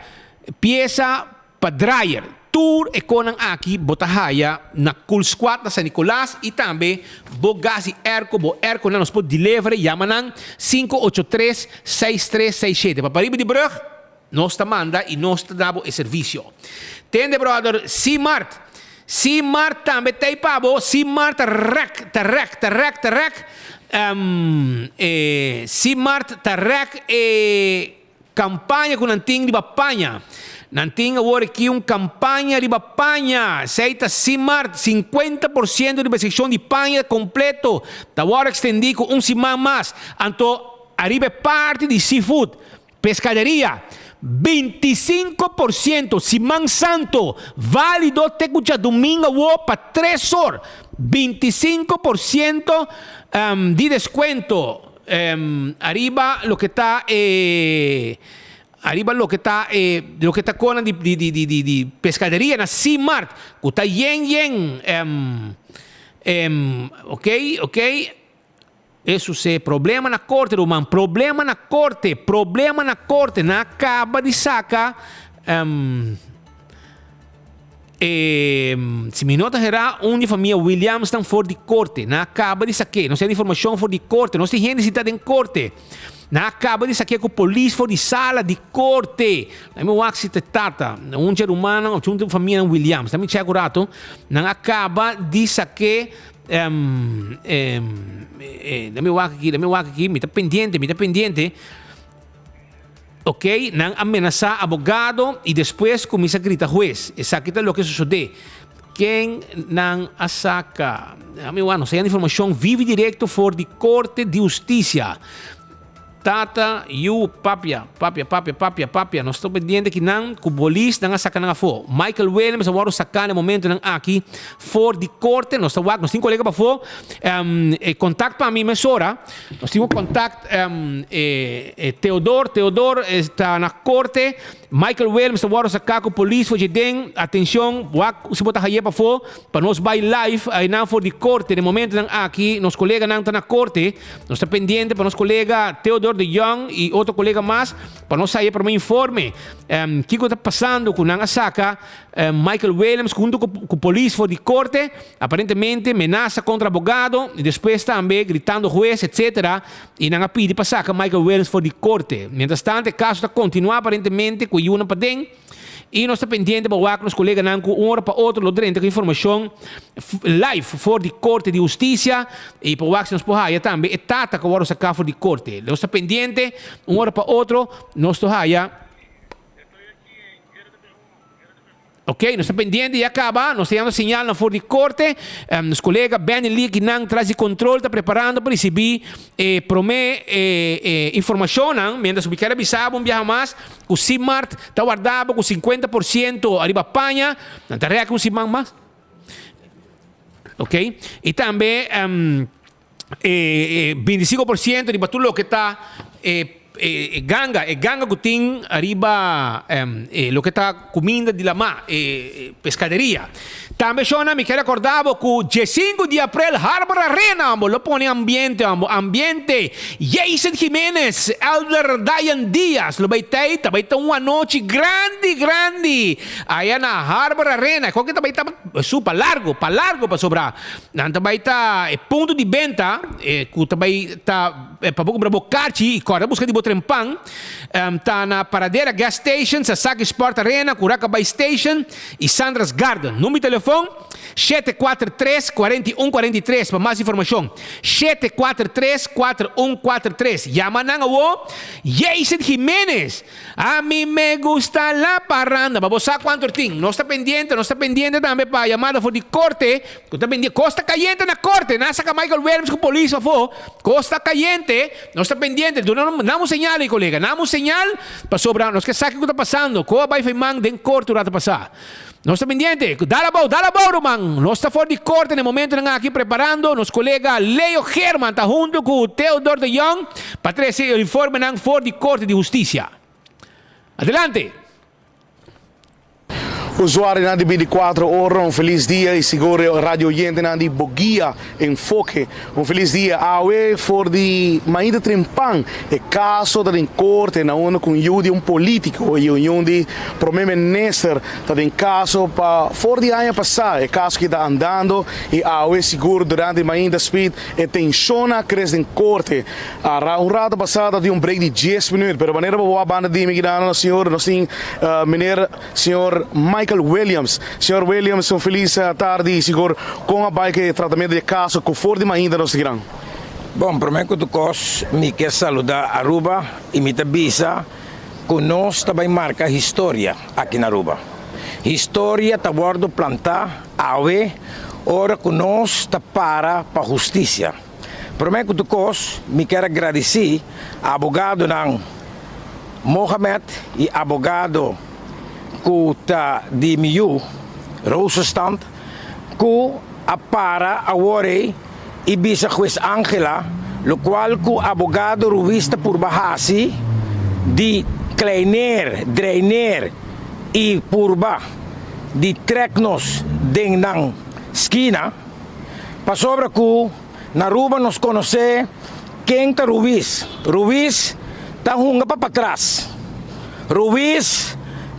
piesa pa dryer, tur e konan aki bo ta haya na Cool Squad na San Nicolas i tambe bo gas di airco, bo airconan nos por deliver, yama nan 583 6367 pa pariba di brug. Nos ta manda y nos ta da bo e servicio. Tende brother, Simart. Simart tambe t'ey pa bo. Simart ta rek, ta rek, ta rek, ta rek. Um, e, Simart ta rek e campaña cu nan tin riba paña. Nan tin awor aki un campaña riba paña. Esey ta Simart, 50% riba seccion di paña completo. Ta worde extendi cu un siman mas. Anto, ariba e parti di seafood. Pescaderia, 25% Siman Santo, válido te ku djadumingu awor pa tres or, 25% di deskuento ariba loke ta e ariba loke ta e loke ta konan di di di di di pescaderia na Seamart ku ta yen yen ok ok. E susé problema na korte ruman, problema na korte, problema na korte. Nan a kaba di saka um, e, si mi no ta herá, un di famia Williams tan for di korte. Nan a kaba di sak'é. Nos tin informashon for di korte. Nos tin hende sintá den korte. Nan a kaba di sak'é ku polis for di sala di korte. Nan mi wak si ta tata, un dje rumannan òf un di famianan Williams. Nan mi chèk un rato. Nan a kaba di sak'é. Um, um, eh, let me wak aki, let me wak aki, mi ta pendiente, mi ta pendiente. Ok, nan amenaza abogado y después comienza a grita juez. Esaki ta lo que sucede. Ken nan a saca? Mi wak, nos información vivo y directo for di Corte de Justicia. Tata, yu, papia, papia, papia, papia, papia. Nos ta pendiente ki nan ku polis nan a saka nan afó. Michael Williams a wòrdu saká na e momentonan aki for di korte. Nos ta wak, nos tin kolega pafó. E kontakt pa mi mesora. Nos tin un kontakt e Theodor, Theodor ta na korte. Michael Williams ta wòrdu saká ku polis for dje den. Atenshon, wak si bo ta haye pafó pa nos bai live einan for di korte. Na e momentonan aki nos koleganan ta na korte. Nos ta pendiente pa nos kolega Theodor de Jong i otro kolega mas pa nos haya prome informe kiko ta pasando ku nan a saka Michael Williams hunto ku polis for di korte aparentemente menasa kontra abogado i despues tambe gritando hues etc i nan a pidi pa saka Michael Williams for di korte. Mientras tanto e kaso ta kontinua aparentemente ku e yunan paden. I nos ta pendiente pa wak nos koleganan ku un ora pa otro lo drenta ku informashon live for di Korte di Hustisia i pa wak si nos por haya tambe e tata ku a wòrdu saká for di korte. Nos ta pendiente un ora pa otro nos lo haya. Ok, nos ta pendiente ya kaba, nos ta yanda señalnan for di korte. Nos kolega Benny Lee kinan tras di kontrol ta preparando pa risibí e promé informashonnan. Mientras mi kier a bisa bo un biaha mas ku Simart ta warda bo ku 50% ariba paña, nan ta rèk un siman mas. Ok, i tambe e 25% riba tur loke ta e. e ganga, e ganga ku tin ariba e loke ta kuminda di lamá, e peskaderia. Tambe shona mi ker akorda bo ku diesinku di aprel Harbor Arena bo lo pone ambiente bo ambiente. Jason Jimenez, Elder Dayan Diaz lo bai tei, ta bai ta un anochi grandi grandi aya na Harbor Arena. Koke ta bai ta su pa largo, pa largo pasobra nan ta bai ta e punto di benta ku ta bai ta Pa bo kumpra bo karchi i kòrda buska di bo trempan ta na Paradera Gas Station, Sasaki Sport Arena, Curaca Bay Station i Sandra's Garden. Number di telefon, 743 41 43 pa mas informashon, 743 4143. Yama nan awo Jason Jimenez. A mi me gusta la parranda. Pa bo sa cuanto er tin. Nos ta pendiente, nos ta pendiente tambe pa yamada for di corte. Cu ta pendiente. Cos ta cayente na corte. Nan a saca Michael Williams cu polis afo. Cos ta cayente. Nos ta pendiente. Duna nan un señal ey colega. Nan un señal pasobra nos ke sa kico ta pasando. Cu a bay fey man den corte un rato pasa. Nos ta pendiente. Dal abou, dal abou ruman. Nos ta for di corte na e momentonan aki preparando. Nos colega Leo Geerman ta hunto cu Theodor de Jong pa trece e informenan for di Corte di Husticia. Adelante! Usuarionan di 24 ora un felis dia y sigur radio oyentenan di Boguia Enfoke un felis dia. Awe for di mainta trempan e caso ta den corte na unda cu un yu di un politico y un yu di prome minister ta den caso pa for di aña pasa e caso ki ta andando y awe sigur durante mainta speed e tension a crece den corte. A un rato pasa ta tin un break di dies minuut pero manera bo wak banda di mi kidano nos señor nos tin meneer Señor Michael Williams. Señor Williams, un felis tardi y sigur con a bay cu e tratamento di e caso cu for di mainta nos ta kiran. Bon, prome cu tur cos mi ke saluda Aruba y mi ta bisa cu nos ta bay marca historia aki na Aruba. Historia ta wordo planta awe ora cu nos ta para pa husticia. Prome cu tur cos mi kier a gradici abogadonan Mohamed y abogado cu ta di mi yu Rosenstand cu a para awor ey y bisa Hues Angela locual cu abogado Ruiz ta purba haci di kleineer, dreineer y purba di trek nos den nan skina pasobra cu Na Aruba nos conoce ken ta Ruiz. Ruiz ta hunga pa patras. Ruiz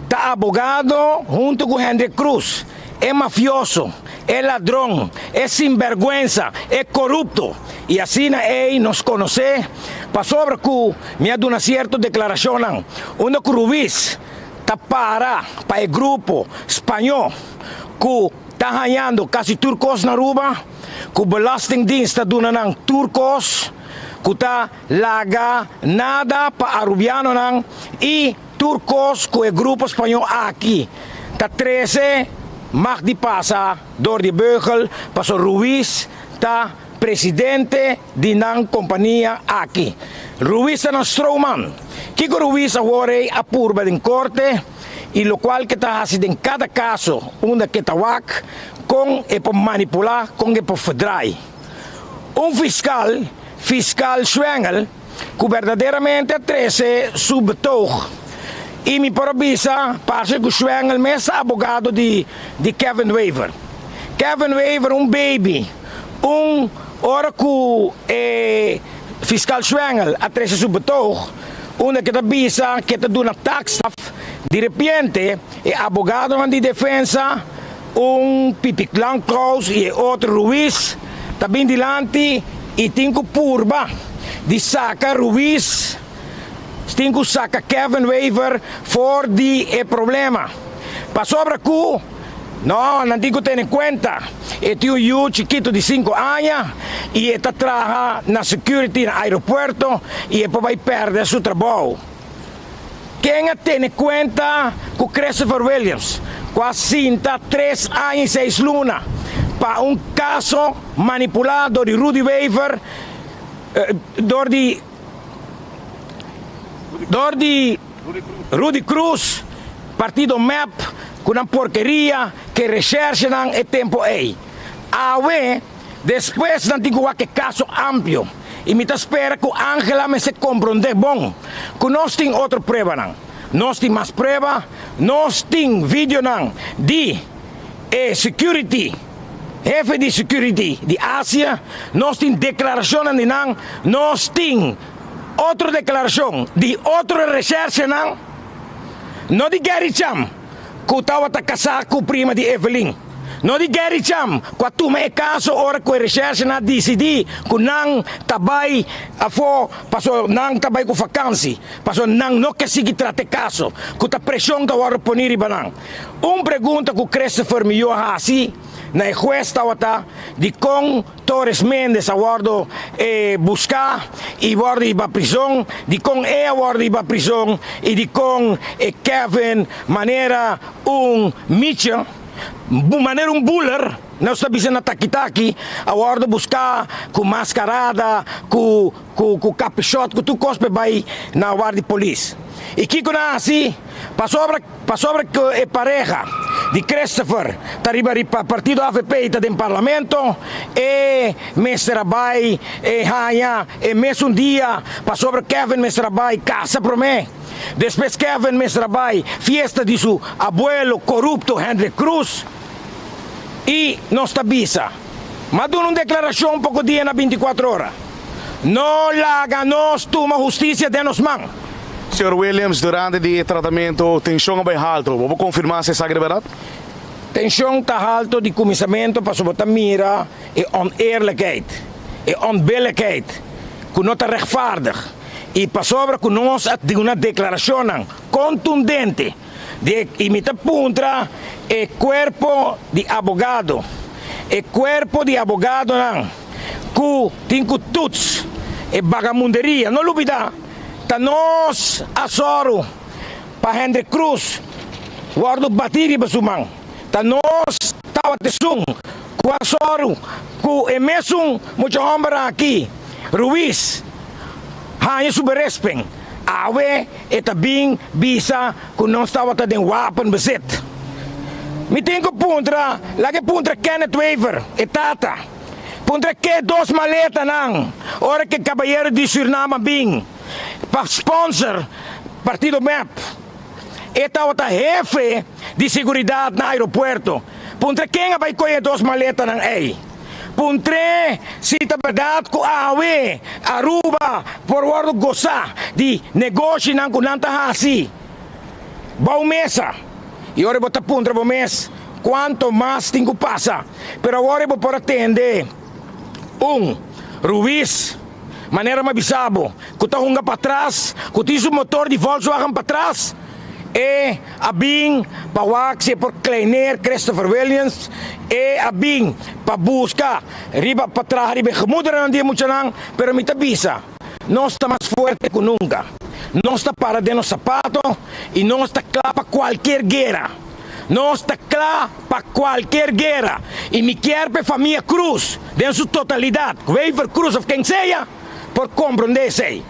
ta abogado hunto cu Hendrik Cruz, e mafioso, e ladron, e sinberguensa, e corupto. Y asina ey nos conoce pasobra cu mi a duna cierto declaracionnan unda cu Ruiz ta para pa e grupo Spaño cu ta hañando casi tur cos na Aruba. Ku Belastingdienst ta duna nan tur kos ku ta laga nada pa Arubianonan i tur kos ku e grupo spañó aki ta trese mag di pasa dor di beugel paso Ruiz ta presidente di nan kompania aki. Ruiz ta nan stroman. Kiko Ruiz awor ei a purba den korte? i lokual ke ta hasi den kada kaso unda ke ta wak kon e por manipulá, kon e por verdraai. Un fiskal, fiskal Schwengel, ku berdaderamente a trese su betoog i mi por a bisa parse ku Schwengel mes ta abogado di di Kevin Wever. Kevin Wever un baby, un ora ku e fiskal Schwengel a trese su betoog, Unda ke ta bisa ke ta duna taakstraf, di repente e abogadonan di defensa, un Pipi Klankhuis i e otro Ruiz, ta bin dilanti i tin ku purba di saka Ruiz, tin ku saka Kevin Wever for di e problema. Pasobra ku. No, nan tin ku tene kuenta, e tin un yu chikitu di sinku aña i e ta traha na security na aeropuerto i e por bai pèrdè su trabou. Ken a tene kuenta ku Christopher Williams, ku a sinta tres aña i seis luna pa un kaso manipulá dor di Rudy Wever, dor di dor di Rudy Cruz, partido mep, ku nan porkeria ke reshershenan e tempo ei. Awe, despues nan tin ku wak e kaso amplio. I mi ta spera ku Angela mester komprondé bon ku nos tin otro pruebanan. Nos tin mas prueba, nos tin videonan di e security, hefe di security di Asia, nos tin deklarashonnan di nan, nos tin otro deklarashon di otro reshershenan, no di Gary Cham ku tabata kasá ku prima di Evelyn. No di Gary Cham ku a tuma e kaso ora ku e reshershenan a disidí ku nan ta bai afó paso nan ta bai ku fakansi, paso nan no ke sigui trata e kaso ku ta preshon ta wòrdu poní riba nan. Un pregunta ku Christopher Miyó a hasi na e hues tabata dikon Torres Méndez a wòrdu buská i wòrdu hiba prizon, dikon e a wòrdu hiba prizon i dikon e Kevin manera un micha, manera un buler, nos ta bisa na taki-taki, a wòrdu buská ku maskarada, ku ku kapishòt, ku tur kos pa e bai na warda di polis. I kiko nan a hasi? Pasobra pasobra ku e pareha di Christopher ta riba riba partido avp i ta den parlamento, e mester a bai e haña e mesun dia pasobra Kevin mester a bai kasa promé. Despues Kevin mester a bai fiesta di su abuelo korupto Hendrik Cruz. I nos ta bisa, M'a duna un deklarashon poko dia na bintikuater ora. No laga nos tuma hustisia den nos man. Señor Williams, durante di e tratamentu tenshon a bai haltu. Bo por konfirmá si esaki ta bèrdat? Tenshon ta haltu di kuminsamentu pasobra bo ta mira e oneerlijkheid, e onbillijkheid ku no ta rechtvaardig. I pasobra ku nos a duna deklarashonnan kontundente di i mi ta puntra e kuerpo di abogado, e kuerpo di abogadonan ku tin ku tuts e bagamunderia, no lubida ta nos a sòru pa Hendrik Cruz wòrdu batí riba su man, ta nos tabata esun ku a sòru ku e mesun mucha hòmber aki, Ruiz, haña su berespen. Awe e ta bin bisa ku nos tabata den wapenbezit. Mi tin ku puntra, laga e puntra Kenneth Wever, e tata. Puntra ke dos maletanan ora ke kabayero di Surnam a bin pa sponsor partido mep. E tabata hefe di seguridat na aeropuerto. Puntra ken a bai kohe e dos maletanan ei. Puntr'é si ta bèrdat ku awe Aruba por wòrdu gosá di negoshinan ku nan ta hasi bou mesa. I ora bo ta puntra bo mes kuantu mas tin ku pasa. Pero awor bo por a tende un Ruiz, manera mi a bisa bo, ku ta hunga patras, ku tin su motor di Volkswagen patras. E a bin pa wak si e por kleineer Christopher Williams. E a bin pa buska riba pa traha riba e gemoedernan di e muchanan, pero mi ta bisa, nos ta mas fuerte ku nunka. Nos ta para den nos sapato i nos ta kla pa kualkier guera. Nos ta kla pa kualkier guera i mi kier pa e famia Cruz den su totalidat, Wever Cruz of ken sea, por komprondé esei.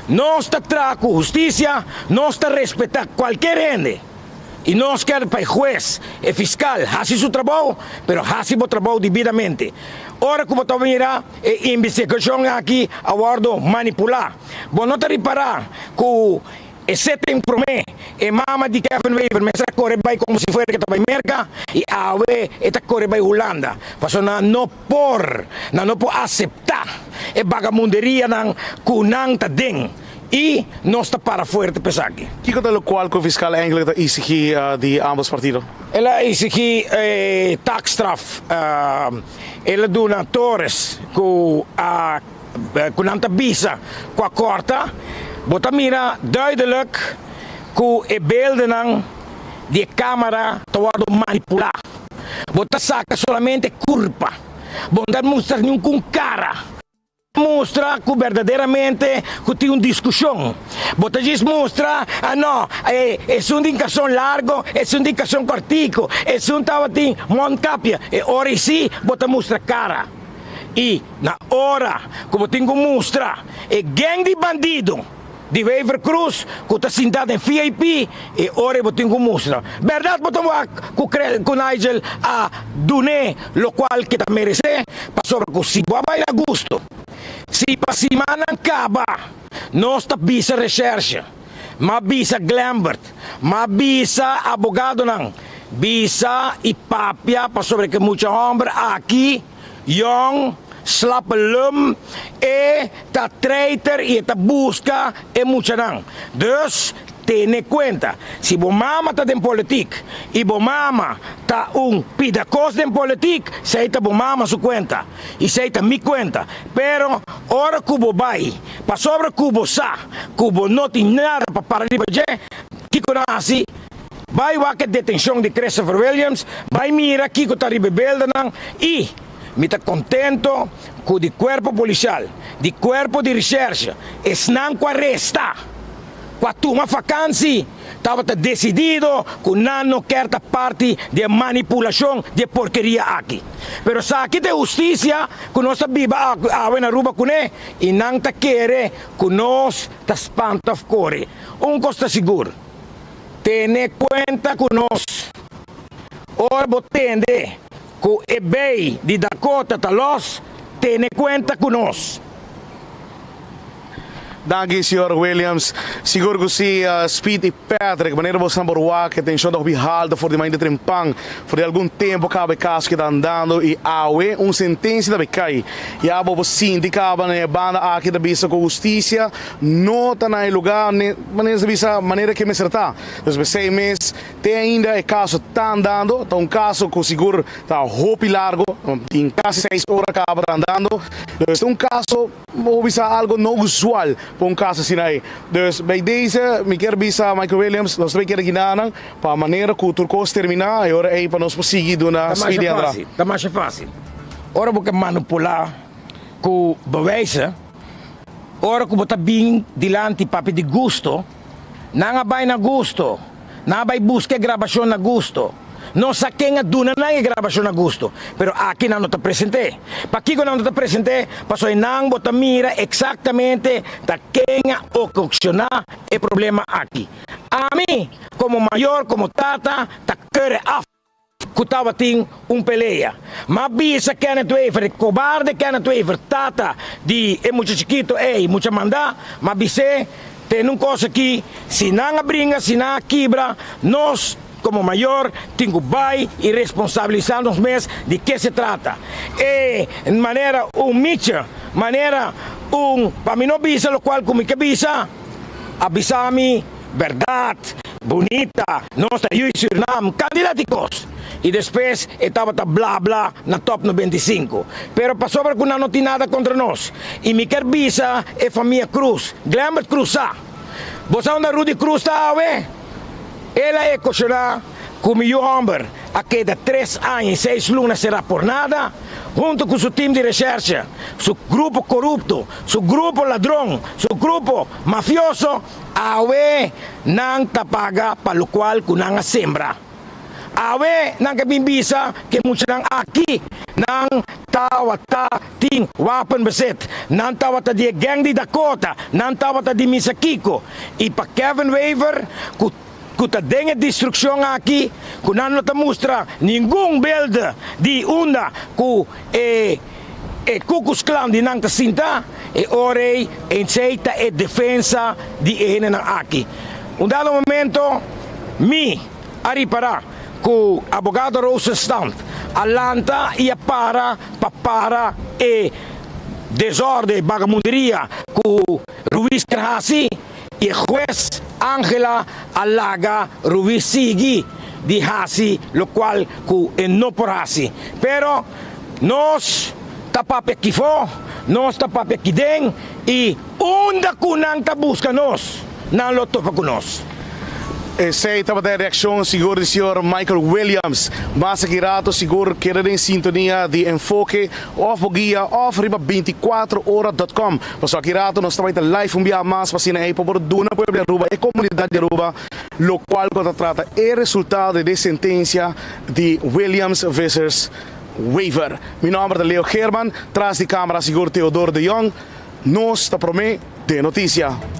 Nos ta traha ku hustisia, nos ta respetá kualker hende i nos ker pa e hues, e fiskal hasi su trabou, pero hasi bo trabou dibidamente. Ora ku bo ta mira e investigashon aki a wòrdu manipulá, bo no ta ripará ku E sete en promé, e mama di Kevin Wever mester a kore bai komo si fuera ke ta bai Merka i awe e ta kore bai Hulanda. Pasobra nan no por, nan no por aseptá e bagamunderianan ku nan ta den i nos ta para fuerte pa esaki. Kiko ta lokual ku fiskal eindelijk ta isigí di ambos partido? El a isigí e taakstraf. El a duna Torres ku a. Ku nan ta bisa ku a kòrta, bo ta mira duidelijk ku e beeldennan di e kamera ta wòrdu manipulá. Bo ta saka solamente kurpa, bo no ta mustra niun kara. Mustra ku berdaderamente ku tin un diskushon. Bo ta djis mustra, ah no, esun tin karson largo, esun tin karson kòrtiku, esun tabatin mondkapje. E ora ei sí bo ta mustra kara. I na ora ku bo tin ku mustra e geng di bandido di Wever Croes ku ta sinta den VIP, e ora ei bo tin ku mustra. Bèrdat bo ta wak ku ku Nigel a dun'é lokual ke ta meresé, pasobra ku si bo a bai na gusto. Si pa simannan kaba nos ta bisa recherche, m'a bisa Glembert, m'a bisa abogadonan, bisa i papia pasobra ke mucha hòmber aki yòn, slappe lum, e ta treiter i e ta buska e muchanan. Dus Tene kuenta, si bo mama ta den politik i bo mama ta un pida kos den politik, sei ta bo mama su kuenta i sei ta mi kuenta. Pero ora ku bo bai pasobra ku bo sa ku bo no tin nada pa para riba dje, kiko nan hasi? Bai wak e detenshon di Christopher Williams, bai mira kiko ta riba e beldanan i mi ta kontento ku di kuerpo polisial, di kuerpo di rishershe, esnan ku a resta. ku a tuma fakansi tabata desidido ku nan no kier ta parti di e manipulashon di e porkeria aki. Pero esaki ta e hustisia ku nos ta biba awe na Aruba kuné i nan ta kere ku nos ta spanta òf kore. Un kos ta sigur, tene kuenta ku nos ora bo tende ku e bei di Dakota ta lòs, tene kuenta ku nos. Danki señor Williams. Sigur cu si Speed y Patrick, manera bosnan por wak e tension ta hopi halto for di mainta trempan. For di algun tempo caba e caso keda andando y awe un sentencia ta bay cay. Ya bo por sinti caba na e banda aki ta bisa cu husticia no ta na e lugar manera ta bisa manera ke mester ta. Dus p'esey mes te ainda e caso ta andando. Ta un caso cu sigur ta hopi largo, tin casi seis ora caba ta andando. Dus ta un caso. Bo bisa algo no usual pa un caso asina ei. Dus bij deze mi kier bisa Michael Williams, nos tambe kier guina nan pa manera cu tur cos termina e ora ei pa nos por sigui duna Ta masha Speedy Andra. fácil, ta masha fácil. Ora bo ke manipulá ku bewijzen, ora ku bo ta bin dilanti papia di gusto, nan a bai na gusto, nan a bai buska e grabashon na gusto. No sa ken a duna nan e grabashon na gusto, pero aki nan no ta present'é. Pakiko nan no ta present'é? Pasobra nan bo ta mira eksaktamente ta ken a okashoná e problema aki. Ami, komo mayor, komo tata, ta kere af ku tabatin un pelea. M'a bisa Kenneth Wever, e kobarde Kenneth Wever, tata di e mucha chikito ei, mucha mandá, m'a bis'é, Tene un kos aki, si nan a bringa, si nan a kibra, nos, Como mayor tin cu bay y responsabilisa nos mes di ke se trata. E manera un micha, manera un, pa mi no bisa locual cu mi ke bisa, a bisa mi berdad, bunita, nos ta yu Surinam, cantidad di cos. Y despues e tabata bla bla na Top 95. Pero pasobra cu nan no tin nada contra nos. Y mi kier bisa e famia Cruz, Glembert Cruz sa. Bo sa unda Rudy Cruz ta awe? El a ekoshoná ku mi yu hòmber a keda tres aña i seis luna será por nada, huntu ku su tim di reshèrshe, su grupo korupto, su grupo ladron, su grupo mafioso, awe nan ta paga pa lokual ku nan a sembra. Awe nan ke bin bisa ku e muchanan aki nan tawata tin wapen besit, nan tawata di e gèng di Dakota, nan tawata di misa kiko. I pa Kevin Wever ku ku ta den e destrukshon aki ku nan no ta mustra ningun belde di unda ku e e Ku Klux Klan di nan ta sinta, e ora ei esei ta e defensa di e hendenan aki. Un dado momento mi a ripará ku abogado Rosenstand a lanta i a para pa para e desorde, e bagamunderia ku Ruiz ker hasi i e hues Angela a laga Ruiz sigui di hasi lokual ku e no por hasi. Pero nos ta papia kifó, nos ta papia kiden i unda ku nan ta buska nos, nan lo topa ku nos. Esey tabata e reaccion sigur di señor Michael Williams. Mas aki rato sigur keda den sintonia di Enfoke of bo guia of riba binticuatro ora dot com. Pasobra aki rato nos ta bay ta live un biaha mas pa asina ey pa por duna pueblo di Aruba, e comunidad di Aruba, locual cu ta trata e resultado di e sentencia di Williams versus Wever. Mi nomber ta Leo Geerman, tras di camera sigur Theodore de Jong. Nos ta prome den noticia.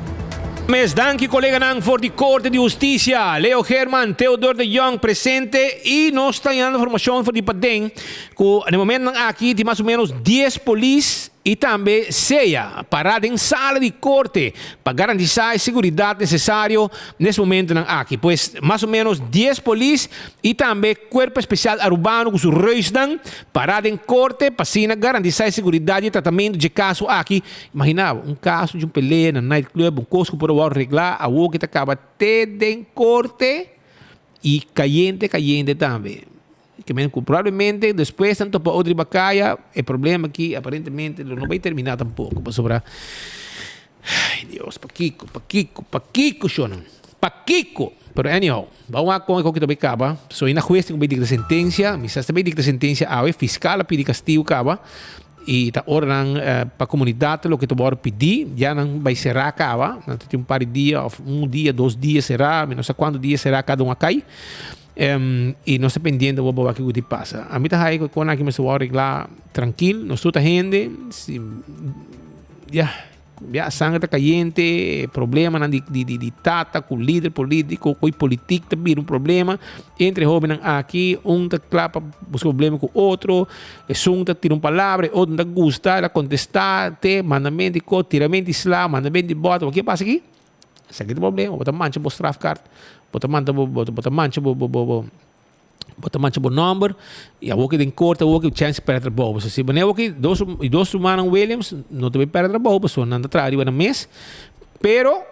Mes danki coleganan for di Corte di Husticia, Leo Geerman, Theodore de Jong presente y nos ta yanda informacion for di paden cu na e momentonan aki tin mas o menos dies polis. i tambe sea pará den sala di korte pa garantisá e seguridat nesesario nes momentonan aki. Pues mas o ménos dies polis i tambe Kuerpo Espesial Arubano ku su reusnan pará den korte pa asina garantisá e seguridat di e tratamentu dje kaso aki. Imaginá bo, un kaso di un pelea na nightclub, un kos ku por a wòrdu reglá awor ke ta kaba te den korte i kayente kayente tambe. Ke men ku probablemente despues nan topa otro riba kaya, e problema aki aparentemente lo no bai terminá tampoko pasobra ay Dios pakiko pakiko pakiko shonnan pakiko pero anyhow ban wak kon e koki ta bai kaba so e na hues tin ku bai dikta sentensia mi sa si ta bai dikta sentensia awe fiskal a pidi kastigu kaba i ta ora nan pa komunidat loke ta wòrdu pidi ya nan bai será kaba nan ta tin un par di dia òf un dia dos dia será mi no sa kuantu dia será kada un a kai. I nos ta pendiente bo wak kiko di pasa. Ami ta haña ku e kosnan aki mester wòrdu reglá trankil. Nos tur ta hende, si ya ya sanger ta kayente, e problemanan di di di tata ku lider polítiko ku e politik ta bira un problema entre e hóbennan aki. Un ta kla pa buska problema ku otro, esun ta tira un palabra, e otro no ta gusta, el a kontestá te mandamento di kos, tiramento di sla, mandamento di bòt. Wak ke pasa aki? Esaki ta problema, bo ta mancha bo strafkaart, bo ta manda bo, bo ta mancha bo, bo, bo, bo, bo ta mancha bo nomber, y awor ki den corte awor ki chance perde trabou. Pasobra si bo awor ki dos, dos rumannan Williams no ta bay perde trabou pasobra nan ta traha riba nan mes, pero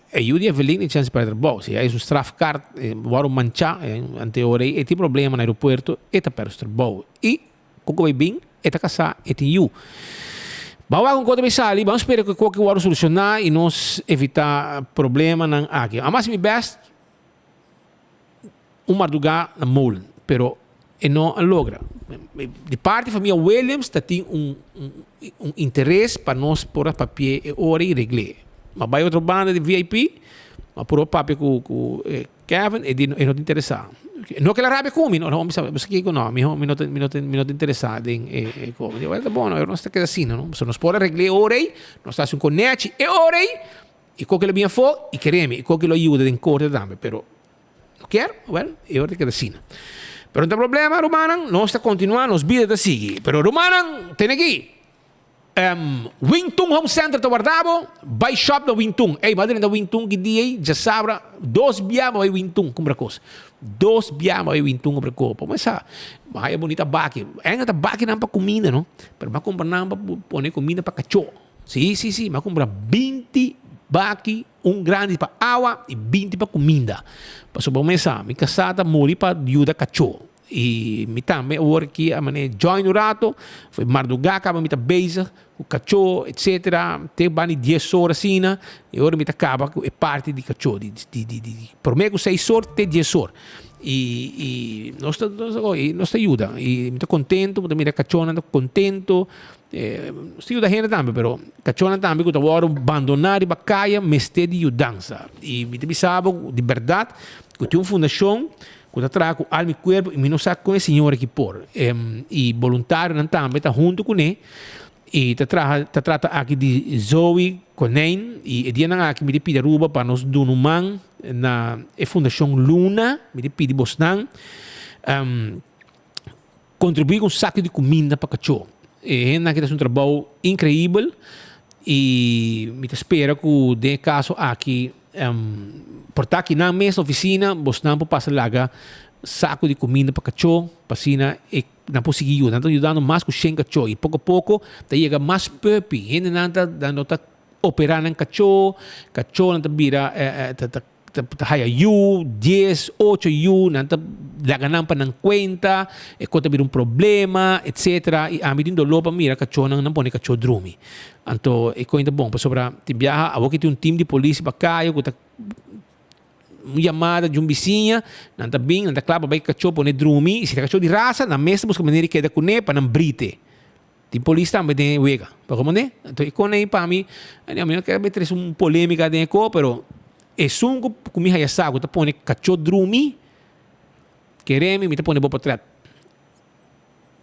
e yu di Evelyn tin chance perde trabou. Si hay su strafkaart wòrdu mancha ante ora e tin problema na aeropuerto e ta perde su trabou. Y Ku ku bai bin, e ta kasá, e tin yu. Ban wak un kos ta bai sali, ban spera ku e koki wòrdu solushoná i nos evitá problemanan aki. A masi mi bèst un mardugá na molen, pero e no a logra. Di parti famia Williams ta tin un un interes pa nos por a papia e ora i regl'é. Ma bai otro banda di VIP, a purba papia ku ku Kevin, e di e no ta interesá. No ke el a rabia ku mi, no, no, mi sa, bo sa kiko? No, miho mi no ta, mi no ta, mi no ta interesá den e, e kos. Mi di, wèl, ta bon, nos ta keda asina, no. Pasobra nos por a regl'é e ora ei, nos ta hasi un konechi e ora ei, i koke lo bin afó, i kere mi, i koke lo yuda den korte tambe, pero no kier, wèl, e ora ta keda asina. Pero no ta problema, rumannan, nos ta kontinuá, nos bida ta sigui. Pero rumannan, tene aki. Wing Tun Home Center ta warda bo, bai shop na Wing Tun. Ey, bo a drenta Wing Tun ki dia ey? Djasabra, dos bia bo bai Wing Tun kumpra kos. Dos bia bo bai Wing Tun kumpra kos. Pa mesa, bo haya bunita baki. Enga ta bakinan pa kuminda no, pero bo a kumpra nan pa pone kuminda pa kachó. Si, si, si, bo a kumpra binti baki, un grandi pa awa i binti pa kuminda. Pasobra bo mesa, mi kasá ta muri pa yuda kachó. I mi tambe awor aki a manera join un rato, foi mardugá kaba mi ta bezig ku kachó etcetera, te banda di dies or asina, e ora mi ta kaba ku e parti di kachó, di di di di promé ku seis or te dies or. I i nos ta nos ta yuda i mi ta kontento, mi ta mira kachónan ta kontento, nos ta yuda hende tambe pero kachónan tambe ku ta wòrdu bandoná riba kaya mester di yudansa. I mi ta bisa bo di bèrdat ku tin un fundashon Ku ta traha ku alma i kuerpo i mi no sa kon e señora aki por. I boluntarionan tambe ta huntu kuné i ta traha ta trata aki di Zoe Konijn i e dianan aki mi di pidi Aruba pa nos duna un man na e fundashon Luna mi di pidi bosnan kontribuí ku un saki di kuminda pa kachó. E hendenan aki ta hasi un trabou inkreibel i mi ta spera ku den e kaso aki por ta aki nan mes na ofisina bosnan por pasa laga saku di kuminda pa kachó pa asina e nan por sigui yuda. Nan ta yudando mas ku shen kachó i poko poko ta yega mas puppy. Hendenan ta no ta operá nan kachó, kachónan ta bira ta ta. Ta haya yu, dies, ocho yu, nan ta laga nan pa nan kuenta, e kos ta bira un problema, etcetera. I ami tin doló pa mira kachónan, nan pone kachó drumi. Anto e koin ta bon pasobra tin biaha awor ki tin un tim di polis riba kaya ku ta un yamada di un bisiña, nan ta bin, nan ta kla pa bai kachó pone drumi, i si ta kachó di rasa nan mes ta buska manera di keda kuné pa nan brite. Tin polis tambe den e wega. Pa como ne? Anto e con ei pa mi, mi no kier bay trece un polemica den e co, pero esun cu cu mi haya sa cu ta pone cacho drumi, kere mi, mi ta pone bo potret.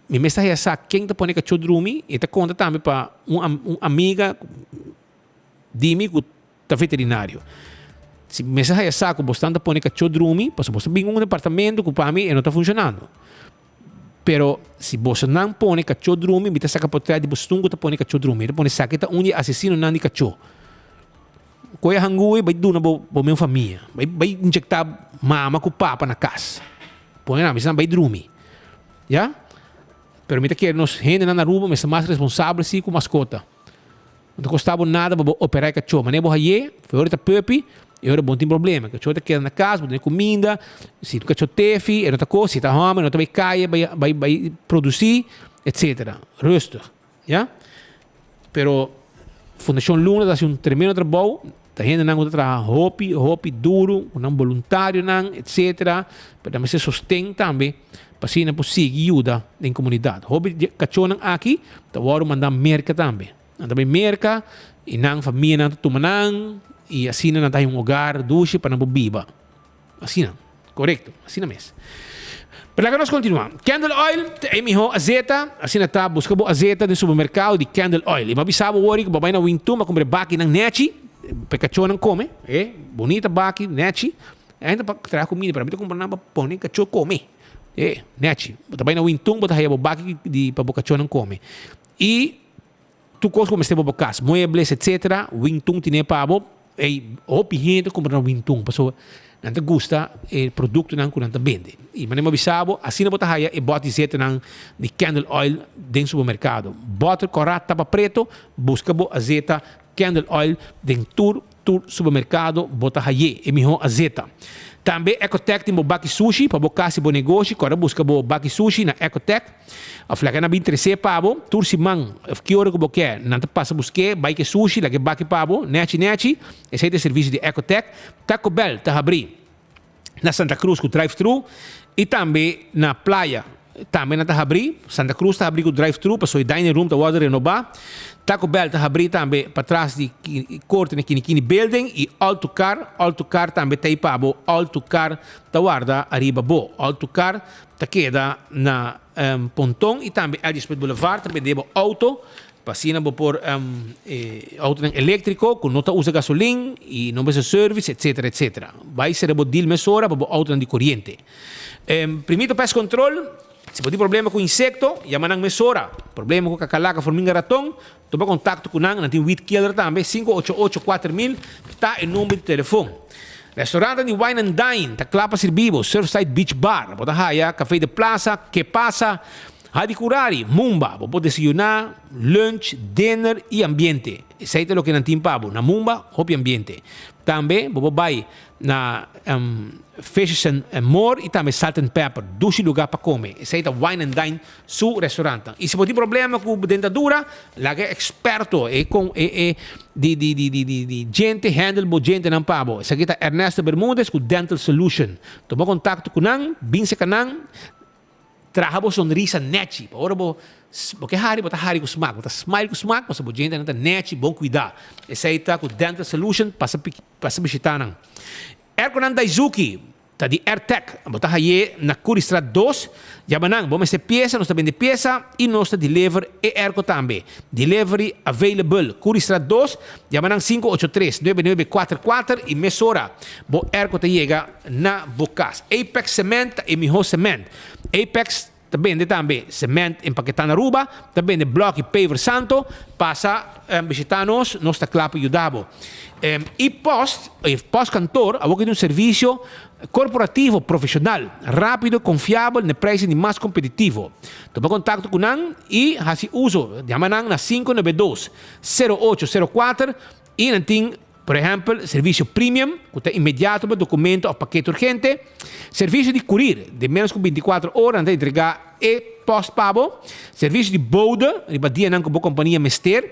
Mi mes ta haya sa ken ta pone cacho drumi, e ta conta tambe pa un un amiga di mi cu ta veterinario. Si mi mes a haya sa cu bosnan ta pone cacho drumi, pasobra bos ta bin un departamento cu pa mi e no ta funcionando. Pero si bosonan pone kachó drumi, mi ta saka potret di boston ku ta pone kachó drumi. Mi ta pone esaki ta un di e asesinonan di kachó. Koe hangui bai duna bo bo men famia. Bai bai injektá mama ku papa na kas. Pone nan, bisa nan bai drumi. Ya? Pero mi ta kere nos hendenan na Aruba mester mas responsabel si ku maskota. No ta kosta bo nada pa bo operá e kachó. Manera bo hay'é, for e ora ta puppy, e ora bo no tin problema. E kachó ta keda na kas, bo tene kuminda. Si un kachó tefi, e no ta kos. Si e ta hòmber, e no ta bai kaya bai bai bai produsí, etsetera. Rustig, ya. Pero Fundashon Luna ta hasi un tremendo trabou. Ta hendenan ku ta traha hopi, hopi duru, ku nan boluntarionan, etsetera. Pero nan mester sosten tambe pa asina por sigui yuda den komunidat. Hopi di e kachónan aki ta wòrdu mandá Merka tambe. Nan ta bai Merka i nan famianan ta tuma nan i asina nan ta haña un hogar dushi pa nan por biba. Asina, korekto, asina mes. Pero laga nos kontinuá. Candle oil ta e mihó azeta, asina ta, buska bo azeta den supermerkado di candle oil. I bo a bisa bo wòrdu ku bo bai na Wingtun bo a kumpra e bakinan nèchi pa e kachónan kome. E bunita baki nèchi. Ainda pa traha kumida, pero ami ta kumpra nan pa pone kachó kome. E, nèchi. Bo ta bai na Wingtun bo ta haya bo baki di pa bo kachónan kome. I tur kos ku bo mester pa bo kas, muebles etsetera, Wingtun tine pa bo. Ey, hopi hende ta kumpra na Wingtun pasobra nan ta gusta e produktonan ku nan ta bende. I manera mi a bisa bo, asina bo ta haya e bòt di zetenan di candle oil den supermerkado. Bòter kòrá tapa preto, buska bo azeta candle oil den tur Tur supermerkado bo ta hay'é e mihó azeta. Tambe Ecotec tin bo baki sushi pa bo kas i bo negoshi. Kòrda buska bo baki sushi na Ecotec. Òf laga nan bin tres'é pa bo tur siman òf ki ora ku bo ke. Nan ta pasa busk'é, bai ku e sushi, laga e baki pa bo, nèchi nèchi. Esei ta e servisio di Ecotec. Taco Bell ta habrí na Santa Cruz ku drive thru i tambe na Playa tambe nan ta habrí. Santa Cruz ta habrí ku drive thru pasobra e dining room ta wòrdu renobá. Taco Bell ta habrí tambe patras di korte na Kinikini Building i All to Car, All to Car tambe ta ei pa bo. All to Car ta warda ariba bo. All to Car ta keda na Ponton i tambe LJ Smith Boulevard ta bende bo outo. Pa asina bo por e autonan eléktriko ku no ta usa gasolin i no mester service etcetera etcetera. Bai sera bo deal mesora pa bo autonan di koriente. Primito Pest Control, si bo tin problema ku insekto, yama nan mesora. Problema ku kakalaka, forminga, raton, tuma kontakto ku nan. Nan tin weed killer tambe, 588 4000 ta e number di telefon. Restaurantenan di Wine and Dine ta kla pa sirbi bo. Surfside Beach Bar, bo ta haya Café de Plaza, Ke Pasa, Hadi Curari, Mumba, bo por desayuná, lunch, dinner i ambiente. Esei ta loke nan tin pa bo. Na Mumba, hopi ambiente. Tambe bo por bai na Fishes and More i tambe Salt and Pepper. Dushi lugá pa kome. Esei ta Wine and Dine su restaurantnan. I si bo tin problema ku bo dentadura, laga e eksperto, e kon e e di di di di di di djente handle bo djentenan pa bo. Esaki ta Ernesto Bermudez ku Dental Solution. Tuma kontakto ku nan, bin seka nan. Traha bo sonrisa nechi, pa ora bo bo ke hari bo ta hari ku smak, bo ta smile ku smak pasobra bo djentenan ta nechi, bon kuidá. Esei ta ku Dental Solution, pasa pasa bishitá nan. Airconan Daizuki ta di Airtec, bo ta hay'é na Currystraat dos, yama nan, bo mester piesa, nos ta bende piesa i nos ta deliver e airco tambe. Delivery available, Currystraat dos, yama nan 583 9944 i mesora bo airco ta yega. na bo kas. Apex Cement ta e mihó cement. Apex ta bende tambe cement empaketá na Aruba, ta bende blòk i paver santo. Pasa bishitá nos, nos ta kla pa yuda bo. E post, e postkantoor awor ki tin un servisio korporativo profeshonal, rápido, konfiabel na e prijsnan di mas kompetitivo. Tuma kontakto ku nan i hasi uso. Yama nan na 592 0804 i nan tin. Por ehèmpel, servisio premium, ku ta inmediato pa dokumento òf pakete urgente, servisio di kurir, den ménos ku bintikuater ora nan ta entregá e pòst pa bo, servisio di bode, riba dianan ku bo kompania mester,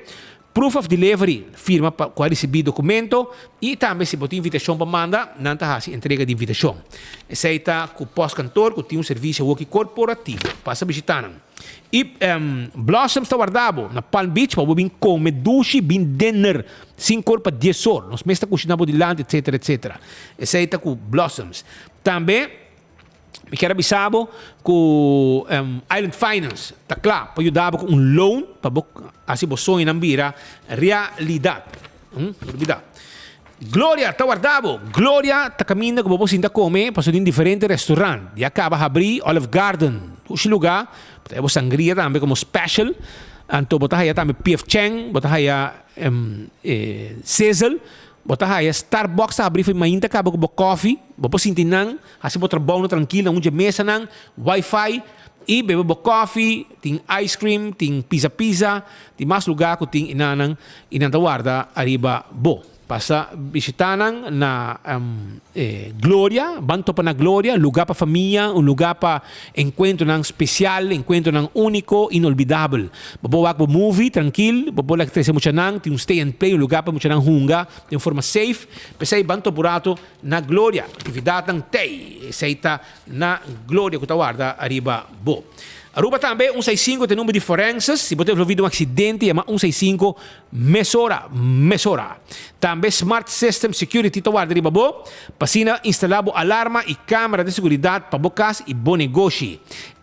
proof of delivery, firma pa ku a risibí dokumento, i tambe si bo tin invitashon pa manda, nan ta hasi entrega di invitashon. Esei ta ku pòstkantor ku tin un servisio awoki korporativo. Pasa bishitá nan. I Blossoms ta warda bo na Palm Beach pa bo bin kome dushi, bin dinner sinku or pa dies or. Nos mes ta kushina bo dilanti etcetera etcetera. Esei ta ku Blossoms. Tambe mi kier a bisa bo ku Island Finance ta kla pa yuda bo ku un loan pa bo hasi bo soñonan bira realidat. No olbida. Gloria ta warda bo. Gloria ta kaminda ku bo por sinta kome pasobra tin diferente restaurant. Ya kaba habri Olive Garden. Dushi lugá, bo ta haya bo sangria tambe komo special. Anto bo ta haya tambe P.F. Chang, bo ta haya Sizzle, bo ta haya Starbucks ta habrí for mainta kaba ku bo kòfi. Bo por sinti nan, hasi bo trabounan trankil na un dje mesanan, wifi, i bebe bo kòfi, tin ice cream, tin pizza pizza, tin mas lugá ku tin inanan i nan ta warda ariba bo. Pasa bishita nan na Gloria, ban topa na Gloria, luga pa famia, un luga pa encuentronan special, encuentronan unico, inolvidabel. Bo por wak bo movie trankil, bo por like trece muchanan, tin un stay and play, un luga pa muchanan hunga den forma safe. P'esey ban topa un rato na Gloria. Actividadnan tey, esey ta na Gloria cu ta warda ariba bo. Aruba tambe, un seis cinco ta e number di forenses, si bo ta envolvi den un accidente yama un seis cinco Mesora, mesora. Tambe Smart System Security ta warda riba bo pa asina instalá bo alarma i kámara di seguridat pa bo kas i bo negoshi.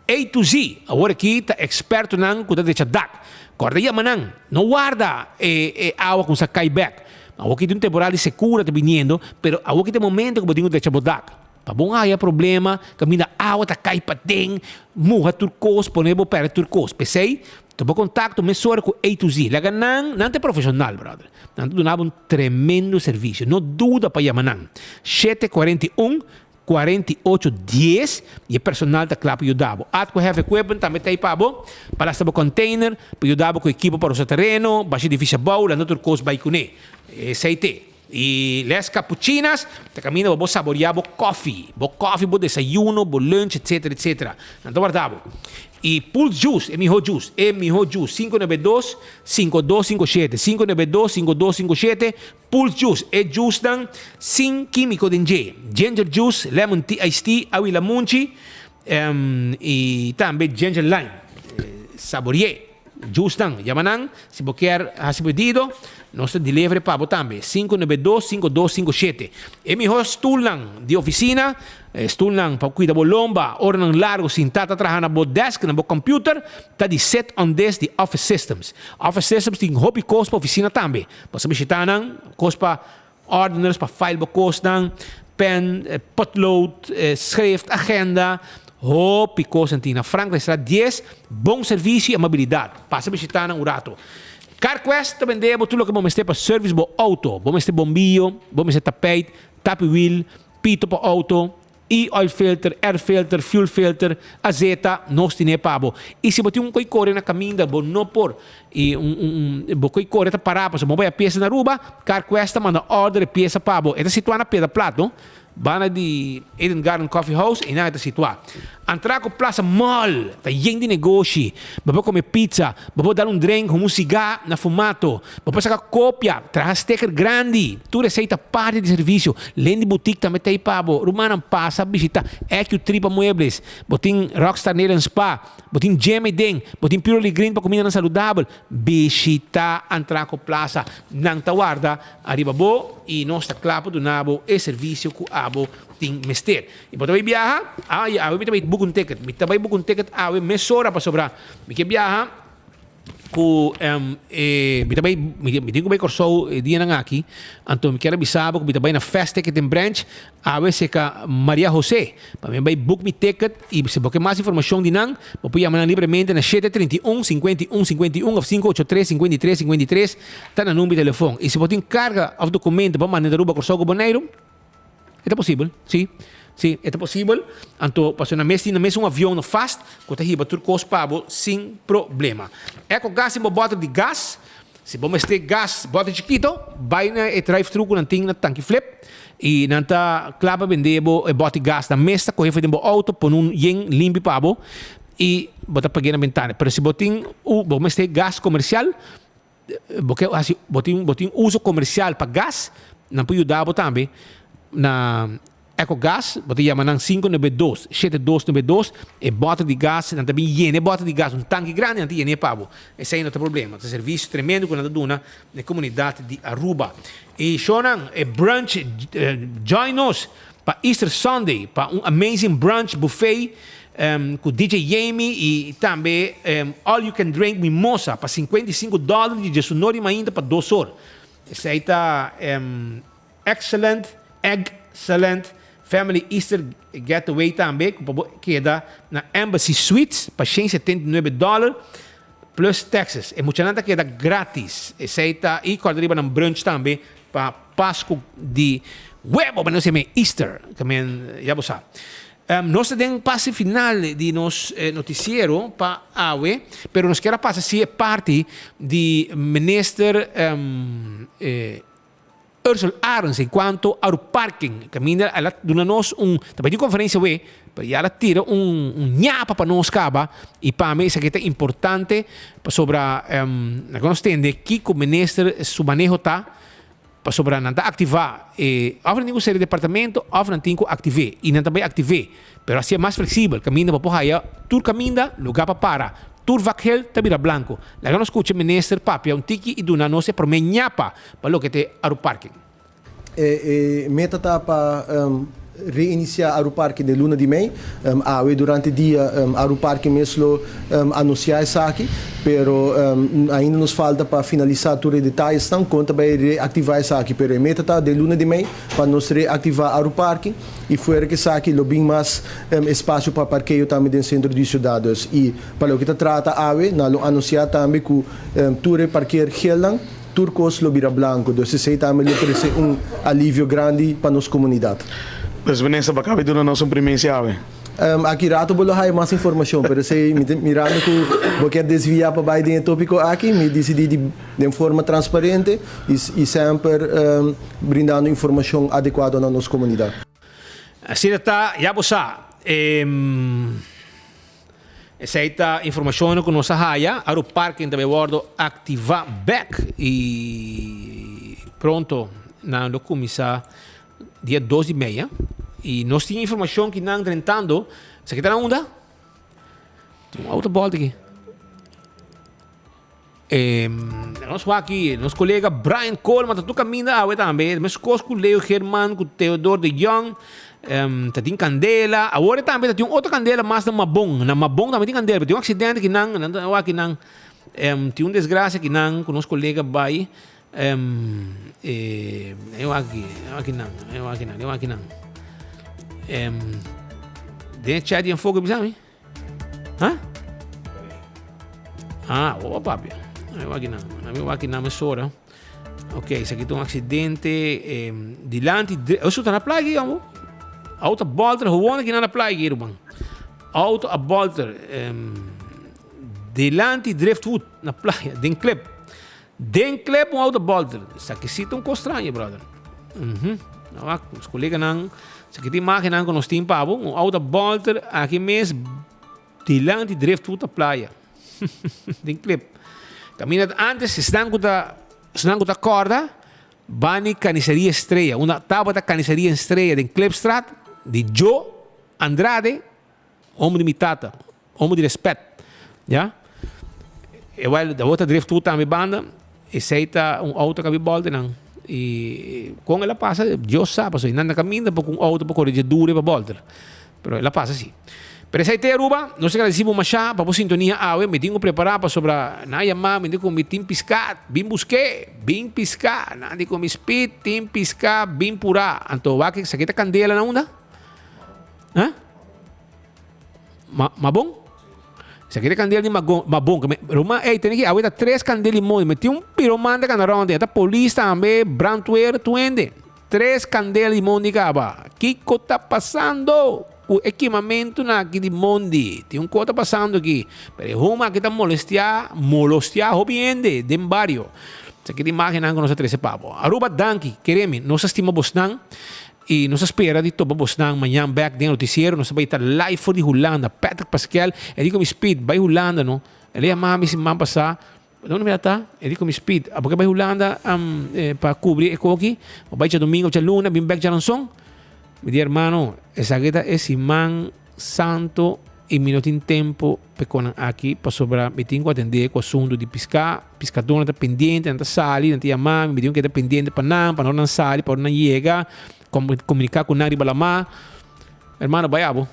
A to Z awor aki ta ekspertonan ku ta drecha dak. Kòrda yama nan, no warda e e awa kumsa kai bèk. Awor aki tin un temporada di sekura ta biniendo, pero awor aki ta e momento ku bo tin ku drecha bo dak. Pa bo haya problema, kaminda awa ta kai paden, muha tur kos, pone bo pèrdè tur kos. P'esei, tuma kontakto mesora ku A to Z. Laga nan, nan ta profeshonal, bròder. Nan ta duna bo un tremendo servisio. No duda pa yama nan. 741 48 10 i e personal ta kla pa yuda bo. Atco Heavy Equipment tambe ta ei pa bo, pa lasta bo container, pa yuda bo ku ekipo pa rosa tereno, basha edifisio abou, lanta tur kos bai kuné. Esei t'e. I Les Capuchinas ta caminda pa bo saborea bo koffie, bo koffie, bo desayuno, bo lunch, etcetera, etcetera. Nan ta warda bo. I Pulse Juice, e miho juice, e miho juice, 592 5257, 592 5257, Pulse Juice, e juicenan sin quimico den dje, ginger juice, lemon tea, iced tea, awi lamunchi, i tambe ginger lime. Sabore'é. Jusnan, yama nan si bo kier hasi pedido, nos ta delivery pa bo tambe, 592 5257. E mihor stulnan di oficina, stulnan pa cuida bo lomba, oranan largo sinta ta traha na bo desk, na bo computer, ta di Sit on This di Office Systems. Office Systems tin hopi cos pa oficina tambe. Bo sa bishita nan, cos pa Ordeners pa file bo kosnan, pen, potlood, schrift, agenda, hopi kosnan tin na Frankrijkstraat 10. Bon servisio i amabilidat. Pasa bishita nan un rato. CarQuest ta bende bo tur loke bo mester pa service bo auto. Bo mester bombillo, bo mester tapijt, tapi wiel, pito pa auto, E oil filter, air filter, fuel filter, azeta, nos tine pa bo. Y si bo tin un coi core na caminda, bo no por, y un, un, un, bo coi core ta para, pasobra bo bai a pieza na Aruba, CarQuest ta manda order e pieza pa bo. E ta situa na Piedra Plat, no? Banda di Eden Garden Coffee House, einan e ta situa. Antraco Plaza Mall ta yen di negoshi. Bo por come pizza, bo por dal un drink, huma un cigar na Fumato. Bo por saca copia, traha sticker grandi. Tur esey ta parti di servicio. Lendy Boutique tambe ta ey pa bo. Rumannan pasa bishita EQ Tripa Muebles. Bo tin Rockstar Nail and Spa. Bo tin gym eyden. Bo tin Purely Green pa cumindanan saludabel. Bishita Antraco Plaza. Nan ta warda ariba bo y nos ta cla pa duna bo e servicio cu abo tin mester. Y bo ta bay biaha? Ay, awe mi ta bay book un ticket. Mi ta bay book un ticket awe mesora pasobra mi ke biaha ku e mi ta bay mi tin ku bay Kòrsou e dianan aki. Anto mi kier a bisa bo ku mi ta bay na Fast Ticketing Branch awe serka Maria Jose pa mi bay book mi ticket y si bo ke mas informashon di nan bo por yama nan libremente na shete 31 51 51 òf 583 53 53 ta nan number di telefon. Y si bo tin karga òf dokumento pa manda di Aruba, Kòrsou ku Boneiru. E ta posibel, sí. Sí, e ta posibel. Anto, pasobra nan mes tin nan mes un avion no fast ku ta hiba tur kos pa bo sin problema. Eco gas tin bo bòter di gas. Si bo mester gas bòter chikito, bai na e drive-thru ku nan tin na Tanki Flip i nan ta kla pa bende bo e bòter gas. Nan mes ta kohe for den bo outo, pone un yen limpi pa bo i bo ta pag'é na bentana. Pero si bo tin bo mester gas komersial, Bo ke hasi bo tin bo tin uso komersial pa gas, nan por yuda bo tambe na Ecogas, bo ta yama nan 592 7292, e bòter di gas, nan ta bin yena e bòter di gas, un tanki grandi nan ta yen'é pa bo. Esei no ta problema, ta servisio tremendo ku nan ta duna na e komunidat di Aruba. I shownan, e brunch, join nos pa Easter Sunday pa un amazing brunch buffet ku DJ Jamie i tambe all you can drink mimosa pa 55 dòler di djesunor di mainta pa dos or. Esei ta excellent, egg-cellent. Family Easter Getaway tambe ku pa bo keda na Embassy Suites pa 179 dollar plus taxes. E muchanan ta keda gratis. Esei ta i kòrda riba nan brunch tambe pa Pasku di Webo, pa nos yama Easter. Kamen ya bo sa. Nos ta den pase final di nos noticiero pa awe, pero nos kier a pasa si e parti di Minister Ursel Arends en cuanto Aruparking. Caminda el a duna nos un, ta bay tin conferencia awe, pero ya el a tira un un ñapa pa nos caba y pa mi esaki ta importante pasobra laga nos tende kico Minister su maneho ta. Pasobra nan ta aktivá e òf nan tin ku sera e departamento òf nan tin ku aktiv'é i nan ta bai aktiv'é. Pero hasié mas fleksibel kaminda bo por haya tur kaminda lugá pa para. Tur vak hel ta bira blanku. Laga nos skucha minister papia un tiki i duna nos e promé ñapa pa loke ta e Aruparking. E meta ta pa Reinisiá Aruparke den luna di mei. Awe durante dia Aruparke mes lo anunsiá esaki, pero ainda nos falta pa finalisá tur e detayesnan kon ta bai reaktivá esaki. Pero e meta ta den luna di mei pa nos reaktivá Aruparke i fuera ku esaki lo bin mas espasio pa parkeo tambe den sentro di siudat. Dus i pa loke ta trata awe nan lo anunsiá tambe ku tur e parker gelnan. Tur kos lo bira blanku, dus esei tambe lo trese un alivio grandi pa nos komunidat. Dus Vanessa, bo a kabi duna nos un primisia awe? Aki rato bo lo haya mas informashon, pero esei mi ta mirando ku bo kier desviá pa bai den e tópiko aki, mi disidí di den forma transparente i semper brindando informashon adekuado na nos komunidat. Asina ta, ya bo sa. Esei ta informashonnan ku nos a haya. Aru Parking ta bai wòrdu aktivá bèk i pronto nan lo kuminsá dia dos di mei. I nos tin informashon ki nan drentando. Esaki ta na unda? Tin un outo bòlta aki. Nos wak aki nos kolega Brian Coleman ta tur kaminda awe tambe. Meskos ku Leo Geerman ku Theodor de Jong ta tin kandela. Awor tambe ta tin un otro kandela mas na Mabon. Na Mabon tambe tin kandela. Pero tin un aksidente ki nan, nan ta wak kinan tin un desgrasia kinan ku nos kolega bai. E wak aki, e wak kinan, e wak kinan, e wak kinan. Den e chat di Enfoke bisa mi. Ha? Ah, oh papi. Ami waki nan. Ami waki nan mesora. Ok, esaki ta un accidente eh, dilanti. Eso ta na playa aquí, amo. Auto a bolter, gewoon aquí na playa aquí, ruman. Auto a bolter. Eh, dilanti Driftwood na playa, den clip. Den clip un auto bolter. Esaki sí ta un cos straño, brother. Mhm. Mm Nos coleganan, esaki ta imagennan cu nos tin pa bo. Un auto bolter aki mes dilanti Driftwood na playa. Den clip. Caminda antes, esnan cu ta, esnan cu ta corda, bani Carniceria Estrella. Unda tabata Carniceria Estrella den Klipstraat, di Joe Andrade, homber di mi tata. Homo di respet, ya. E wel, da wota drift toe tambe banda, esey ta un auto kabi bolde nan. Y con el a pasa, Dios sa, pasobra nan na caminda por un auto por corre dje dure pa bolter. Pero el a pasa si. Pero esey te Aruba, nos ta agradeci bo masha pa bo sintonia awe, mi tin cu prepara pasobra nan a yama mi di cu mi tin pisca, bin buske, bin pisca, nan di cu mi speed tin pisca, bin pura. Anto wak esaki ta candela na unda? Ha? Ma, mabon? Esaki ta kandela di magon, mabon. Ruman, ey, tene ki awe ta tres kandela di mondi. Mi tin un piromante kanda rond. E ta polis tambe, brandweer, tuende. Tres kandela di mondi kaba. Kiko ta pasando ku e kimamentunan aki di mondi? Tin un kos ta pasando aki. Pero e huma aki ta molestia, molostia hopi hende den bario. Esaki ta imagennan ku nos a trese pa bo. Aruba, danki. Keremi, nos a stima bosnan. I nos a spera di topa bosnan mañan bek den noticiero. Nos ta bai ta live for di Hulanda. Patrick Paskel, e di ku mi speed bai Hulanda no. El a yama mi siman pasá. Donde mi a ta? E di ku mi speed. Abo ke bai Hulanda pa kubri e koki? Bo bai djadumingo, djaluna, bin bek djaranson? Mi di hermano, esaki ta e siman santo i mi no tin tempo pa e konan aki pasobra mi tin ku atendé ku asuntu di piská. Piskadónan ta pendiente, nan ta sali, nan ta yama mi, mi tin ku keda pendiente pa nan, pa ora nan sali, pa ora nan yega, komuniká ku nan riba lamá. Hermano, bai abo.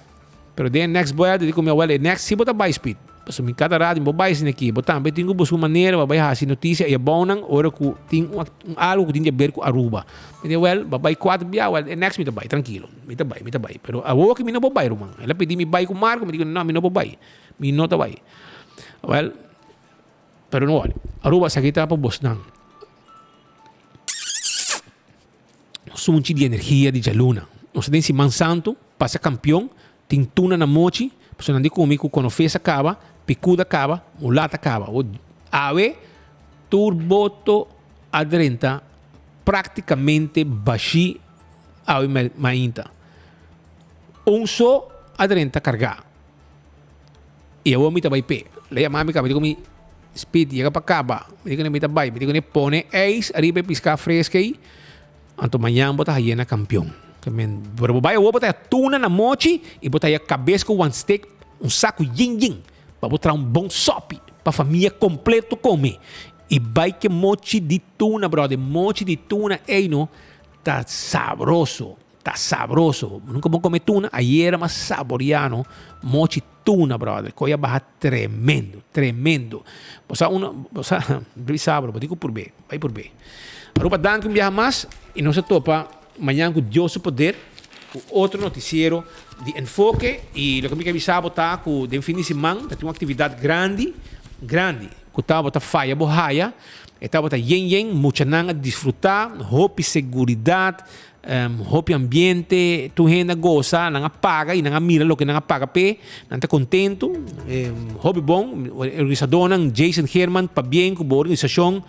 Pero den e next buèlta di ku mi awèl, e next si bo ta bai speed. Pasobra mi kada rato mi por bai asina aki. Bo tambe tin ku buska un manera pa bai hasi notisia i abounan ora ku tin un algu ku tin di aber ku Aruba. Mi di, wèl, bo a bai kuater bia, wèl, e nèks mi ta bai, trankilo. Mi ta bai, mi ta bai. Pero awor ku mi no por bai, ruman. El a pidi mi bai ku Marco, mi di ku no, mi no por bai. Mi no ta bai. Wèl, pero no wòri. Aruba, esaki ta pa bosnan. Sunchi di energia di djaluna. Nos ta den Siman Santu, pasa kampion, tin tuna na mochi, pasobra nan di kumi ku konofes a kaba, pikuda a kaba, mulata a kaba. Awe tur boto a drenta praktikamente bashí awe mainta. Un so a drenta kargá. I awor mi ta bai p'e. Lo yama mi kaba, mi di ku mi, Speed yega pa kaba. Mi di ku mi ta bai. Mi di ku pone ijs ariba e piská freska ei. Anto mañan bo ta haye na kampion. Pero bo bai awor bo ta haya tuna na mochi i bo ta haya kabes ku wan steak, un saku yin yin pa bo traha un bon sòpi pa famia kompleto kome. I bai ke mochi di tuna bròder. Mochi di tuna ei no ta sabroso. Ta sabroso. Nunca bo come tuna? Ayera mas saboria no. Mochi tuna brother. Koe a baha tremendo, tremendo. Bo sa uno, bo sa, bri sabro, bo tin ku purbe. Bai purbe. Aruba danki un biaha mas y nos a topa mañan ku Dios su poder ku otro noticiero di Enfoke y loke mi ke bisa bo ta ku den fin di siman ta tin un actividad grandi, grandi ku ta bo ta faya bo haya. E tabata yen yen, muchanan a disfruta, hopi seguridad. Hopi ambiente, tur hende a gosa, nan a paga y nan a mira loke nan a paga p'e, nan ta contento. Hopi bon, e organisadornan Jason Herman, pabien cu bo organisacion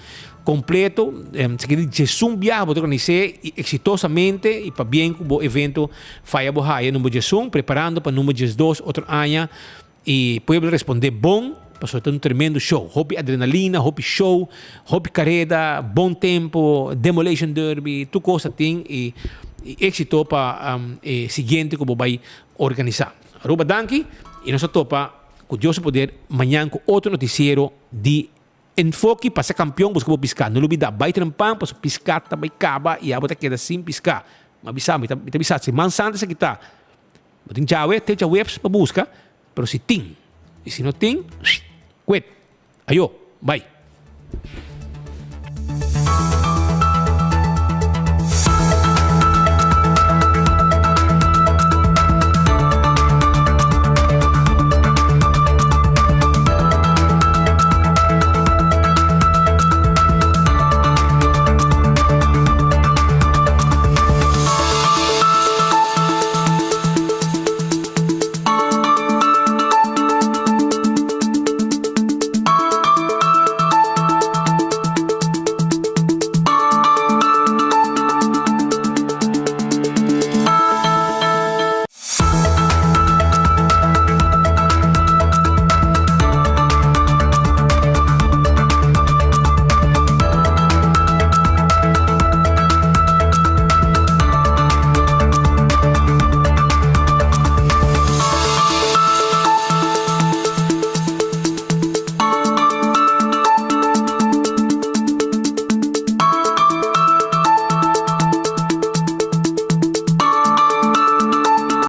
completo. Esaki di djesun biaha bo ta organis'e y exitosamente y pabien cu bo evento Faya Bo Haya number djesun, preparando pa number djesdos otro aña. E pueblo responde bon, pasobra ta un tremendo show. Hopi adrenalina, hopi show, hopi careda, bon tempo, demolition derby, tur cos ta tin y exito pa e siguiente cu bo bay organisa. Aruba danki y nos ta topa cu Dios su poder mañan cu otro noticiero di Enfoke pa ser campeon busca bo pisca. No lubida, bay trempan pasobra pisca ta bay caba y abo ta keda sin pisca. Mi a bisa, mi ta bisa, siman santo esaki ta. Bo tin djawe te djaweps pa buska, pero si tin. I si no tin, kwet. Ayo, bai.